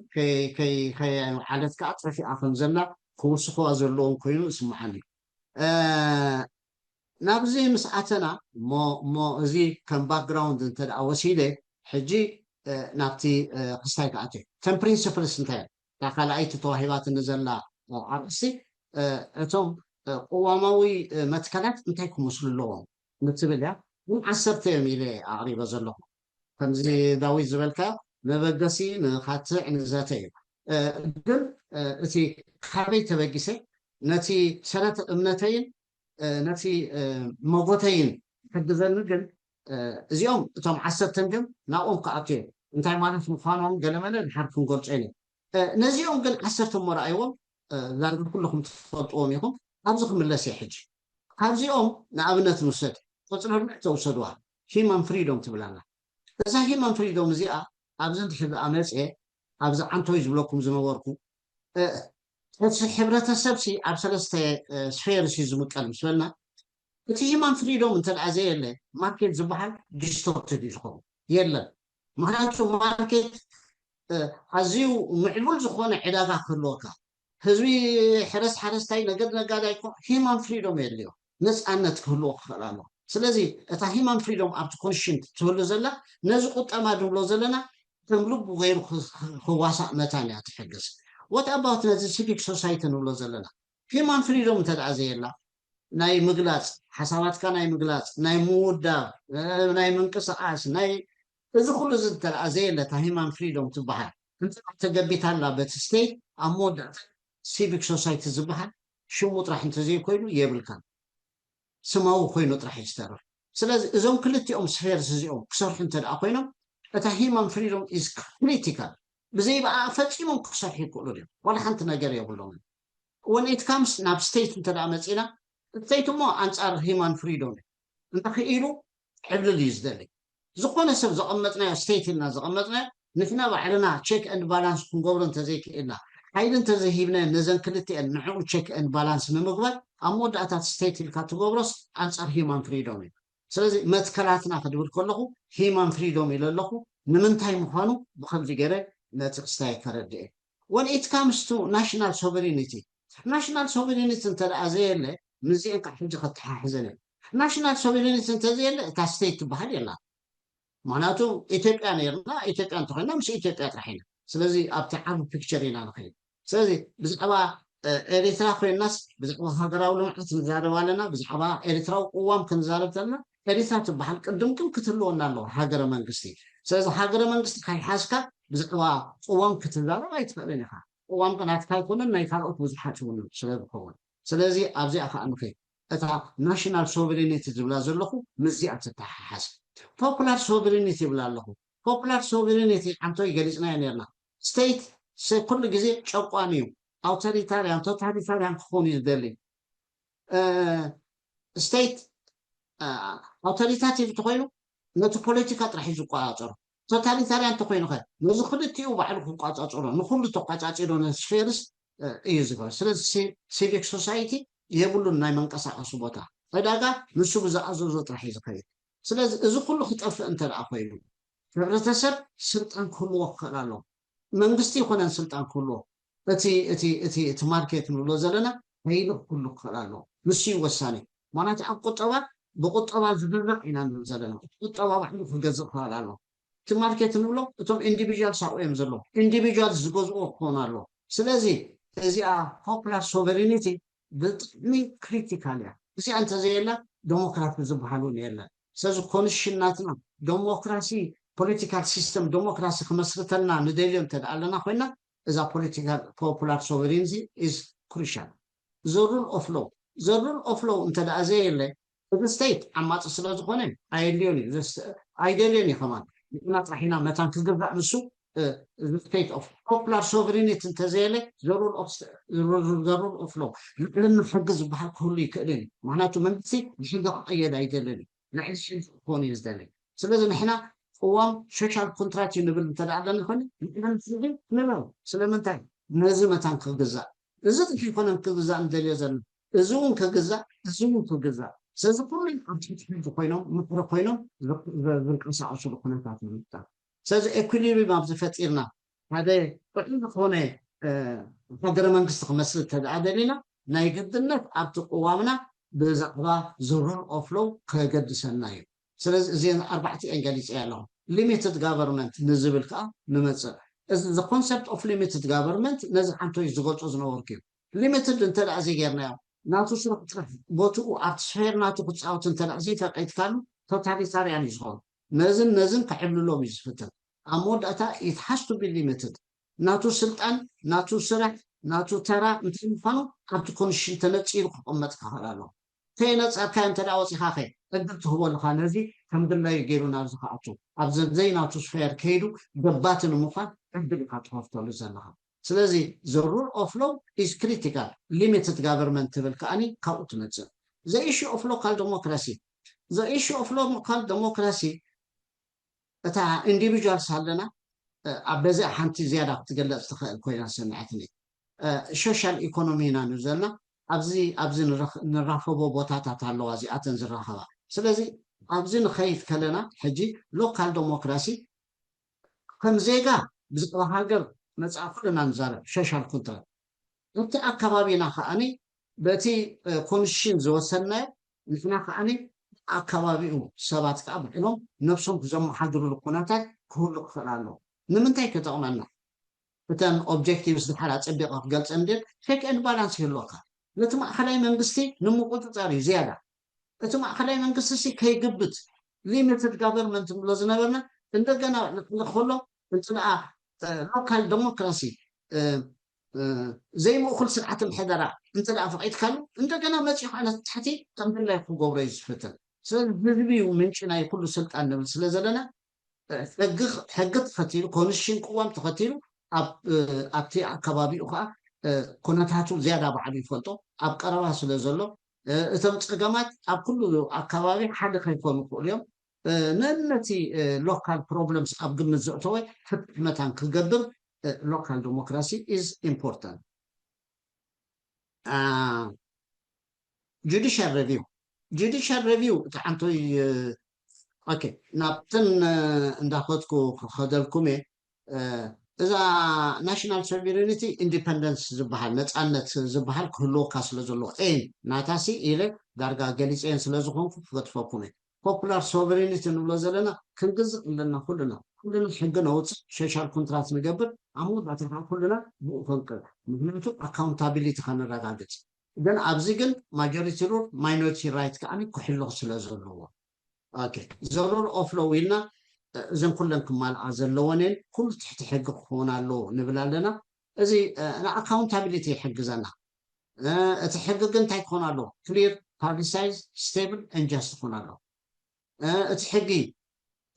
ከየውዓለት ከዓ ጠፊኣ ከም ዘላ ክውስኽዋ ዘለዎም ኮይኑ ይስምዓኒ ናብዚ ምስ ኣተና እሞ እዚ ከም background እንተ ወሲደ ሕጂ ናብቲ ክስታይ ክኣት ከም principles እንታይ እታ ካልኣይቲ ተዋሂባትኒ ዘላ ኣርእስቲ እቶም ቅዋማዊ መትከላት እንታይ ክመስሉ ኣለዎም ንትብል እያ ግን ዓሰርተ እዮም ኢለ ኣቕሪበ ዘለኹ ከምዚ ዳዊት ዝበልካ መበገሲ ንኻትዕ ንዘተ እዩ ግን እቲ ካበይ ተበጊሰ ነቲ ሰነተ እምነተይን ነቲ መጎተይን ሕግዘኒ ግን እዚኦም እቶም ዓሰርተን ግን ናብኦም ክኣቱ እዮም እንታይ ማለት ምዃኖም ገለመለ ድሓር ክንገልጾ ኢነ ነዚኦም ግን ዓሰርተ እሞ ረኣይዎም ዳርጋ ኩልኹም ትፈልጥዎም ኢኹም ኣብዚ ክምለስ እየ ሕጂ ካብዚኦም ንኣብነት ንውሰድ ቁፅሪ ኣርባዕተ ውሰድዋ human freedom ትብል ኣላ እዛ human freedom እዚኣ ኣብዚ እንድሕር ደኣ መፅየ ኣብዚ ዓንቶይ ዝብለኩም ዝነበርኩ እቲ ሕብረተሰብ ሲ ኣብ ሰለስተ spheres እዩ ዝምቀል ምስ በልና እቲ human freedom እንተ ደኣ ዘየለ market ዝበሃል distorted እዩ ዝኸውን የለን ምክንያቱ market ኣዝዩ ምዕቡል ዝኾነ ዕዳጋ ክህልወካ ህዝቢ ሕረስ ሓረስታይ ነገድ ነጋዳይ እኮ human freedom የድልዮ ነፃነት ክህልዎ ክኽእል ኣለዎ ስለዚ እታ human freedom ኣብቲ constitution ትህሉ ዘላ ነዚ ቁጠባ ንብሎ ዘለና ከም ልቡ ገይሩ ክዋሳእ መታን እያ ትሕግዝ what about ነዚ civic society ንብሎ ዘለና human freedom እንተ ደኣ ዘየላ ናይ ምግላፅ ሓሳባትካ ናይ ምግላፅ ናይ ምውዳብ ናይ ምንቅስቃስ ናይ እዚ ኩሉ እዚ እንተ ደኣ ዘየለ እታ human freedom ትበሃል እንተ ተገቢታ ኣላ በቲ state ኣብ መወዳእታ civic society ዝበሃል ሽሙ ጥራሕ እንተዘይኮይኑ የብልካን ስማዊ ኮይኑ ጥራሕ እዩ ዝተርፍ ስለዚ እዞም ክልቲኦም spheres እዚኦም ክሰርሑ እንተ ደኣ ኮይኖም እታ human freedom is critical ብዘይ በኣ ፈፂሞም ክሰርሑ ይክእሉ እዮም ዋላ ሓንቲ ነገር የብሎምን when it comes ናብ state እንተ ደኣ መፂና state እሞ ኣንፃር human freedom እዩ እንተኽኢሉ ዕብልል እዩ ዝደሊ ዝኾነ ሰብ ዘቐመጥናዮ state ኢልና ዘቐመጥናዮ ንሕና ባዕልና check and balance ክንገብሮ እንተዘይክኢልና ሓይሊ እንተዘይሂብናዮ ነዘን ክልቲአን ንዕኡ check and balance ንምግባር ኣብ መወዳእታ እቲ state ኢልካ ትገብሮስ ኣንፃር human freedom እዩ ስለዚ መትከላትና ክድብል ከለኹ human freedom ኢለ ኣለኹ ንምንታይ ምዃኑ ብከምዚ ገይረ ነቲ ክስታይ ከረድእ when it comes to national sovereignty national sovereignty እንተ ደኣ ዘየለ ምስዚአን ካብ ሕጂ ከተሓሕዘን እየ national sovereignty እንተዘየለ እታ state ትበሃል የላ ምክንያቱ ኢትዮጵያ ነርና ኢትዮጵያ እንተኮይና ምስ ኢትዮጵያ ጥራሕ ኢና ስለዚ ኣብቲ ዓብ picture ኢና ንኸይድ ስለዚ ብዛዕባ ኤሪትራ ኮይናስ ብዛዕባ ሃገራዊ ልምዓት ንዛረብ ኣለና ብዛዕባ ኤሪትራዊ ቅዋም ክንዛረብ ዘለና ኤሪትራ ትበሃል ቅድም ግን ክትህልወና ኣለዋ ሃገረ መንግስቲ ስለዚ ሃገረ መንግስቲ ካይሓዝካ ብዛዕባ ቅዋም ክትዛረብ ኣይትኽእልን ኢኻ ቅዋም ናትካ ኣይኮነን ናይ ካልኦት ብዙሓት እውን ስለ ዝኸውን ስለዚ ኣብዚኣ ከዓ ንኸይድ እታ national sovereignty ዝብላ ዘለኹ ምስዚኣ ትተሓሓዝ popular sovereignty ይብላ ኣለኹ popular sovereignty ዓንቶይ ገሊፅናዮ ነርና state ኩሉ ግዜ ጨቋኒ እዩ ኣውቶሪታርያን ቶታሊታርያን ክኾኑ እዩ ዝደሊ። ስቴት ኣውቶሪታቲቭ እንተኮይኑ ነቲ ፖለቲካ ጥራሕ እዩ ዝቆፃፀሮ። ቶታሊታርያን እንተኮይኑ ከ ነዚ ክልቲኡ ባዕሉ ክቆፃፀሮ፣ ንኩሉ ተቆፃፂሮ ነቲ ስፌርስ እዩ ዝገበር። ስለዚ ሲቪክ ሶሳይቲ የብሉን ናይ መንቀሳቀሲ ቦታ። ዕዳጋ ንሱ ብዝኣዘዞ ጥራሕ እዩ ዝኸይድ። ስለዚ እዚ ኩሉ ክጠፍእ እንተ ደኣ ኮይኑ፣ ሕብረተሰብ ስልጣን ክህልዎ ክኽእል ኣለዎ። መንግስቲ ይኮነን ስልጣን ክህልዎ። እቲ እቲ እቲ እቲ ማርኬት ንብሎ ዘለና ሓይሊ ክህሉ ክኽእል ኣለዎ። ንሱ እዩ ወሳኒ። ምክንያቱ ኣብ ቁጠባ፣ ብቁጠባ ዝግዛእ ኢና ንብል ዘለና። ቁጠባ ባዕሉ ክገዝእ ክኽእል ኣለዎ። እቲ ማርኬት ንብሎ እቶም ኢንዲቪጁዋልስ ኣብኡ እዮም ዘለዉ። ኢንዲቪጁዋልስ ዝገዝእዎ ክኾኑ ኣለዎ። ስለዚ እዚኣ ፖፑላር ሶቨሪኒቲ ብጣዕሚ ክሪቲካል እያ። እዚኣ እንተዘየላ ዴሞክራሲ ዝበሃል እውን የለን። ስለዚ ኮንስቲቱሽን ናትና ዴሞክራሲ፣ ፖለቲካል ሲስተም ዴሞክራሲ ክመስርተልና ንደልዮ እንተ ደኣ ኣለና ኮይና፣ እዛ ፖለቲካል ፖፑላር ሶቨሪንቲ ኢዝ ክሩሻል። ዘ ሩል ኦፍ ሎው፣ ዘ ሩል ኦፍ ሎው እንተ ደኣ ዘየለ፣ እዚ ስቴት ዓማፂ ስለ ዝኾነ ኣየድልዮን እዩ። ዘስ-፣ ኣይደልዮን እዩ ከማን። ንሕና ጥራሕ ኢና መታን ክግዛእ ንሱ፣ እ፣ እዚ ስቴት ኦፍ ፖፑላር ሶቨሪኒቲ እንተዘየለ፣ ዘ ሩል ኦፍ ስ-፣ ዘ ሩል ኦፍ ሎው፣ ልዕልና ሕጊ ዝበሃል ክህሉ ይክእልን እዩ። ምክንያቱ መንግስቲ ብሕጊ ክቐየድ ኣይደልን እዩ። ልዕሊ ሕጊ ክኾን እዩ ዝደሊ። ስለዚ ንሕና ቅዋም ሶሻል ኮንትራክት እዩ ንብል እንተ ደኣ ኣለና ኮይኑ፣ ንሕና ንስርሒ ንበል። ስለምንታይ? ነዚ መታን ክግዛእ። እዚ ጥራሕ ኣይኮነን ክግዛእ ንደልዮ ዘለና። እዚ እውን ክግዛእ፣ እዚ እውን ክግዛእ። ስለዚ ኩሎም ኣብ ትሕቲ ሕጊ ኮይኖም፣ ምክሪ ኮይኖም ዝ-፣ ዝ-፣ ዝንቀሳቐስሉ ኩነታት ንምፍጣር። ስለዚ ኤኩሊብሪየም ኣብዚ ፈጢርና፣ ሓደ ጥዑይ ዝኾነ፣ እ፣ ሃገረ መንግስቲ ክመስል እንተ ደኣ ደሊና፣ ናይ ግድነት ኣብቲ ቅዋምና ብዛዕባ ዘ ሩል ኦፍ ሎው ከገድሰና እዩ። ስለዚ እዚአን ኣርባዕቲአን ገሊፀ ኣለኹ። ሊሚትድ ጋቨርንመንት ንዝብል ከዓ ንመፅእ። እዚ ዘ ኮንሰፕት ኦፍ ሊሚትድ ጋቨርንመንት ነዚ ዓንቶይ ዝገልፆ ዝነበርኩ እዩ። ሊሚትድ እንተ ደኣ ዘይጌርናዮ፣ ናቱ ስራሕ ጥራሕ ቦትኡ ኣብቲ ስፌር ናቱ ክፃወት እንተ ደኣ ዘይፈቂድካሉ፣ ቶታሊታርያን እዩ ዝኸውን። ነዝን ነዝን ክዕብልሎም እዩ ዝፍትን። ኣብ መወዳእታ it has to be limited። ናቱ ስልጣን፣ ናቱ ስራሕ፣ ናቱ ተራ እንታይ ምዃኑ ኣብቲ ኮንስቲቱሽን ተነፂሩ ክቕመጥ ክኽእል ኣለዎ። ከየነፀርካዮ እንተ ደኣ ወፂኻ ኸ ዕድል ትህቦ ኣለኻ ነዚ ከም ድላዩ ገይሩ ናብዚ ክኣቱ፣ ኣብ ዘ-፣ ዘይናቱ ስፌር ከይዱ ገባቲ ንምዃን ዕድል ኢኻ ትኸፍተሉ ዘለኻ። ስለዚ ዘ ሩል ኦፍ ሎው ኢዝ ክሪቲካል። ሊሚትድ ጋቨርንመንት ትብል ከኣኒ ካብኡ ትመፅእ። ዘ ኢሹ ኦፍ ሎካል ዴሞክራሲ፣ ዘ ኢሹ ኦፍ ሎካል ዴሞክራሲ እታ ኢንዲቪጁዋልስ ኣለና፣ እ፣ ኣብ በዚኣ ሓንቲ ዝያዳ ክትግለፅ ትኽእል ኮይና ሰሚዓትኒ። እ፣ ሶሻል ኢኮኖሚ ኢና ንብል ዘለና። ኣብዚ፣ ኣብዚ ንረኽ-፣ ንራኸቦ ቦታታት ኣለዋ እዚኣተን ዝራኸባ። ስለዚ ኣብዚ ንኸይድ ከለና ሕጂ ሎካል ዴሞክራሲ ከም ዜጋ ብዛዕባ ሃገር መፅኣ ኩልና ንዛረብ ሶሻል ኮንትራክት። ኣብቲ ኣከባቢና ከዓኒ በቲ፣ እ፣ ኮንስቲቱሽን ዝወሰንናዮ ንሕና ከዓኒ ኣከባቢኡ ሰባት ከዓ ባዕሎም ነብሶም ክዘመሓድሩሉ ኩነታት ክህሉ ክኽእል ኣለዎ። ንምንታይ ክጠቕመና? እተን ኦብጀክቲቭስ ድሓር ኣጸቢቐ ክገልጸን ድል ቼክ ኤንድ ባላንስ ይህልወካ። ነቲ ማእኸላይ መንግስቲ ንምቁጽጻር እዩ ዝያዳ። እቲ ማእኸላይ መንግስቲ ሲ ከይግብት ሊሚትድ ጋቨርንመንት ንብሎ ዝነበርና እንደገና ንሕልኽ ከሎ እንተ ደኣ፣ እ፣ ሎካል ዴሞክራሲ፣ እ፣ እ፣ ዘይምእኩል ስርዓት ምሕደራ እንተ ደኣ ፈቒድካሉ እንደገና መጺኡ ከዓ ነቲ ታሕቲ ከም ድላዩ ክገብሮ እዩ ዝፍትን። ስለዚ ህዝቢ እዩ ምንጪ ናይ ኩሉ ስልጣን ንብል ስለ ዘለና ሕጊ፣ ሕጊ ተኸቲሉ፣ ኮንስቲቱሽን ቅዋም ተኸቲሉ ኣብ፣ ኣብቲ ኣከባቢኡ ከዓ ኩነታቱ ዝያዳ ባዕሉ ይፈልጦ፣ ኣብ ቀረባ ስለ ዘሎ እቶም ፀገማት ኣብ ኩሉ ኣከባቢ ሓደ ከይኮኑ ይኽእሉ እዮም። ነነቲ ሎካል ፕሮብለምስ ኣብ ግምት ዘእተወ ፍትሕ መታን ክገብር ሎካል ዴሞክራሲ ኢዝ ኢምፖርታንት። ጁዲሻል ሬቪው፣ ጁዲሻል ሬቪው እቲ ዓንቶይ፣ ኦኬ፣ ናብተን እንዳኸድኩ ክኸደልኩም እየ። እዛ ናሽናል ሶቨሪኒቲ ኢንዲፐንደንስ ዝበሃል ነፃነት ዝበሃል ክህልወካ ስለ ዘለዎ ኤን ናታሲ ኢለ ዳርጋ ገሊፀየን ስለ ዝኾንኩ ክገድፈኩም እየ። ፖፑላር ሶቨሪኒቲ ንብሎ ዘለና ክንግዝእ ኣለና። ኩልና ኩልና ሕጊ ነውፅእ፣ ሶሻል ኮንትራክት ንገብር፣ ኣብ መወዳእታ ከዓ ኩልና ብኡ ክንቅር። ምክንያቱ ኣካውንታቢሊቲ ከነረጋግፅ። ግን ኣብዚ ግን ማጆሪቲ ሩል ማይኖሪቲ ራይት ከዓ ክሕሎ ስለ ዘለዎ፣ ኦኬ፣ ዘ ሩል ኦፍ ሎው ኢልና እዘን ኩለን ክማልኣ ዘለወን እየን። ኩሉ ትሕቲ ሕጊ ክኸውን ኣለዎ ንብል ኣለና። እዚ ንኣካውንታቢሊቲ ይሕግዘና። እቲ ሕጊ ግን እንታይ ክኾን ኣለዎ? ክሊር፣ ፓብሊሳይዝ፣ ስቴብል ኤንድ ጃስት ክኾን ኣለዎ። እቲ ሕጊ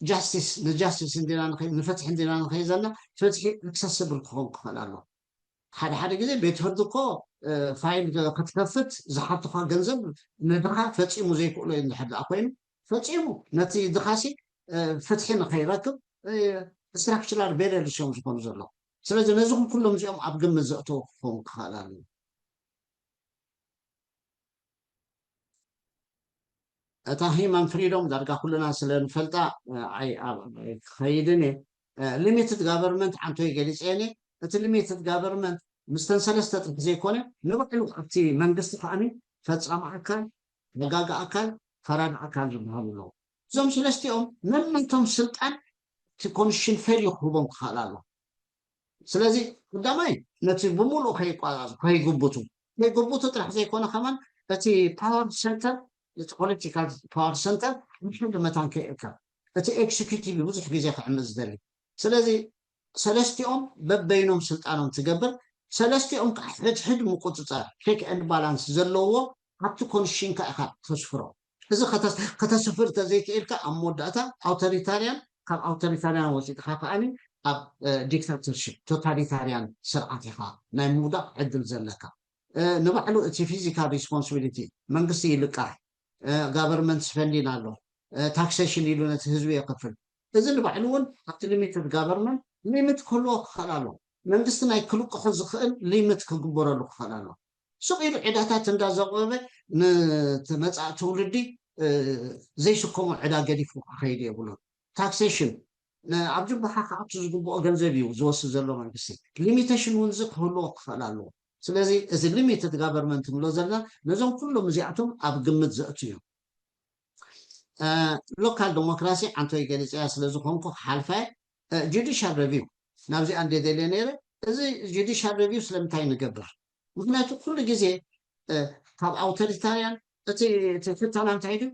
ጃስቲስ፣ ንጃስቲስ እንዲና ንኸ-፣ ንፍትሒ እንዲና ንኸይድ ዘለና ፍትሒ ኣክሰስብል ክኾን ክኽእል ኣለዎ። ሓደ ሓደ ግዜ ቤት ፍርዲ እኮ ፋይል ክትከፍት ዝሓቱካ ገንዘብ ንድኻ ፈፂሙ ዘይክእሎ እዩ እንድሕር ደኣ ኮይኑ ፈፂሙ ነቲ ድኻሲ ፍትሒ ንኸይረክብ ስትራክቸራል ቤለልስ እዮም ዝኾኑ ዘለዉ። ስለዚ ነዚኹም ኩሎም እዚኦም ኣብ ግምት ዘእተው ክኸውን ክኽእል ኣለዎ። እታ ሂማን ፍሪዶም ዳርጋ ኩልና ስለ ንፈልጣ ክኸይድን እየ። ሊሚትድ ጋቨርንመንት ዓንቶይ ገሊፀ እየ። እቲ ሊሚትድ ጋቨርንመንት ምስተን ሰለስተ ጥራሕ ዘይኮነ ንባዕሉ ኣብቲ መንግስቲ ከዓኒ ፈፃሚ ኣካል፣ ሕጋጊ ኣካል፣ ፈራዲ ኣካል ዝበሃሉ ኣለዉ። እዞም ሰለስቲኦም ነናቶም ስልጣን እቲ ኮንስቲቱሽን ፈልዩ ክህቦም ክኽእል ኣለዎ። ስለዚ ቀዳማይ ነቲ ብምሉኡ ከይቋዛዙ ከይግብቱ ከይግብቱ ጥራሕ ዘይኮነ ከማን እቲ ፓወር ሰንተር እቲ ፖለቲካል ፓወር ሰንተር ንሓደ መታን ከይእከብ እቲ ኤክስኪዩቲቭ ብዙሕ ግዜ ክዕምፅ ዝደሊ። ስለዚ ሰለስቲኦም በበይኖም ስልጣኖም ትገብር፣ ሰለስቲኦም ከዓ ሕድሕድ ምቁፅፃር ቼክ ኤንድ ባላንስ ዘለዎ ኣብቲ ኮንስቲቱሽንካ ኢካ ተስፍሮ። እዚ ከተስፍር ተዘይክእልካ ኣብ መወዳእታ ኣውቶሪታርያን ካብ ኣውቶሪታርያን ወፂጥካ ከዓኒ ኣብ ዲክታተርሽፕ ቶታሊታርያን ስርዓት ኢካ ናይ ምውዳቅ ዕድል ዘለካ። ንባዕሉ እቲ ፊዚካል ሪስፖንሲቢሊቲ መንግስቲ ይልቃሕ፣ ጋቨርንመንት ስፐንዲን ኣሎ፣ ታክሴሽን ኢሉ ነቲ ህዝቢ የክፍል። እዚ ንባዕሉ እውን ኣብቲ ሊሚትድ ጋቨርንመንት ሊሚት ክህልዎ ክኽእል ኣሎ። መንግስቲ ናይ ክልቅሑ ዝኽእል ሊሚት ክግበረሉ ክኽእል ኣሎ። ሱቕ ኢሉ ዕዳታት እንዳዘቕበበ ንመፃእ ትውልዲ ዘይስከሞ ዕዳ ገዲፉ ክኸይድ የብሉን። ታክሴሽን ኣብ ጅባኻ ክኣቱ ዝግብኦ ገንዘብ እዩ ዝወስድ ዘሎ መንግስቲ። ሊሚቴሽን እውን እዚ ክህልዎ ክኽእል ኣለዎ። ስለዚ እዚ ሊሚትድ ጋቨርንመንት ንብሎ ዘለና ነዞም ኩሎም እዚኣቶም ኣብ ግምት ዘእቱ እዮም። ሎካል ዲሞክራሲ ዓንቶይ ገሊፀያ ስለ ዝኾንኩ ክሓልፋ ጁዲሻል ሬቪው ናብዚኣ እንደ ደልየ ነይረ። እዚ ጁዲሻል ሬቪው ስለምንታይ ንገብር? ምክንያቱ ኩሉ ግዜ ካብ ኣውቶሪታርያን እቲ ፍተና እንታይ ዩ?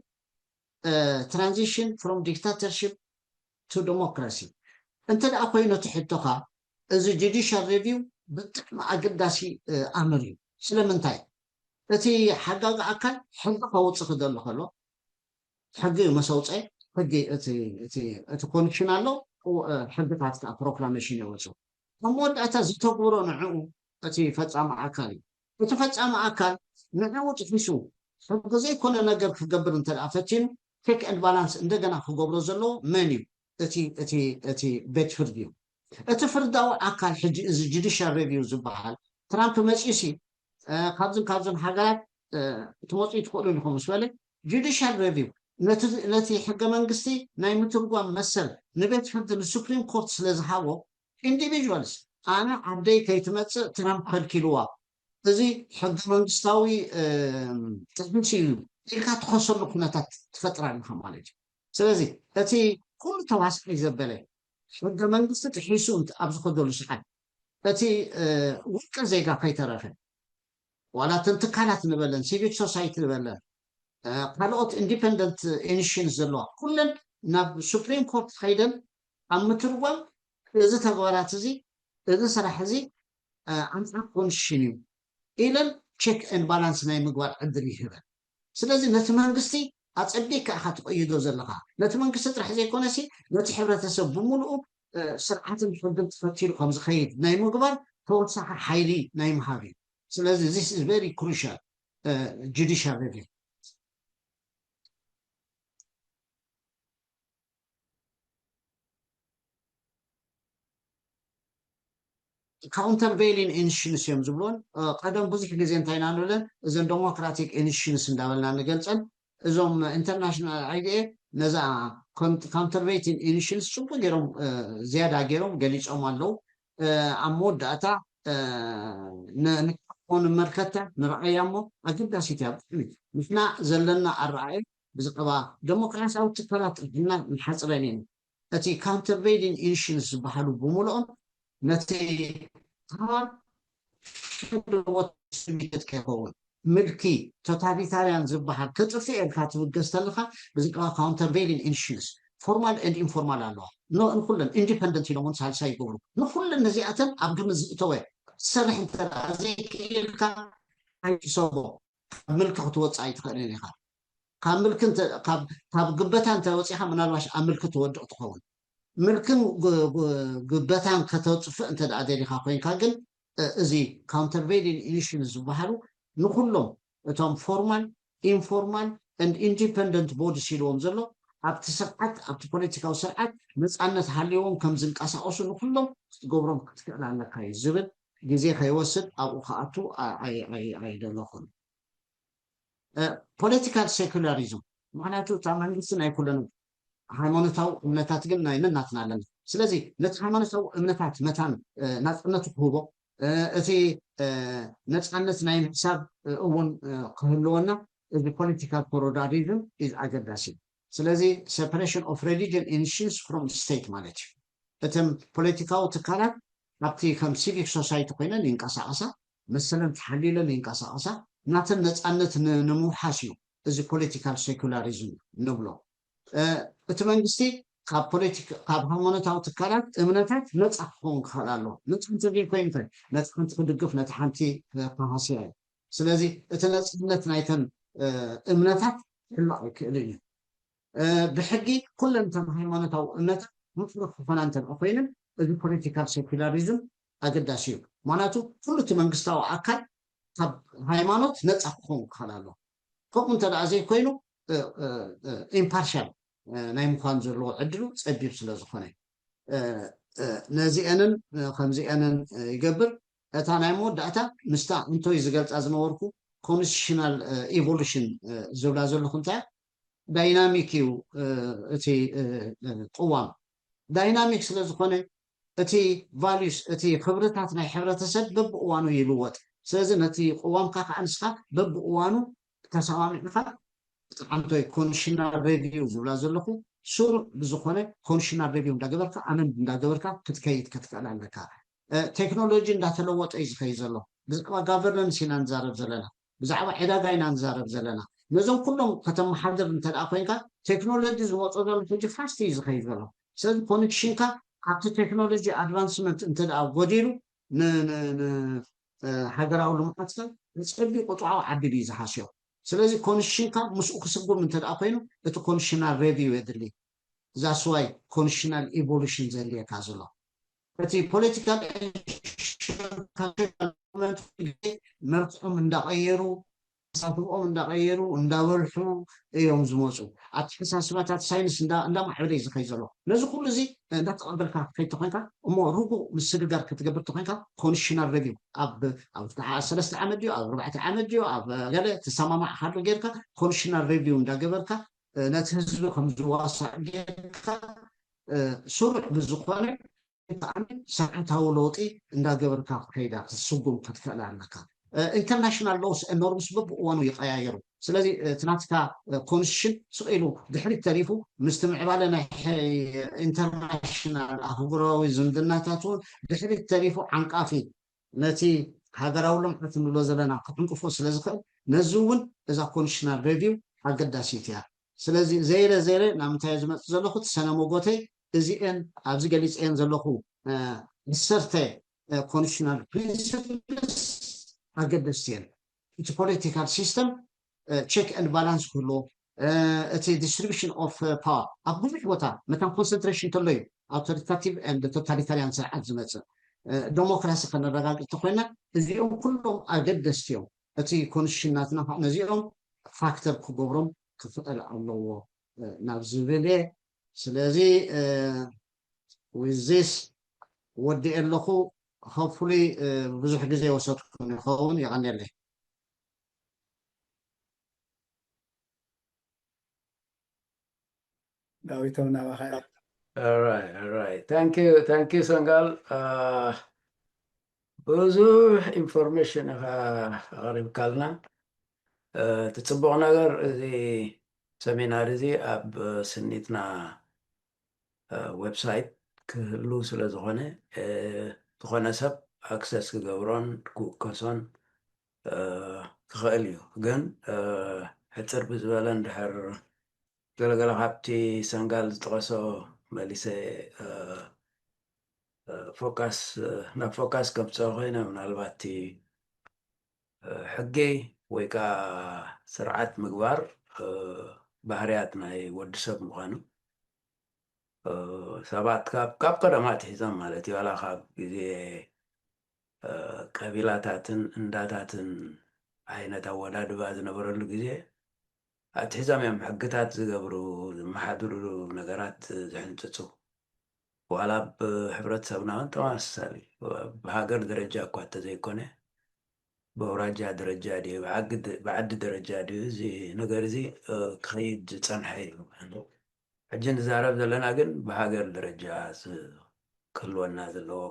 ትራንዚሽን ፍሮም ዲክታተርሽፕ ቱ ዲሞክራሲ እንተ ደኣ ኮይኑ እቲ ሕቶኻ፣ እዚ ጁዲሻል ሬቪው ብጣዕሚ ኣገዳሲ ኣምር እዩ። ስለምንታይ? እቲ ሓጋጊ ኣካል ሕጊ ከውፅእ ክደሊ ከሎ ሕጊ እዩ መሰውፀ። ሕጊ እቲ ኮንክሽን ኣሎ፣ ሕግታት ከዓ ፕሮክላሜሽን የወፅኡ። ኣብ መወዳእታ ዝተግብሮ ንዕኡ እቲ ፈፃሚ ኣካል እዩ። እቲ ፈፃሚ ኣካል ንዕኡ ጥሒሱ ሕጊ ዘይኮነ ነገር ክገብር እንተ ደኣ ፈቲኑ ቼክ ኤንድ ባላንስ እንደገና ክገብሮ ዘለዎ መን እዩ? እቲ እቲ እቲ ቤት ፍርዲ እዩ። እቲ ፍርዳዊ ኣካል ሕጂ እዚ ጁዲሻል ሬቪው ዝበሃል ትራምፕ መፂኡ ሲ ካብዝን ካብዝን ሃገራት ትመፅኡ ትኽእሉ ኢኹም ምስ በለ ጁዲሻል ሬቪው ነቲ ሕገ መንግስቲ ናይ ምትርጓም መሰል ንቤት ፍርዲ ንሱፕሪም ኮርት ስለ ዝሃቦ ኢንዲቪጁዋልስ ኣነ ዓደይ ከይትመፅእ ትራምፕ ከልኪልዋ እዚ ሕገ መንግስታዊ ጥሕንሲ እዩ ኢልካ ትኸሰሉ ኩነታት ትፈጥር ኣለካ ማለት እዩ። ስለዚ እቲ ኩሉ ተዋሳኢ ዘበለ ሕገ መንግስቲ ጥሒሱ ኣብ ዝኸደሉ ሰዓት እቲ ውልቀ ዜጋ ከይተረፈ ዋላ እተን ትካላት ንበለን ሲቪክ ሶሳይቲ ንበለን ካልኦት ኢንዲፐንደንት ኢንሽንስ ዘለዋ ኩለን ናብ ሱፕሪም ኮርት ከይደን ኣብ ምትርጓም እዚ ተግባራት እዚ እዚ ስራሕ እዚ ኣንፃር ኮንስቲቱሽን እዩ ኢለን ቸክ ኤንድ ባላንስ ናይ ምግባር ዕድል ይህበን። ስለዚ ነቲ መንግስቲ ኣፀቢካ ኢካ ትቀይዶ ዘለካ። ነቲ መንግስቲ ጥራሕ ዘይኮነሲ ነቲ ሕብረተሰብ ብምሉኡ ስርዓትን ሕግን ተኸቲሉ ከም ዝኸይድ ናይ ምግባር ተወሳኺ ሓይሊ ናይ ምሃብ እዩ። ስለዚ this is very crucial judicial review። ካውንተርቬይሊን ኢንሽንስ እዮም ዝብሎን ቀደም ብዙሕ ግዜ እንታይ ኢና ንብለን እዘን ዴሞክራቲክ ኢንሽንስ እንዳበልና ንገልፀን እዞም ኢንተርናሽናል ኣይዲኤ ነዛ ካውንተርቬይቲን ኢንሽንስ ፅቡቅ ገይሮም ዝያዳ ገይሮም ገሊፆም ኣለዉ ኣብ መወዳእታ ንመልከታ ንረኣያ እሞ ኣገዳሲት እያ ብጣዕሚ ንሕና ዘለና ኣረኣየ ብዛዕባ ዴሞክራሲያዊ ትካላት ንሕና ንሓፅረን ኢና እቲ ካውንተርቬይሊን ኢንሽንስ ዝበሃሉ ብምልኦም ነቲ ፓወር ሓደ ቦታ ስሚትድ ከይኸውን ምልኪ ቶታሊታርያን ዝበሃል ከጥፍእ ኢልካ ትብገስ ተለካ ብዛዕባ ካውንተርቬይሊን ኢንሽንስ ፎርማል ኤንድ ኢንፎርማል ኣለዋ ንኩለን ኢንዲፐንደንት ኢሎም እውን ሳልሳይ ይገብሩ ንኩለን ነዚኣተን ኣብ ግምት ዝእተወ ትሰርሕ እንተ ዘይክኢልካ ኣይትሰቦ ካብ ምልኪ ክትወፅእ ኣይትኽእልን ኢኻ ካብ ምልኪ ካብ ግበታ እንተ ወፂኻ ምናልባሽ ኣብ ምልኪ ትወድቕ ትኸውን ምልክን ግበታን ከተፅፍእ እንተ ደኣ ደሊኻ ኮይንካ ግን እዚ countervailing initiative ዝበሃሉ ንኩሎም እቶም formal, informal and independent bodies ኢልዎም ዘሎ ኣብቲ ስርዓት ኣብቲ ፖለቲካዊ ስርዓት ነፃነት ሃልዎም ከም ዝንቀሳቀሱ ንኩሎም ክትገብሮም ክትክእል ኣለካ እዩ ዝብል ግዜ ከይወስድ ኣብኡ ክኣቱ ኣይደለኹን። ፖለቲካል ሴኩላሪዝም ምክንያቱ እታ መንግስቲ ናይ ኩለን ሃይማኖታዊ እምነታት ግን ናይ ነናትና ኣለና። ስለዚ ነቲ ሃይማኖታዊ እምነታት መታን ናፅነቱ ክህቦ እቲ ነፃነት ናይ ምሕሳብ እውን ክህልወና እዚ ፖለቲካል ፕሉራሊዝም ኢዝ ኣገዳሲ። ስለዚ separation of religion and science from state ማለት እዩ። እተን ፖለቲካዊ ትካላት ኣብቲ ከም ሲቪክ ሶሳይቲ ኮይነን ይንቀሳቀሳ፣ መሰለን ተሓሊለን ይንቀሳቀሳ፣ ናተን ነፃነት ንምውሓስ እዩ እዚ ፖለቲካል ሴኩላሪዝም ንብሎ። እቲ መንግስቲ ካብ ፖለቲካ ካብ ሃይማኖታዊ ትካላት እምነታት ነፃ ክኸውን ክኽእል ኣለዎ። ነፃ እንተዘይኮይኑ ነቲ ሓንቲ ክድግፍ ነቲ ሓንቲ ክሃስያ እዩ። ስለዚ እቲ ነፃነት ናይተን እምነታት ክሕሎ ኣይክእልን እዩ። ብሕጊ ኩለን እተን ሃይማኖታዊ እምነታት ምዕሩግ ክኾና እንተ ኮይነን እዚ ፖለቲካል ሴኩላሪዝም ኣገዳሲ እዩ። ምክንያቱ ኩሉ እቲ መንግስታዊ ኣካል ካብ ሃይማኖት ነፃ ክኸውን ክኽእል ኣለዎ። ከምኡ እንተ ደኣ ዘይኮይኑ ኢምፓርሻል ናይ ምዃን ዘለዎ ዕድሉ ጸቢብ ስለ ዝኾነ ነዚአንን ከምዚአንን ይገብር። እታ ናይ መወዳእታ ምስታ እንቶይ ዝገልጻ ዝነበርኩ ኮንስቲቱሽናል ኢቮሉሽን ዝብላ ዘለኹ እንታይ ዳይናሚክ እዩ እቲ ቅዋም ዳይናሚክ ስለ ዝኾነ እቲ ቫሉስ እቲ ክብርታት ናይ ሕብረተሰብ በብእዋኑ ይልወጥ። ስለዚ ነቲ ቅዋምካ ከዓ ንስኻ በብእዋኑ ተሰማሚዕካ ብጣዕምቶይ ኮንሽናል ሬቪው ዝብላ ዘለኹ ስሩዕ ብዝኾነ ኮንሽናል ሬቪው እንዳገበርካ ኣመንድ እንዳገበርካ ክትከይድ ክትክእል ኣለካ። ቴክኖሎጂ እንዳተለወጠ እዩ ዝኸይድ ዘሎ። ብዛዕባ ጋቨርነንስ ኢና ንዛረብ ዘለና፣ ብዛዕባ ዕዳጋ ኢና ንዛረብ ዘለና። ነዞም ኩሎም ከተመሓድር እንተ ደኣ ኮይንካ ቴክኖሎጂ ዝመፅኦ ዘሎ ሕጂ ፋስት እዩ ዝኸይድ ዘሎ። ስለዚ ኮኔክሽንካ ኣብቲ ቴክኖሎጂ ኣድቫንስመንት እንተ ደኣ ጎዲሉ ንሃገራዊ ልምዓትካ ንፀቢ ቁፅዓዊ ዓዲ እዩ ዝሃስዮ። ስለዚ ኮንሽንካ ምስኡ ክስጉም እንተ ደኣ ኮይኑ እቲ ኮንሽናል ሬቪው የድሊ። ዛስዋይ ኮንሽናል ኢቮሉሽን ዘድልየካ ዘሎ እቲ ፖለቲካል መርትዖም እንዳቀየሩ ኣሳስብኦም እንዳቀየሩ እንዳበልሑ እዮም ዝመፁ። ኣተሓሳስባታት ሳይንስ እንዳማዕበለ እዩ ዝኸይ ዘሎ። ነዚ ኩሉ እዚ እንዳተቀበልካ ከይተኮይንካ እሞ ርጉእ ምስግጋር ክትገብር ተኮይንካ ኮንሽናል ሬቪው ኣብ ኣብ ሰለስተ ዓመት ድዩ ኣብ ኣርባዕተ ዓመት ድዩ ኣብ ገለ ትሰማማዕ ካሉ ጌርካ ኮንሽናል ሬቪው እንዳገበርካ ነቲ ህዝቢ ከም ዝዋሳእ ጌርካ ስሩዕ ብዝኾነ ብጣዕሚ ስርዓታዊ ለውጢ እንዳገበርካ ክትከይዳ ክትስጉም ክትክእል ኣለካ። ኢንተርናሽናል ሎውስ ኖርምስ በብእዋኑ ይቀያየሩ። ስለዚ እቲ ናትካ ኮንስቲቱሽን ስቕ ኢሉ ድሕሪት ተሪፉ ምስቲ ምዕባለ ናይ ኢንተርናሽናል ኣህጉራዊ ዝምድናታት እውን ድሕሪት ተሪፉ ዓንቃፊ ነቲ ሃገራዊ ልምዓት እንብሎ ዘለና ክዕንቅፎ ስለ ዝኽእል ነዚ እውን እዛ ኮንዲሽናል ሬቪው ኣገዳሲት እያ። ስለዚ ዘይረ ዘይረ ናብ ምንታይ ዝመፅእ ዘለኹ እቲ ሰነ መጎተይ እዚአን ኣብዚ ገሊፀየን ዘለኹ ዓሰርተ ኮንዲሽናል ፕሪንስፕልስ ኣገደስቲ እየን። እቲ ፖለቲካል ሲስተም ቸክ ኤንድ ባላንስ ክህልዎ እቲ ዲስትሪቢሽን ኦፍ ፓወር ኣብ ብዙሕ ቦታ መታን ኮንሰንትሬሽን እንተሎ እዩ ኣውቶሪታቲቭ ኤንድ ቶታሊታሪያን ስርዓት ዝመፅእ። ዲሞክራሲ ከነረጋግፅ ተኮይና እዚኦም ኩሎም ኣገደስቲ እዮም። እቲ ኮንስቲቱሽን ናትና ከዓ ነዚኦም ፋክተር ክገብሮም ክፍቀድ ኣለዎ ናብ ዝብል እየ። ስለዚ with this ወዲኤ ኣለኹ። ሆፕፉሊ ብዙሕ ግዜ ወሰድኩም ይኸውን። የቐንየለይ። ዳዊቶም ናባኻ thank you ሰንጋል ብዙሕ ኢንፎርሜሽን ኢኻ ኣቕሪብካልና እቲ ፅቡቕ ነገር እዚ ሰሚናር እዚ ኣብ ስኒትና ዌብሳይት ክህሉ ስለ ዝኾነ ዝኾነ ሰብ ኣክሰስ ክገብሮን ክውከሶን ክኽእል እዩ ግን ሕፅር ብዝበለ እንድሕር ገለገለ ካብቲ ሰንጋል ዝጠቐሶ መሊሰ ፎካስ ናብ ፎካስ ከምፅኦ ኮይነ ምናልባት እቲ ሕጊ ወይ ከዓ ስርዓት ምግባር ባህርያት ናይ ወዲ ሰብ ምዃኑ ሰባት ካብ ካብ ቀደማ ኣትሒዞም ማለት እዩ ዋላ ካብ ግዜ ቀቢላታትን እንዳታትን ዓይነት ኣወዳድባ ዝነበረሉ ግዜ ኣትሒዞም እዮም ሕግታት ዝገብሩ፣ ዝመሓድሩ ነገራት ዝሕንፅፁ። ዋላ ኣብ ሕብረተሰብና እውን ተመሳሳሊ፣ ብሃገር ደረጃ እኳ እንተዘይኮነ ብኣውራጃ ደረጃ ድዩ ብዓዲ ደረጃ ድዩ እዚ ነገር እዚ ክኸይድ ዝፀንሐ እዩ። ሕጂ ንዛረብ ዘለና ግን ብሃገር ደረጃ ክህልወና ዘለዎ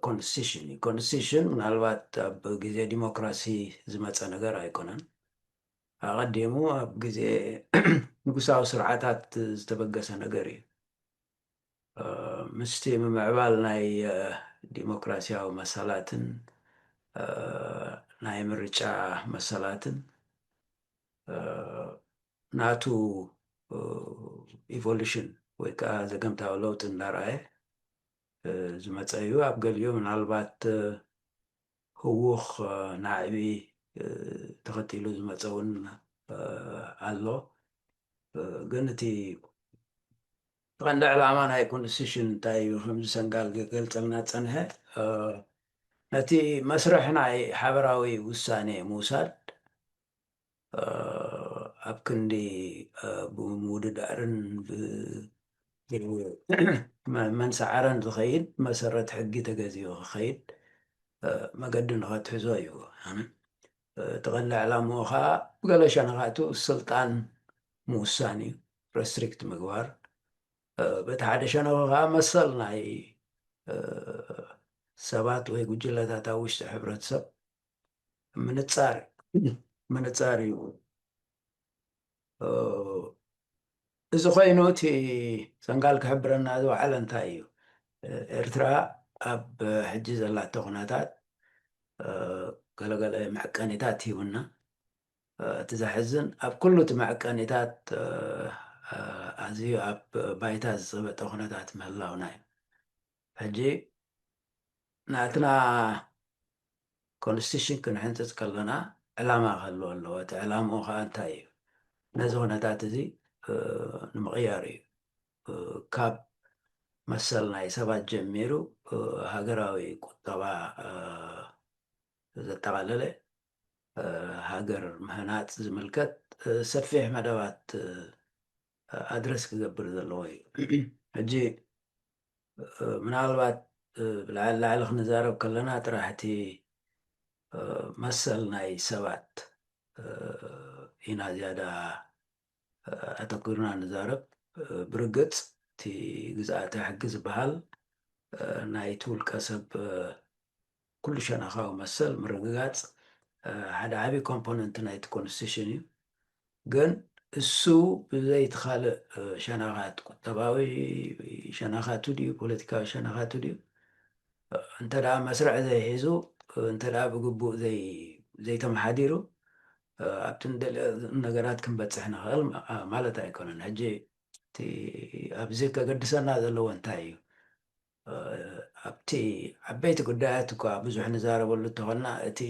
ኮንስቲቱሽን እዩ። ኮንስቲቱሽን ምናልባት ኣብ ግዜ ዲሞክራሲ ዝመፀ ነገር ኣይኮነን። ኣቐዲሙ ኣብ ግዜ ንጉሳዊ ስርዓታት ዝተበገሰ ነገር እዩ። ምስቲ ምምዕባል ናይ ዲሞክራሲያዊ መሰላትን ናይ ምርጫ መሰላትን ናቱ ኢቮሉሽን ወይ ከዓ ዘገምታዊ ለውጢ እንዳረኣየ ዝመፀ እዩ። ኣብ ገሊኡ ምናልባት ህውኽ ናዕቢ ተኸቲሉ ዝመፀ እውን ኣሎ። ግን እቲ ቀንዲ ዕላማ ናይ ኮንስቲቱሽን እንታይ እዩ? ከምዚ ሰንጋል ክገልፀልና ፀንሐ፣ ነቲ መስርሕ ናይ ሓበራዊ ውሳኔ ምውሳድ ኣብ ክንዲ ብምውድዳርን መንሰዓረን ዝኸይድ መሰረት ሕጊ ተገዚኡ ክኸይድ መገዲ ንኸትሕዞ እዩ። እቲ ቀንዲ ዕላምኡ ከዓ ብገለ ሸነኻቱ ስልጣን ምውሳን እዩ፣ ረስትሪክት ምግባር። በቲ ሓደ ሸነኹ ከዓ መሰል ናይ ሰባት ወይ ጉጅለታት ኣብ ውሽጢ ሕብረተሰብ ምንፃር ምንፃር እዩ። እዚ ኮይኑ እቲ ሰንጋል ክሕብረና ዝወዓለ እንታይ እዩ? ኤርትራ ኣብ ሕጂ ዘላቶ ኩነታት ገለገለ መዕቀኒታት ሂቡና። እቲ ዘሕዝን ኣብ ኩሉ እቲ መዕቀኒታት ኣዝዩ ኣብ ባይታ ዝፀበጠ ኩነታት ምህላውና እዩ። ሕጂ ናትና ኮንስቲቱሽን ክንሕንፅፅ ከለና ዕላማ ክህልዎ ኣለዎ። እቲ ዕላምኡ ከዓ እንታይ እዩ? ነዚ ኩነታት እዚ ንምቕያር እዩ። ካብ መሰል ናይ ሰባት ጀሚሩ ሃገራዊ ቁጠባ ዘጠቓለለ ሃገር ምህናፅ ዝምልከት ሰፊሕ መደባት ኣድረስ ክገብር ዘለዎ እዩ። ሕጂ ምናልባት ብላዕሊ ላዕሊ ክንዛረብ ከለና ጥራሕ እቲ መሰል ናይ ሰባት ኢና ዝያዳ ኣተኩርና ንዛረብ። ብርግፅ እቲ ግዝኣተ ሕጊ ዝበሃል ናይቲ ውልቀ ሰብ ኩሉ ሸነኻዊ መሰል ምርግጋፅ ሓደ ዓብዪ ኮምፖነንት ናይቲ ኮንስቲቱሽን እዩ። ግን እሱ ብዘይቲ ካልእ ሸነኻት፣ ቁጠባዊ ሸነኻቱ ድዩ ፖለቲካዊ ሸነኻቱ ድዩ እንተ ደኣ መስርዕ ዘይሒዙ፣ እንተ ደኣ ብግቡእ ዘይተመሓዲሩ፣ ኣብቲ ንደልዮ ነገራት ክንበፅሕ ንኽእል ማለት ኣይኮነን። ሕጂ እቲ ኣብዚ ከገድሰና ዘለዎ እንታይ እዩ? ኣብቲ ዓበይቲ ጉዳያት እኳ ብዙሕ ንዛረበሉ እንተኾንና፣ እቲ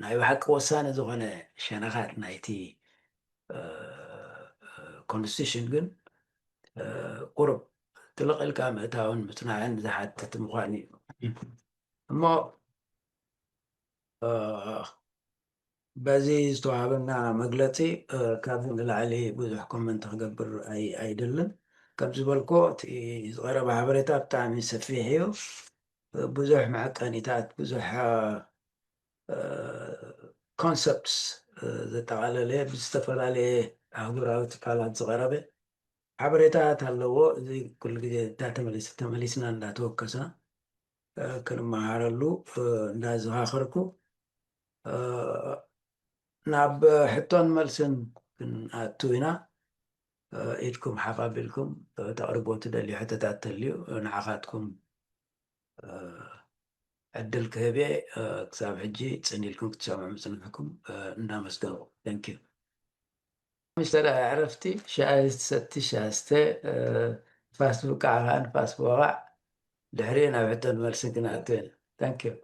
ናይ ብሓቂ ወሳኒ ዝኾነ ሸነኻት ናይቲ ኮንስቲቱሽን ግን ቁሩብ ጥልቕ ኢልካ ምእታውን ምጽናዕን ዝሓትት ምዃኑ እዩ። እሞ በዚ ዝተዋሃበና መግለጺ ካብዚ ንላዕሊ ብዙሕ ኮመንት ክገብር ኣይደልን። ከም ዝበልኮ እቲ ዝቐረበ ሓበሬታ ብጣዕሚ ሰፊሕ እዩ። ብዙሕ መዐቀኒታት፣ ብዙሕ ኮንሰፕትስ ዘጠቓለለ ብዝተፈላለየ ኣህጉራዊ ትካላት ዝቐረበ ሓበሬታት ኣለዎ። እዚ ኩሉ ግዜ እታ ተመሊስ ተመሊስና እንዳተወከስና ክንመሃረሉ እንዳዘኻኸርኩ ናብ ሕቶን መልስን ክንኣቱ ኢና። ኢድኩም ሓፍ ኣቢልኩም ተቕርቦ ትደልዩ ሕቶታት ተልዩ ንዓኻትኩም ዕድል ክህብ እየ። ክሳብ ሕጂ ጽን ኢልኩም ክትሰምዑ ምጽንሕኩም እንዳመስገንኩ። Thank you። ምሽ ተረኣ ዕረፍቲ ሻሂ ትሰቲ ሻሂ ስተ ንፋስ ትብቃዕ ከዓ ንፋስ ብወቓዕ ድሕሪኡ ናብ ሕቶን መልስን ክንኣቱ ኢና። Thank you።